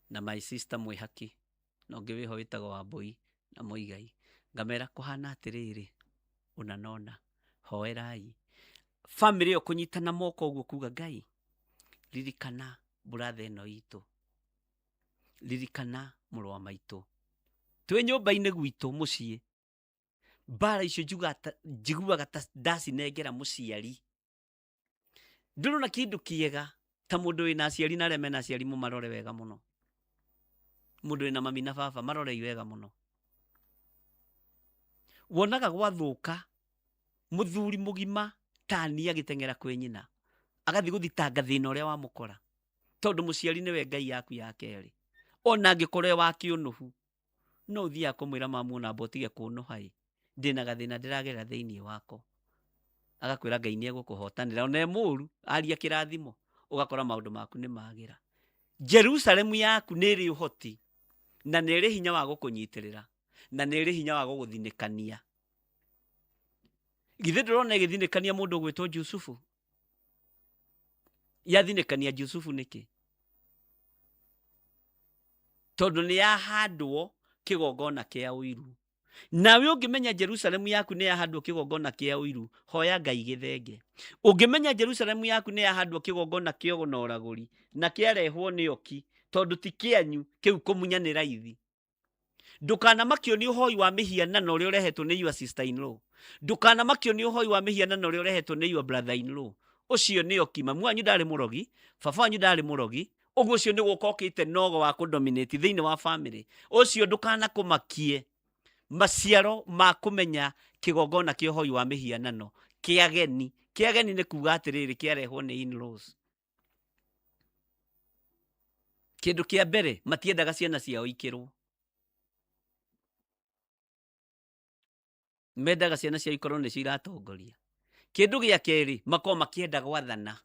na my sister mwĩhaki na ũngĩ wĩho wĩtagwo Wambũi na Mũigai, ngamera kũhana atĩrĩrĩ, ũna na ũna, hoerai. Bamĩrĩ ĩyo kũnyitana moko ũguo kuga Ngai, ririkana brother ĩno itũ, ririkana mũrũ wa maitũ. Twĩ nyũmba-inĩ gwitũ mũciĩ, mbara icio njiguaga ta ndacinengera mũciari. Ndũrona kĩndũ kĩega ta mũndũ wĩna aciari na arĩa mena aciari mũmarore wega mũno. Mũndũ wĩna mami na baba marorei wega mũno. Wonaga gwathũka mũthuri mũgima tani agĩteng'era kwĩ nyina, agathiĩ gũthitanga thĩna ũrĩa wamũkora, tondũ mũciari nĩwe Ngai yaku ya kerĩ. Ona angĩkorwo e wa kĩũnũhu, no ũthiaga kũmwĩra mamu ona amba ũtige kũnũha ĩ, ndĩna gathĩna ndĩragerera thĩinĩ wako. Agakwĩra Ngai nĩ egũkũhotanĩra, ona e mũru, aria kĩrathimo, ũgakora maũndũ maku nĩ magĩra. Jerusalemu yaku nĩ ĩrĩ ũhoti na nĩ ĩrĩ hinya wa gũkũnyitĩrĩra na nĩ ĩrĩ hinya wa gũgũthinĩkania. Githĩ ndũrona ĩgĩthinĩkania mũndũ ũgwĩtwo Jusufu? Yathinĩkania Jusufu nĩkĩ? Tondũ nĩ yahandwo kĩgongona kĩa ũiru. Nawe ũngĩmenya Jerusalemu yaku nĩ yahandwo kĩgongona kĩa ũiru, hoya Ngai gĩthenge. Ũngĩmenya Jerusalemu yaku nĩ yahandwo kĩgongona kĩa ũgo na ũragũri, na kĩarehwo nĩ oki, tondũ ti kĩanyu, kĩu kũmunya nĩ raithi. Ndũkanamakio nĩ ũhoi wa mĩhianano ũrĩa ũrehetwo nĩ your sister in law. Ndũkanamakio nĩ ũhoi wa mĩhianano ũrĩa ũrehetwo nĩ your brother in law. Ũcio nĩ oki. Mamu wanyu ndarĩ mũrogi, baba wanyu ndarĩ mũrogi, ũguo ũcio nĩ gũka ũkĩte nogo wa kũdominate thĩinĩ wa family. Ũcio ndũkanakũmakie. Maciaro ma kũmenya kĩgongona kĩa ũhoi wa mĩhianano kĩa ageni. Kĩa ageni nĩ kuga atĩrĩrĩ, kĩarehwo nĩ in-laws. Kĩndũ kĩa mbere, matiendaga ciana ciao ikĩrwo. Mendaga ciana ciao ikorwo nĩcio iratongoria. Kĩndũ gĩa kerĩ, makorwo makĩenda gwathana.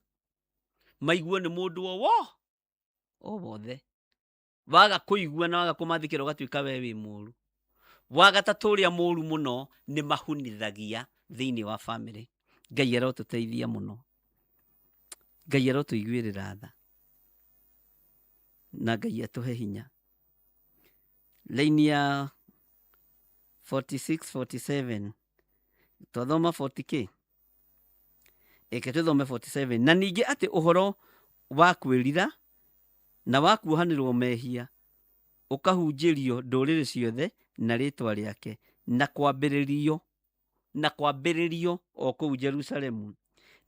Maigue nĩ mũndũ o wo, o wothe. Waga kũigua na waga kũmathĩkĩra ũgatuĩka we wĩ mũru. Wa gatatũ ũrĩa mũru mũno nĩ mahunithagia thĩinĩ wa family. Ngai arotũteithia mũno. Ngai arotũiguĩrĩra tha. Na Ngai atũhe hinya. Laini ya 46, 47. Twathoma 40K? Eke tũthome 47. Na ningĩ atĩ ũhoro wa kwĩrira na wa kuohanĩrwo mehia ũkahunjĩrio ndũrĩrĩ ciothe na rĩtwa rĩake, na kwambĩrĩrio, na kwambĩrĩrio o kũu Jerusalemu.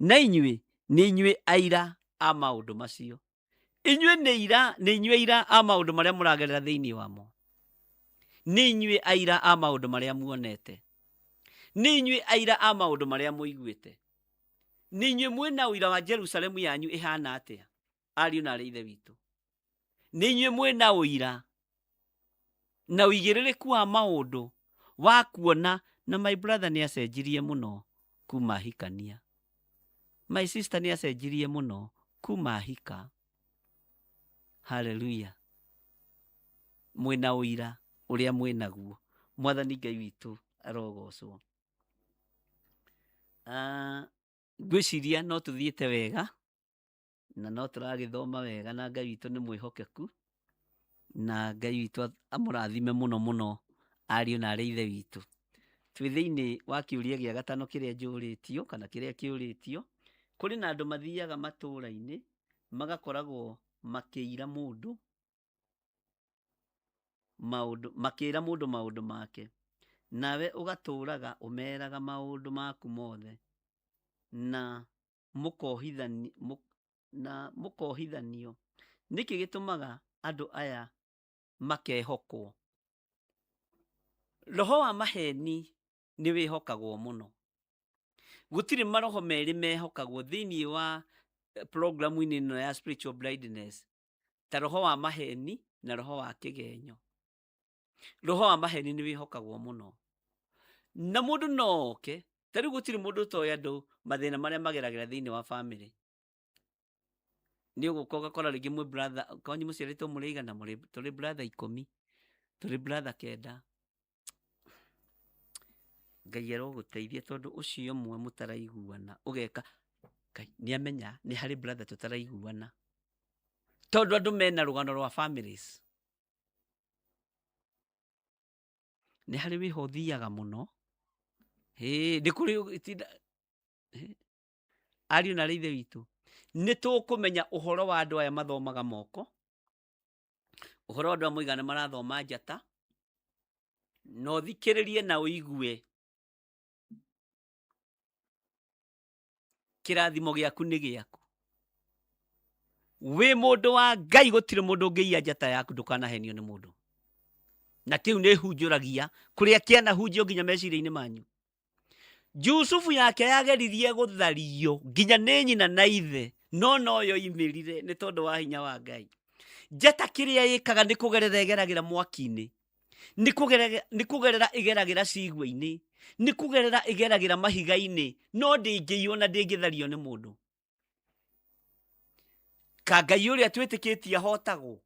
Na inyuĩ nĩ inyuĩ aira a maũndũ macio. Inyuĩ nĩ ira, nĩ inyuĩ aira a maũndũ marĩa mũragerera thĩinĩ wamo. Nĩ inyuĩ aira a maũndũ marĩa muonete. Nĩ inyuĩ aira a maũndũ marĩa mũiguĩte. Nĩ inyuĩ mwĩna ũira wa Jerusalemu yanyu ĩhana atĩa, ariũ na arĩ ithe witũ. Nĩ inyuĩ mwĩna ũira na ũigĩrĩrĩku wa maũndũ wa kuona, na my brother nĩ acenjirie mũno kuma ahikania. My sister nĩ acenjirie mũno kuma ahika. Hallelujah. Mwĩna ũira ũrĩa mwĩnaguo. Mwathani Ngai witũ arogocwo. Ngwĩciria no tũthiĩte wega na no tũragĩthoma wega, na Ngai witũ nĩ mwĩhokeku, na Ngai witũ amũrathime mũno mũno ariũ na arĩ ithe witũ. Twĩ thĩinĩ wa kĩũria gĩa gatano kĩrĩa njũrĩtio kana kĩrĩa kĩũrĩtio. Kũrĩ na andũ mathiaga matũũra-inĩ magakoragwo Makĩira mũndũ maũndũ makĩra mũndũ maũndũ make, nawe ũgatũũraga ũmeeraga maũndũ maku mothe, na mũkohithani, na mũkohithanio. Nĩkĩ gĩtũmaga andũ aya makehokwo? Roho wa maheni nĩ wĩhokagwo mũno. Gũtirĩ maroho merĩ mehokagwo thĩinĩ wa programu-inĩ ĩno ya spiritual blindness ta roho wa maheni na roho wa kĩgenyo. Roho wa maheni nĩ wĩhokagwo mũno na mũndũ no oke. Ta rĩu gũtirĩ mũndũ ũtoĩ andũ mathĩna marĩa mageragĩra thĩinĩ wa bamĩrĩ. Nĩ ũgũka ũgakora rĩngĩ mwĩ brother, kwanyu mũciarĩtwo mũrĩ aigana? Mũrĩ tũrĩ brother 10, tũrĩ brother 9. Ngai arogũteithia tondũ ũcio ũmwe mũtaraiguana ũgeka Ngai nĩ amenya nĩ harĩ brother tũtaraiguana, tondũ andũ mena rũgano rwa families. Nĩ harĩ wĩho ũthiaga mũno, hĩ nĩ kũrĩ itinda. Ariũ na ithe witũ, nĩ tũkũmenya ũhoro wa andũ aya mathomaga moko, ũhoro wa andũ aya moigaga nĩ marathoma njata, na ũthikĩrĩrie na ũigue kĩrathimo gĩaku nĩ gĩaku. Wĩ mũndũ wa Ngai, gũtirĩ mũndũ ũngĩiya njata yaku, ndũkanahenio nĩ mũndũ. Na kĩu nĩ hunjũragia kũrĩa kĩanahunjio nginya meciria-inĩ manyu. Jusufu yake yageririe gũthario nginya nĩ nyina na ithe, no no yoimĩrire nĩ tondũ wa hinya wa Ngai. Njata kĩrĩa ĩkaga nĩ kũgerera ĩgeragĩra mwaki-inĩ, nĩ kũgerera ĩgeragĩra cigua-inĩ, nĩ kũgerera ĩgeragĩra mahiga-inĩ, no ndĩngĩiywo na ndĩngĩthario nĩ mũndũ. Ka Ngai ũrĩa twĩtĩkĩtie ahotagwo.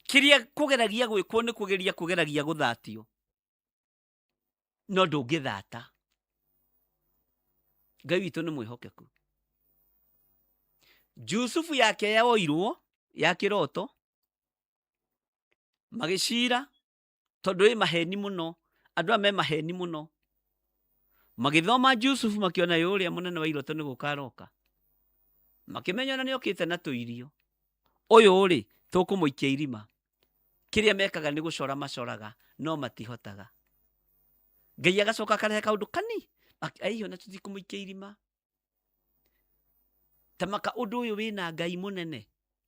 Kĩrĩa kũgeragia gwĩkwo nĩ kũgeria kũgeragia gũthatio, no ndũngĩthata. Ngai witũ nĩ mwĩhokeku. Jusufu yake yoirwo ya kĩroto, magĩcira tondũ ĩ maheni mũno, andũ aya me maheni mũno. Magĩthoma Jusufu makĩona ĩ ũrĩa mũnene wa iroto nĩ gũka aroka, makĩmenya ona nĩ okĩte na tũirio. Ũyũ rĩ, tũkũmũikia irima. Kĩrĩa mekaga nĩ gũcora macoraga, no matihotaga. Ngai agacoka akarehe kaũndũ kani, aiyo na tũtikũmũikia irima. Tamaka ũndũ ũyũ wĩna Ngai mũnene,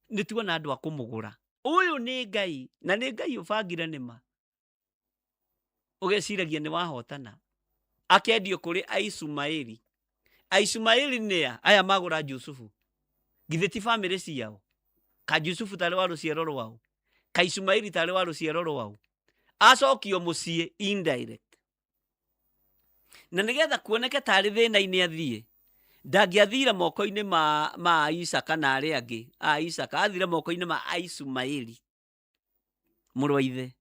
nĩ tuona andũ a kũmũgũra. Ũyũ nĩ Ngai, na nĩ Ngai ũbangire nĩma. Ũgeciragia nĩ wahotana. Akendio kũrĩ Aisumaeli. Aisumaeli nĩa? Aya magũra Jusufu. Githĩ ti bamĩrĩ ciao? Ka Jusufu tarĩ wa rũciaro rwao? Ka Ishumaeli tarĩ wa rũciaro rwao? Acokio mũciĩ indirect. Na nĩgetha kuoneke tarĩ thĩna-inĩ athiĩ, ndangĩathire moko-inĩ ma Isaka na arĩa angĩ a Isaka, athire moko-inĩ ma Aisumaeli mũrũ wa ithe.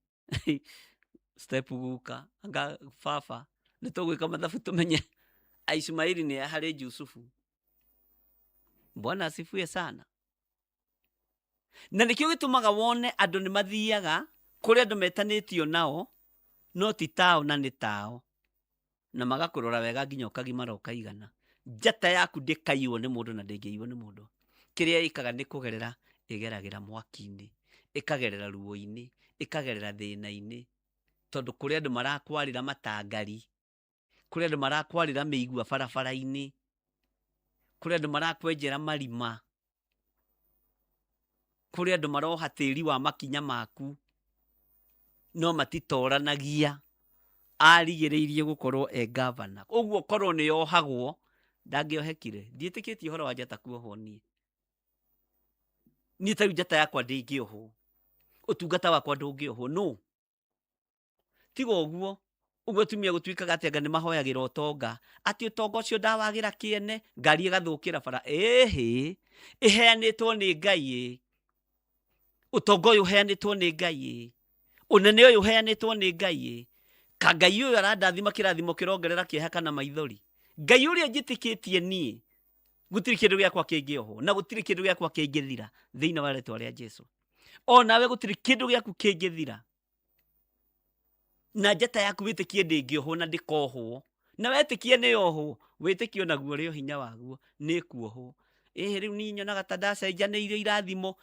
Step guka anga baba, nĩ tũgwĩka mathabu tũmenye Aishumaeli nĩ a harĩ Jusufu. Bwana asifiwe sana. Na nĩkĩo gĩtũmaga wone andũ nĩ mathiaga kũrĩ andũ metanĩtio nao, no ti tao na nĩ tao, na magakũrora wega nginya ũkagimara ũkaigana. Njata yaku ndĩkaiywo nĩ mũndũ na ndĩngĩiywo nĩ mũndũ. Kĩrĩa ĩkaga nĩ kũgerera ĩgeragĩra mwaki-inĩ, ĩkagerera ruo-inĩ, ĩkagerera thĩna-inĩ, tondũ kũrĩ andũ marakwarĩra matangari, kũrĩ andũ marakwarĩra mĩigua barabara-inĩ, kũrĩ andũ marakwenjera marima, kũrĩ andũ maroha tĩri wa makinya maku, no matitoranagia. Arigĩrĩirie gũkorwo e gavana, ũguo korwo nĩ yohagwo ndangĩohekire. Ndiĩtĩkĩtie ũhoro wa njata kuohwo niĩ. Niĩ ta rĩu njata yakwa ndĩngĩohwo, ũtungata wakwa ndũngĩohwo, no tiga ũguo. Ũguo atumia gũtuĩkaga atĩ anga nĩ mahoyagĩra ũtonga, atĩ ũtonga ũcio ndawagĩra kĩene, ngari ĩgathũkĩra bara. Ĩhĩ, ĩheanĩtwo nĩ Ngai ĩ. Ũtonga ũyũ ũheanĩtwo nĩ Ngai ĩ. Ũnene ũyũ ũheanĩtwo nĩ Ngai ĩ. Ka Ngai ũyũ arandathima kĩrathimo kĩrongerera kĩeha kana maithori. Ngai ũrĩa njĩtĩkĩtie niĩ, gũtirĩ kĩndũ gĩakwa kĩngĩohwo na gũtirĩ kĩndũ gĩakwa kĩngĩthira thĩinĩ wa rĩtwa rĩa Jesu. Onawe gũtirĩ kĩndũ gĩaku kĩngĩthira. Na njata yaku wĩtĩkie ndĩngĩohwo na ndĩkohwo. Na wetĩkia nĩ yohwo, wĩtĩkio naguo ũrĩ o hinya waguo, nĩ kuohwo. Ĩhĩ rĩu niĩ nyonaga ta ndacenjanĩirio irathimo.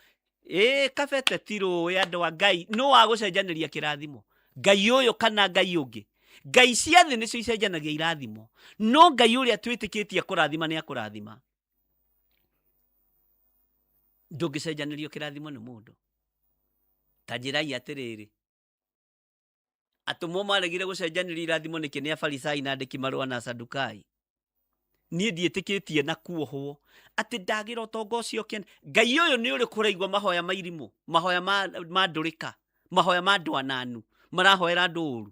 Ĩĩ kabete ti rũĩ andũ a Ngai, nũ wagũcenjanĩria kĩrathimo? Ngai ũyũ kana Ngai ũngĩ? Ngai cia thĩ nĩcio icenjanagia irathimo, no Ngai ũrĩa twĩtĩkĩtie kũrathima nĩ akũrathima. Ndũngĩcenjanĩrio kĩrathimo nĩ mũndũ. Ta njĩrai atĩrĩrĩ, atũmwo maregire gũcenjanĩrio irathimo nĩkĩ nĩ Afarisai na andĩki marũa na Asadukai? Niĩ ndiĩtĩkĩtie na kuohwo atĩ ndagĩra ũtonga ũcio kĩene. Ngai ũyũ nĩ ũrĩkũ ũraigua mahoya ma irimũ, mahoya ma ndũrĩka, mahoya ma andũ ananu marahoera andũ ũru?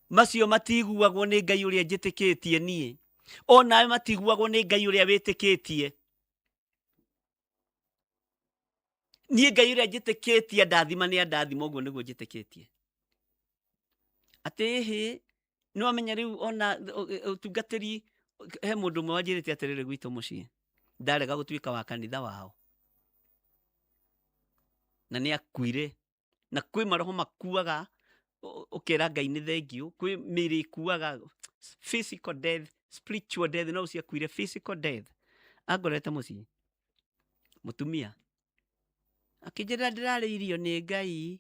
Macio matiguagwo nĩ Ngai ũrĩa njĩtĩkĩtie niĩ, o nawe matiguagwo nĩ Ngai ũrĩa wĩtĩkĩtie. Niĩ Ngai ũrĩa njĩtĩkĩtie andathima nĩ andathima, ũguo nĩguo njĩtĩkĩtie. Atĩ ĩhĩ nĩ wamenya rĩu ona ũtungatĩri, he mũndũ ũmwe wanjĩrĩte atĩrĩrĩ gwitũ mũciĩ, ndarega gũtuĩka wa kanitha wao, na nĩ akuire. Na kwĩ maroho makuaga ũkera Ngai nĩ thengiũ, kwĩ mĩĩrĩ ĩkuaga physical death, spiritual death, no ũcio akuire physical death. Angorete mũciĩ mũtumia akĩnjĩra ndĩrarĩirio nĩ Ngai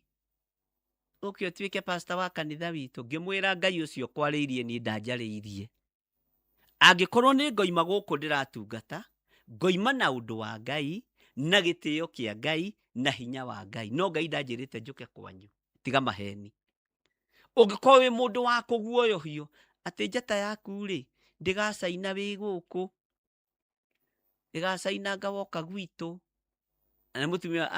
ũke ũtuĩke pastor wa kanitha witũ. Ngĩmwĩra Ngai ũcio kwarĩirie niĩ ndanjarĩirie. Angĩkorwo nĩ ngoima gũkũ ndĩratungata, ngoima na ũndũ wa Ngai, na gĩtĩo kĩa Ngai, na hinya wa Ngai. No Ngai ndanjĩrĩte njũke kwanyu. Tiga maheni. Ũngĩkorwo wĩ mũndũ wa kũguoyohio, atĩ njata yaku rĩ, ndĩgacaina wĩ gũkũ, ĩgacainanga woka gwitũ. Na mũtumia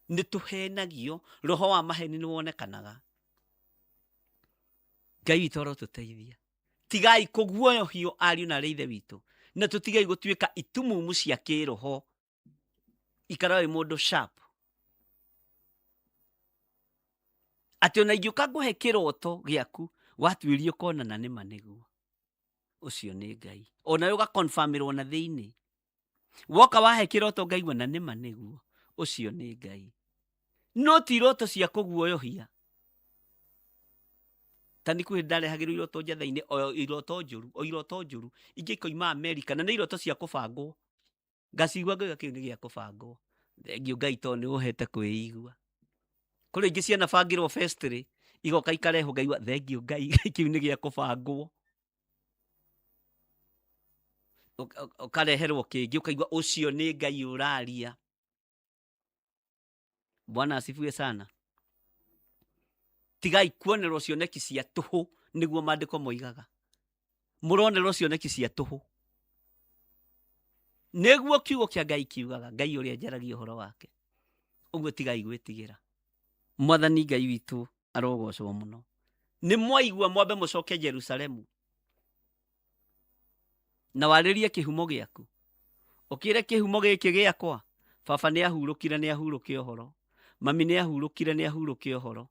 nĩ tũhenagio, roho wa maheni nĩ wonekanaga. Ngai witũ arotũteithia. Tigai kũguoyohio ariũ na arĩ ithe witũ, na tũtigei gũtuĩka itumumu cia kĩroho. Ikara wĩ mũndũ sharp. Atĩ ona ingĩũka ngũhe kĩroto gĩaku, watuĩria ũkona na nĩma nĩguo. Ũcio nĩ Ngai. Onawe ũgakonfirmĩrwo na thĩinĩ. Woka wahe kĩroto ngaigua na nĩma nĩguo. Ũcio nĩ Ngai. No ti iroto cia kũguoyohia. Ta nĩ kwĩ ndarehagĩrwo iroto njatha-inĩ, o iroto njũru, o iroto njũru. Ingĩ ikoima Amerika, na nĩ iroto cia kũbangwo. Ngacigua ngauga kĩu nĩ gĩa kũbangwo. Thengiũ Ngai tondũ nĩ ũhete kwĩigua. Kũrĩ ingĩ cianabangĩrwo festry, igoka ikarehwo ngaigua thengiũ Ngai kĩu nĩ gĩa kũbangwo. Ũkareherwo kĩngĩ ũkaigua ũcio nĩ Ngai ũraria. Bwana asifiwe sana. Tigai kuonerwo cioneki cia tũhũ, nĩguo maandĩko moigaga. Mũronerwo cioneki cia tũhũ. Nĩguo kiugo kĩa Ngai kiugaga, Ngai ũrĩa njaragia ũhoro wake. Ũguo tigai gwĩtigĩra. Mwathani Ngai witũ arogocwo mũno. Nĩ mwaigua mwambe mũcoke Jerusalemu na warĩrie kĩhumo gĩaku. Ũkĩre kĩhumo gĩkĩ gĩakwa, baba nĩ ahurũkire, nĩ ahurũke ũhoro, mami nĩ ahurũkire, nĩ ahurũke ũhoro.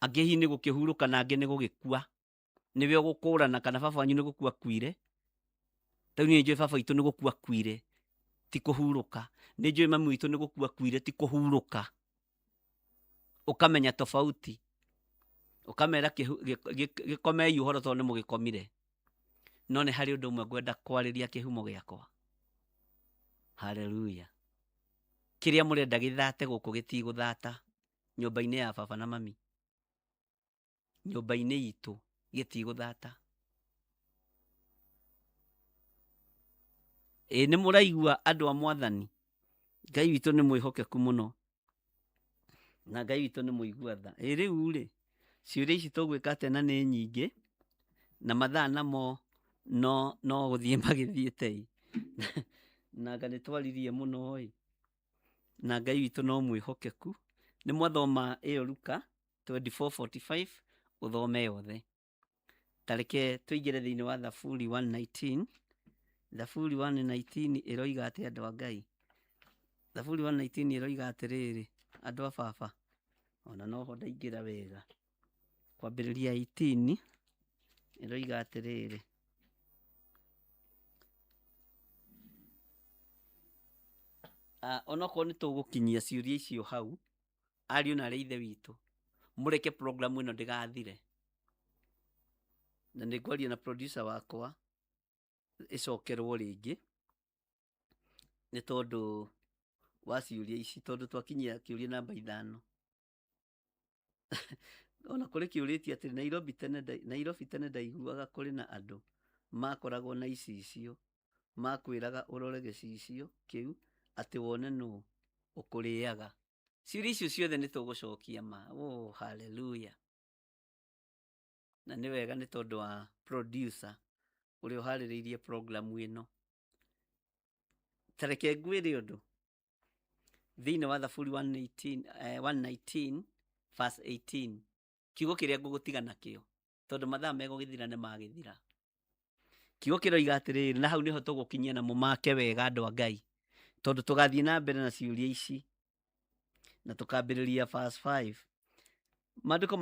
Angĩ hihi nĩ gũkĩhurũka na angĩ nĩ gũgĩkua. Nĩwe ũgũkũrana kana baba wanyu nĩ gũkua akuire. Rĩu niĩ njũĩ baba witũ nĩ gũkua akuire, ti kũhurũka. Nĩ njũĩ mami witũ nĩ gũkua akuire, ti kũhurũka. Ũkamenya tofauti. Ũkamera gĩkomei ũhoro tondũ nĩ mũgĩkomire. No nĩ harĩ ũndũ ũmwe ngwenda kwarĩria kĩhumo gĩakwa. Haleluya. Kĩrĩa mũrenda gĩthate gũkũ gĩtigũthata nyũmba-inĩ ya baba na mami. Nyũmba-inĩ itũ gĩtigũthata. Ĩ nĩ mũraigua andũ a Mwathani? Ngai witũ nĩ mwĩhokeku mũno na Ngai witũ nĩ mũigua tha. Ĩ rĩu rĩ, ciũria ici tũgwĩka atĩa na nĩ nyingĩ na mathaa namo no gũthiĩ magĩthiĩte ĩ. Na anga nĩ twaririe mũno ĩ. Na Ngai witũ no mwĩhokeku. Nĩ mwathoma ĩyo Luka 24:45 ũthome yothe. Ta reke tũingĩre thĩinĩ wa Thaburi 119. Thaburi 119 ĩroiga atĩ andũ a Ngai. Thaburi 119 ĩroiga atĩrĩrĩ, andũ a baba, ona noho ndaingĩra wega. Kwambĩrĩria 18 ĩroiga atĩrĩrĩ, onokorwo nĩ tũgũkinyia ciũria icio hau, ariũ na arĩ ithe witũ, mũreke programu ĩno ndĩgathire. Na nĩ ngwaria na producer wakwa ĩcokerwo rĩngĩ nĩ tondũ wa ciũria ici, tondũ twakinyia kĩũria namba 5. Ona kũrĩ kĩũrĩtie atĩrĩ, Nairobi tene ndaiguaga kũrĩ na andũ makoragwo na icicio makwĩraga ũrore gĩcicio kĩu atĩ wone nũ ũkũrĩaga. Ciũria icio ciothe nĩ tũgũcokia ma. Oh, hallelujah. Na nĩ wega nĩ tondũ wa producer ũrĩa ũharĩrĩirie programu ĩno. Ta reke ngwĩre ũndũ. Thĩinĩ wa Thaburi 119 verse 18, kiugo kĩrĩa ngũgũtiga nakĩo, tondũ mathaa megũgĩthira nĩ magĩthira. Kiugo kĩroiga atĩrĩrĩ, na hau nĩho tũgũkinyia na mũmake wega andũ a Ngai, tondũ tũgathiĩ na mbere na ciũria ici na tũkambĩrĩria verse 5. Maandĩko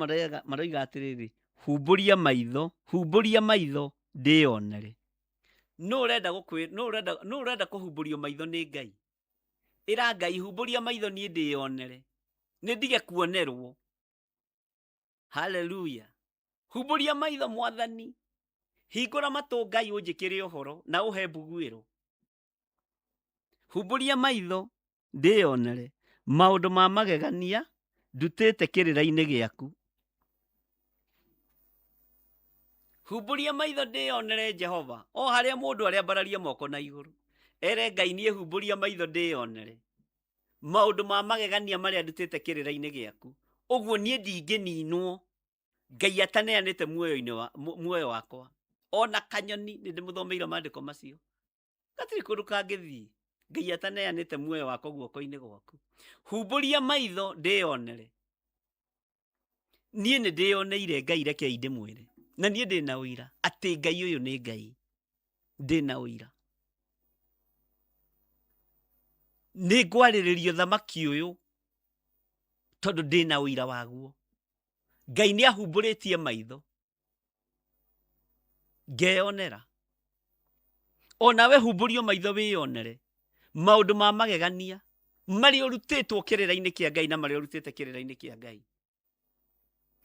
maroiga atĩrĩrĩ, humbũria maitho, humbũria maitho ndĩyonere. Nũ ũrenda gũkwĩ-, nũ ũrenda, nũ ũrenda kũhumbũrio maitho nĩ Ngai? Ĩra Ngai, humbũria maitho niĩ ndĩyonere, nĩ ndige kuonerwo. Hallelujah. Humbũria maitho Mwathani, hingũra matũ Ngai ũnjĩkĩre ũhoro na ũhe mbuguĩro. Humbũria maitho ndĩyonere maũndũ ma magegania ndutĩte kĩrĩra-inĩ gĩaku. Humbũria maitho ndĩyonere Jehova, o harĩa mũndũ arĩambararia moko na igũrũ. Ere Ngai niĩ humbũria maitho ndĩyonere maũndũ ma magegania marĩa ndutĩte kĩrĩra-inĩ gĩaku. Ũguo niĩ ndingĩninwo Ngai ataneanĩte muoyo-inĩ wa, muoyo wakwa. Ona kanyoni nĩ ndĩmũthomeire maandĩko macio, gatirĩ kũndũ kangĩthiĩ Ngai ataneanĩte muoyo wakwa guoko-inĩ gwaku. Humbũria maitho ndĩyonere. Niĩ nĩ ndĩyoneire Ngai, rekei ndĩmwĩre, na niĩ ndĩna ũira atĩ Ngai ũyũ nĩ Ngai. Ndĩna ũira. Nĩ ngwarĩrĩria ũthamaki ũyũ tondũ ndĩna ũira waguo. Ngai nĩ ahumbũrĩtie maitho ngeyonera. Onawe humbũrio maitho wĩyonere maũndũ ma magegania marĩa ũrutĩtwo kĩrĩra-inĩ kĩa Ngai na marĩa ũrutĩte kĩrĩra-inĩ kĩa Ngai.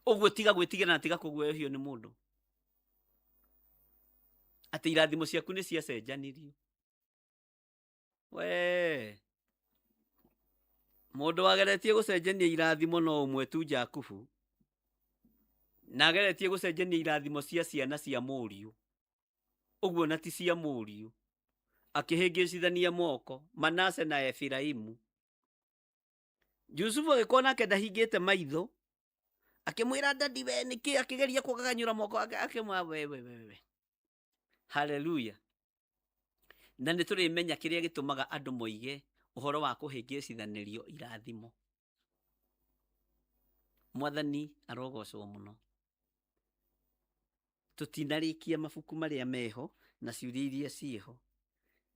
Ũguo tiga gwĩtigĩra na tiga kũguoyohio nĩ mũndũ atĩ irathimo ciaku nĩ ciacenjanirio. We mũndũ wageretie gũcenjania irathimo no ũmwe tu, Jakubu, na ageretie gũcenjania irathimo cia ciana cia mũriũ, ũguo na ti cia mũriũ, akĩhĩngĩcithania moko Manase na Efiraimu. Jusufu agĩkorwo nake ndahingĩte maitho, akĩmwĩra dadi we nĩkĩ, akĩgeria kũgaganyũra moko akĩmwĩra we, we, we, we. Haleluya. Na nĩ tũrĩmenya kĩrĩa gĩtũmaga andũ moige ũhoro wa kũhĩngĩcithanĩrio irathimo. Mwathani arogocwo mũno. Tũtinarĩkia mabuku marĩa meho na ciũria iria ciĩho,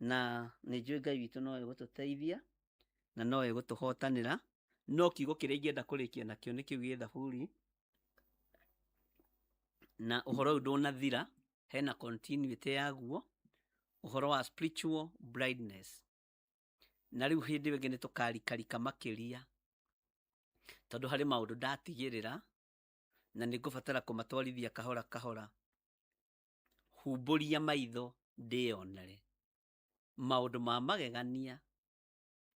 na nĩ njũĩ Ngai witũ no egũtũteithia na no egũtũhotanĩra. No kiugo kĩrĩa ingĩenda kũrĩkia nakĩo nĩ kĩu gĩ Thaburi, na ũhoro ũyũ ndũnathira, hena continuity yaguo, ũhoro wa spiritual blindness. Na rĩu hĩndĩ ĩyo ĩngĩ nĩ tũkarikarika makĩria, tondũ harĩ maũndũ ndatigĩrĩra na nĩ ngũbatara kũmatwarithia kahora kahora. Humbũria maitho ndĩyonere maũndũ ma magegania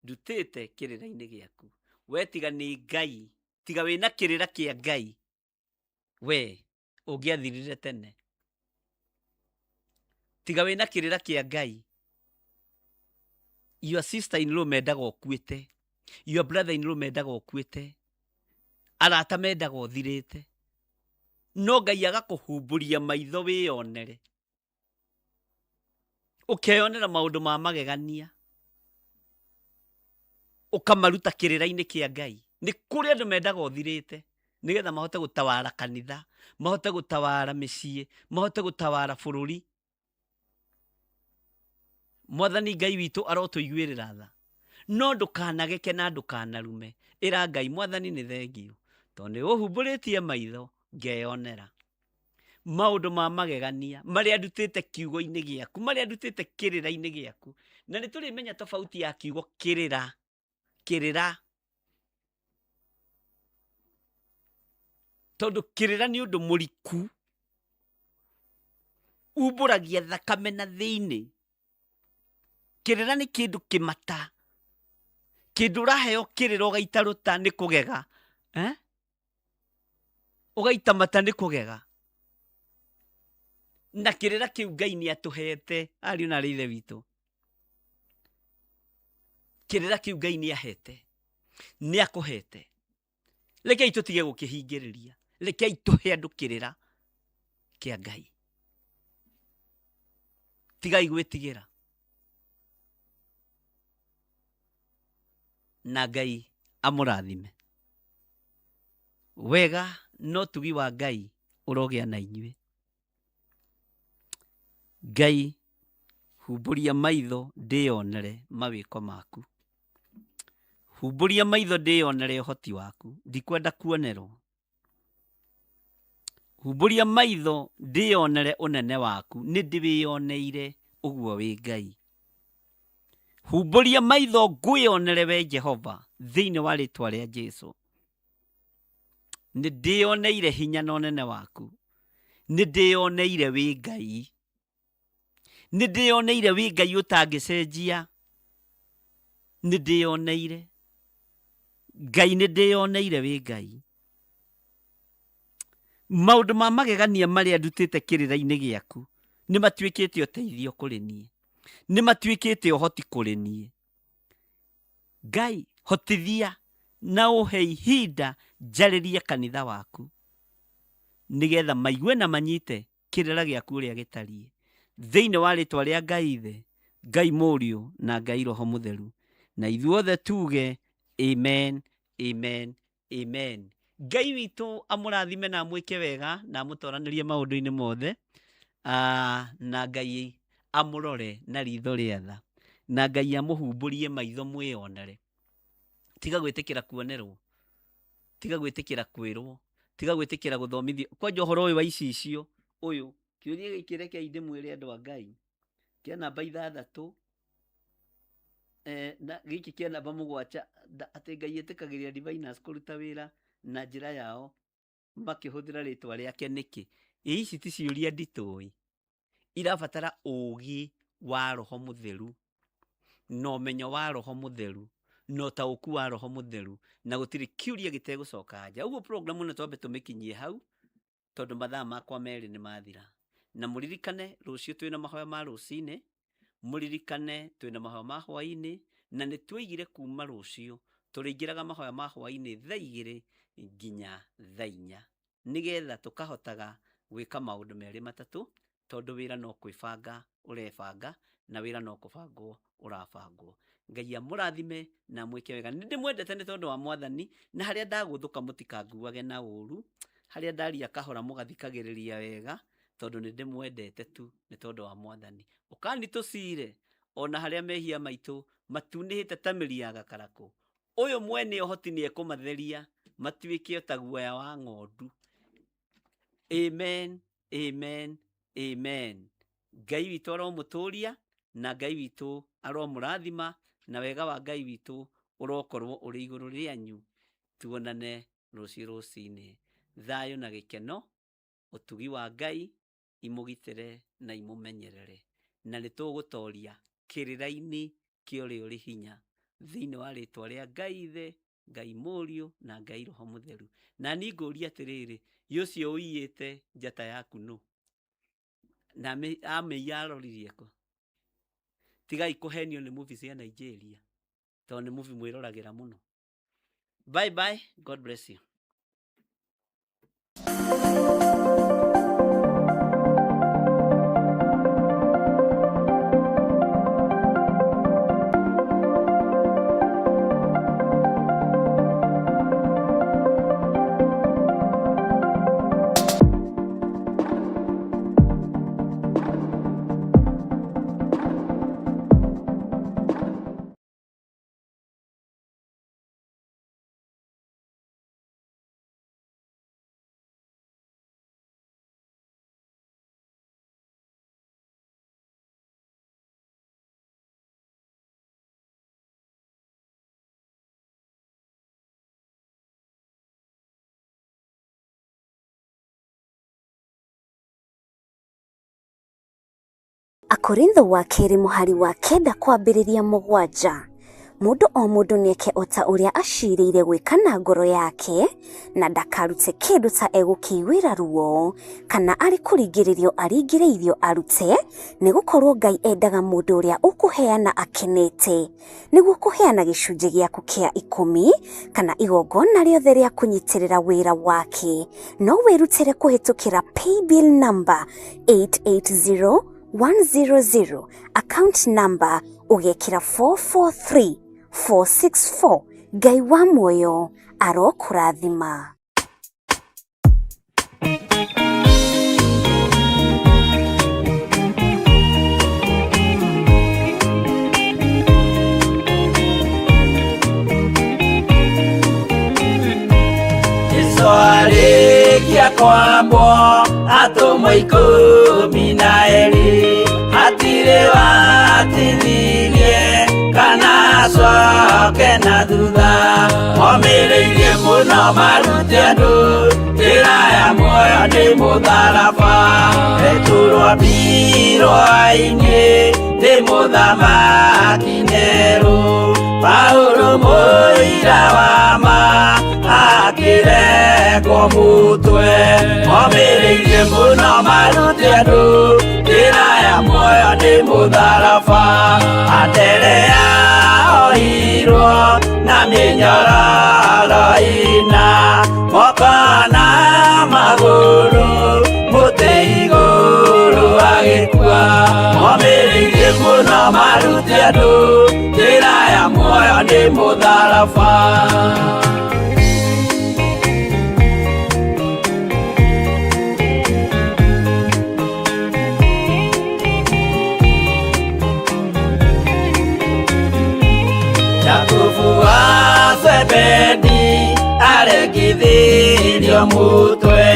ndutĩte kĩrĩra-inĩ gĩaku. We tiga nĩ Ngai, tiga wĩna kĩrĩra kĩa Ngai, we ũngĩathirire tene. Tiga wĩna kĩrĩra kĩa Ngai, your sister in law mendaga ũkuĩte, your brother in law mendaga ũkuĩte, arata mendaga ũthirĩte, no Ngai agakũhumbũria maitho wĩyonere, ũkeyonera maũndũ ma magegania, ũkamaruta kĩrĩra-inĩ kĩa Ngai. Nĩ kũrĩ andũ mendaga ũthirĩte nĩgetha mahote gũtawara kanitha, mahote gũtawara mĩciĩ, mahote gũtawara bũrũri. Mwathani Ngai witũ arotũiguĩrĩra tha. No ndũkanageke na ndũkanarume. Ĩra Ngai, Mwathani nĩ thengio, tondũ nĩ ũhumbũrĩtie maitho ngeyonera maũndũ ma magegania marĩa ndutĩte kiugo-inĩ gĩaku, marĩa ndutĩte kĩrĩra-inĩ gĩaku. Na nĩ tũrĩmenya tofauti ya kiugo kĩrĩra, kĩrĩra, tondũ kĩrĩra nĩ ũndũ mũriku Umbũragia thakame na thĩinĩ. Kĩrĩra nĩ kĩndũ kĩmata. Kĩndũ ũraheo kĩrĩra ũgaita rũta nĩ kũgega. Eh? Ũgaita mata nĩ kũgega. Na kĩrĩra kĩu Ngai nĩ atũhete ariũ na arĩ ithe witũ. Kĩrĩra kĩu Ngai nĩ ahete. Nĩ akũhete. Rekei tũtige gũkĩhingĩrĩria. Rekei tũhe andũ kĩrĩra kĩa Ngai. Tigai gwĩtigĩra. Na Ngai amũrathime. Wega no tugi wa Ngai ũrogĩa na inyuĩ. Ngai humbũria maitho ndĩyonere mawĩko maku. Humbũria maitho ndĩyonere ũhoti waku. Ndikwenda kuonerwo. Humbũria maitho ndĩyonere ũnene waku. Nĩ ndĩwĩyoneire ũguo wĩ Ngai. Humbũria maitho ngwĩyonere we Jehova thĩinĩ wa rĩtwa rĩa Jesu. Nĩ ndĩyoneire hinya na ũnene waku. Nĩ ndĩyoneire wĩ Ngai. Nĩ ndĩyoneire wĩ Ngai ũtangĩcenjia. Nĩ ndĩyoneire. Ngai nĩ ndĩyoneire wĩ Ngai. Maũndũ ma magegania marĩa ndutĩte kĩrĩra-inĩ gĩaku nĩ matuĩkĩte ũteithio kũrĩ niĩ. Nĩ matuĩkĩte ũhoti kũrĩ niĩ. Ngai hotithia na ũhe ihinda njarĩrie kanitha waku nĩgetha maigue na manyite kĩrĩra gĩaku ũrĩa gĩtariĩ. Thĩinĩ wa rĩtwa rĩa Ngai Ithe, Ngai Mũriũ na Ngai Roho Mũtheru. Na ithuothe tuge amen, amen, amen. Ngai witũ amũrathime na amwĩke wega na amũtoranĩrie maũndũ-inĩ mothe. Na Ngai amũrore na ritho rĩa tha. Na Ngai amũhumbũrie maitho mwĩyonere. Tiga gwĩtĩkĩra kuonerwo. Tiga gwĩtĩkĩra kwĩrwo. Tiga gwĩtĩkĩra gũthomithio. Kwanja ũhoro ũyũ wa icicio ũyũ, kĩũria gĩkĩ rekei ndĩmwĩre andũ a Ngai, kĩa namba ithathatũ, na gĩkĩ kĩa namba mũgwanja, atĩ Ngai ĩtĩkagĩria diviners kũruta wĩra na njĩra yao makĩhũthĩra rĩtwa rĩake nĩkĩ? Ĩ ici ti ciũria nditũ ĩ, irabatara ũgĩ wa Roho Mũtheru na ũmenyo wa Roho Mũtheru na ũtaũku wa Roho Mũtheru, na gũtirĩ kĩũria gĩtegũcoka anja. Ũguo program ĩno twambe tũmĩkinyie hau, tondũ mathaa makwa merĩ nĩ mathira. Na mũririkane rũciũ twĩna mahoya ma rũcinĩ, mũririkane twĩna mahoya ma hwainĩ, na nĩ twoigire kuma rũciũ tũrĩingĩraga mahoya ma hwainĩ thaa igĩrĩ nginya thaa inya, nĩgetha tũkahotaga gwĩka maũndũ merĩ matatũ, tondũ wĩra no kwĩbanga ũrebanga, na wĩra no kũbangwo ũrabangwo. Ngai amũrathime na amwĩke wega. Nĩ ndĩmwendete nĩ tondũ wa Mwathani, na harĩa ndagũthũka mũtikanguage na ũru, harĩa ndaria kahora mũgathikagĩrĩria wega, tondũ nĩ ndĩmwendete tu nĩ tondũ wa Mwathani. Ũkani tũcire, ona harĩa mehia maitũ matunĩhĩte ta mĩri ya gakarakũ. Ũyũ mwene ũhoti nĩ ekũmatheria matuĩke o ta guoya wa ng'ondu. Amen, amen, amen. Ngai witũ aromũtũria na Ngai witũ aromũrathima na wega wa Ngai witũ ũrokorwo ũrĩ igũrũ rĩanyu. Tuonane rũciũ rũcinĩ. Thayũ na gĩkeno, ũtugi wa Ngai imũgitĩre na imũmenyerere. Na nĩ tũgũtoria kĩrĩra-inĩ kĩa ũrĩa ũrĩ hinya thĩinĩ wa rĩtwa rĩa Ngai Ithe, Ngai Mũriũ na Ngai Roho Mũtheru. Na niĩ ngũria atĩrĩrĩ, ĩ ũcio ũiyĩte njata yaku nũ? Na amĩiya aroririe kũ? Tigai kũhenio nĩ movie cia Nigeria, tondũ nĩ movie mwĩroragĩra mũno. Bye bye, God bless you. Akorintho wa kerĩ mũhari wa 9 kwambĩrĩria 7. Mũndũ o mũndũ nĩeke o ta ũrĩa acirĩire gwĩka na ngoro yake, na ndakarute kĩndũ ta egũkĩiguĩra ruo, kana arĩ kũringĩrĩrio aringĩrĩirio arute, nĩgũkorwo Ngai endaga mũndũ ũrĩa ũkũheana akenete. Nĩguo kũheana gĩcunjĩ gĩaku kĩa 10 kana igongona rĩothe rĩa kũnyitĩrĩra wĩra wake, no wĩrutĩre kũhĩtũkĩra paybill number 880100, account number ũgekĩra 443464. Ngai wa muoyo arokũrathima. Jesu arĩkia kwambwo atũmwo 12 hatirĩ watithirie kana acoke na thutha momĩrĩirie mũno marute andũ njĩra ya muoyo nĩ mũtharaba Petero ambirwo-inĩ nĩ mũthamaki Nero Paulo mũira wa ma akĩrekwo mũtwe momĩrĩirie mũno marute andũ njĩra ya muoyo nĩ mũtharaba Anderea ohirwo na mĩnyororo ĩna moko na magũrũ mũtĩ igũrũ agĩkua momĩrĩirie mũno marute andũ njĩra ya muoyo nĩ mũtharaba. Jakubu wa Zebedi arekithirio mũtwe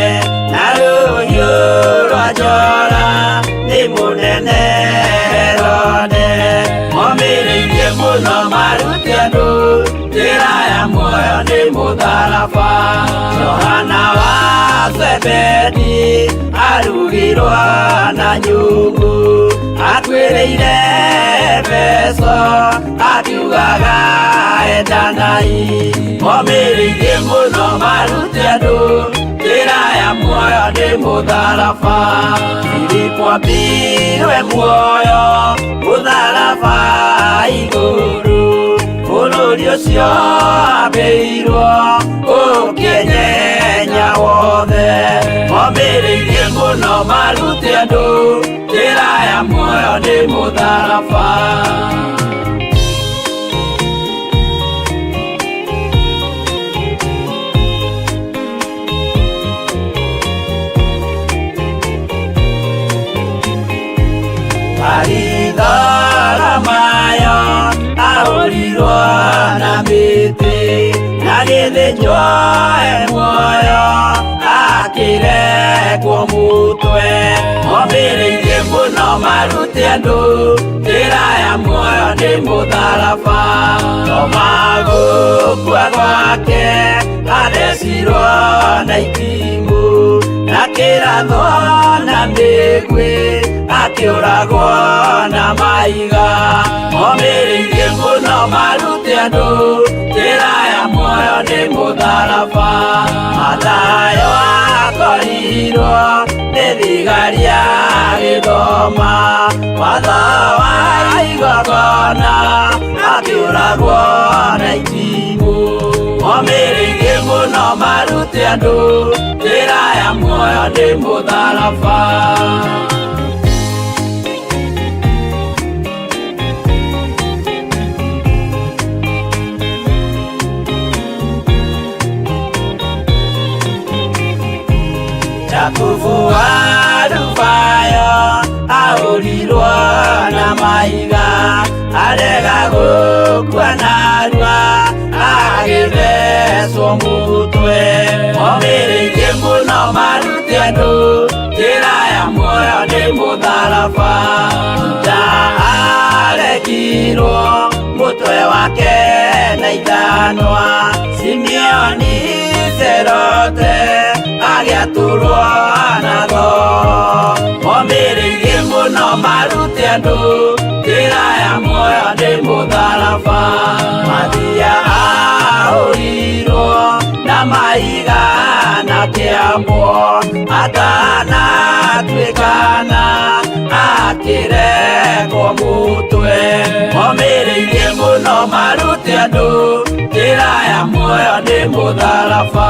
na rũhiũ rwa njora nĩ mũnene Herode momĩrĩirie mũno marute andũ njĩra ya muoyo nĩ mũtharaba Johana wa Zebedi arugirwo na nyũngũ akuĩrĩire Efeso akiugaga endanai momĩrĩirie mũno marute andũ njĩra ya muoyo nĩ mũtharaba Filipo ambirwe muoyo mũtharaba igũrũ bũrũri ũcio ambĩirwo ũkĩnyenya wothe momĩrĩirie mũno marute andũ njĩra ya muoyo nĩ mũtharaba. Baritholomayo ahũrirwo na mĩtĩ na gĩthĩnjwo e muoyo akĩrekwo mũtwe momĩrĩirie mũno marute andũ njĩra ya muoyo nĩ mũtharaba Toma gũkua gwake athecirwo na itimũ na kĩrathwo na mĩguĩ akĩũragwo na mahiga momĩrĩirie mũno marute andũ njĩra ya muoyo nĩ mũtharaba Mathayo akorirwo nĩ thigari agĩthoma watho wa igongona akĩũragwo na itimũ momĩrĩirie mũno marute andũ njĩra ya muoyo nĩ mũtharaba. Jakubu wa Alufayo ahũrirwo na mahiga arega gũkua narua agĩthecwo mũtwe momĩrĩirie mũno marute andũ njĩra ya muoyo nĩ mũtharaba Juda arekirwo mũtwe wake na ithanwa Simeoni Serote agĩatũrwo na thoo momĩrĩirie mũno marute Andũ njĩra ya muoyo nĩ mũtharaba. Mathia ahũrirwo na mahiga na kĩambwo, atanatuĩkana akĩrekwo mũtwe. Omĩrĩirie mũno marute andũ njĩra ya muoyo nĩ mũtharaba.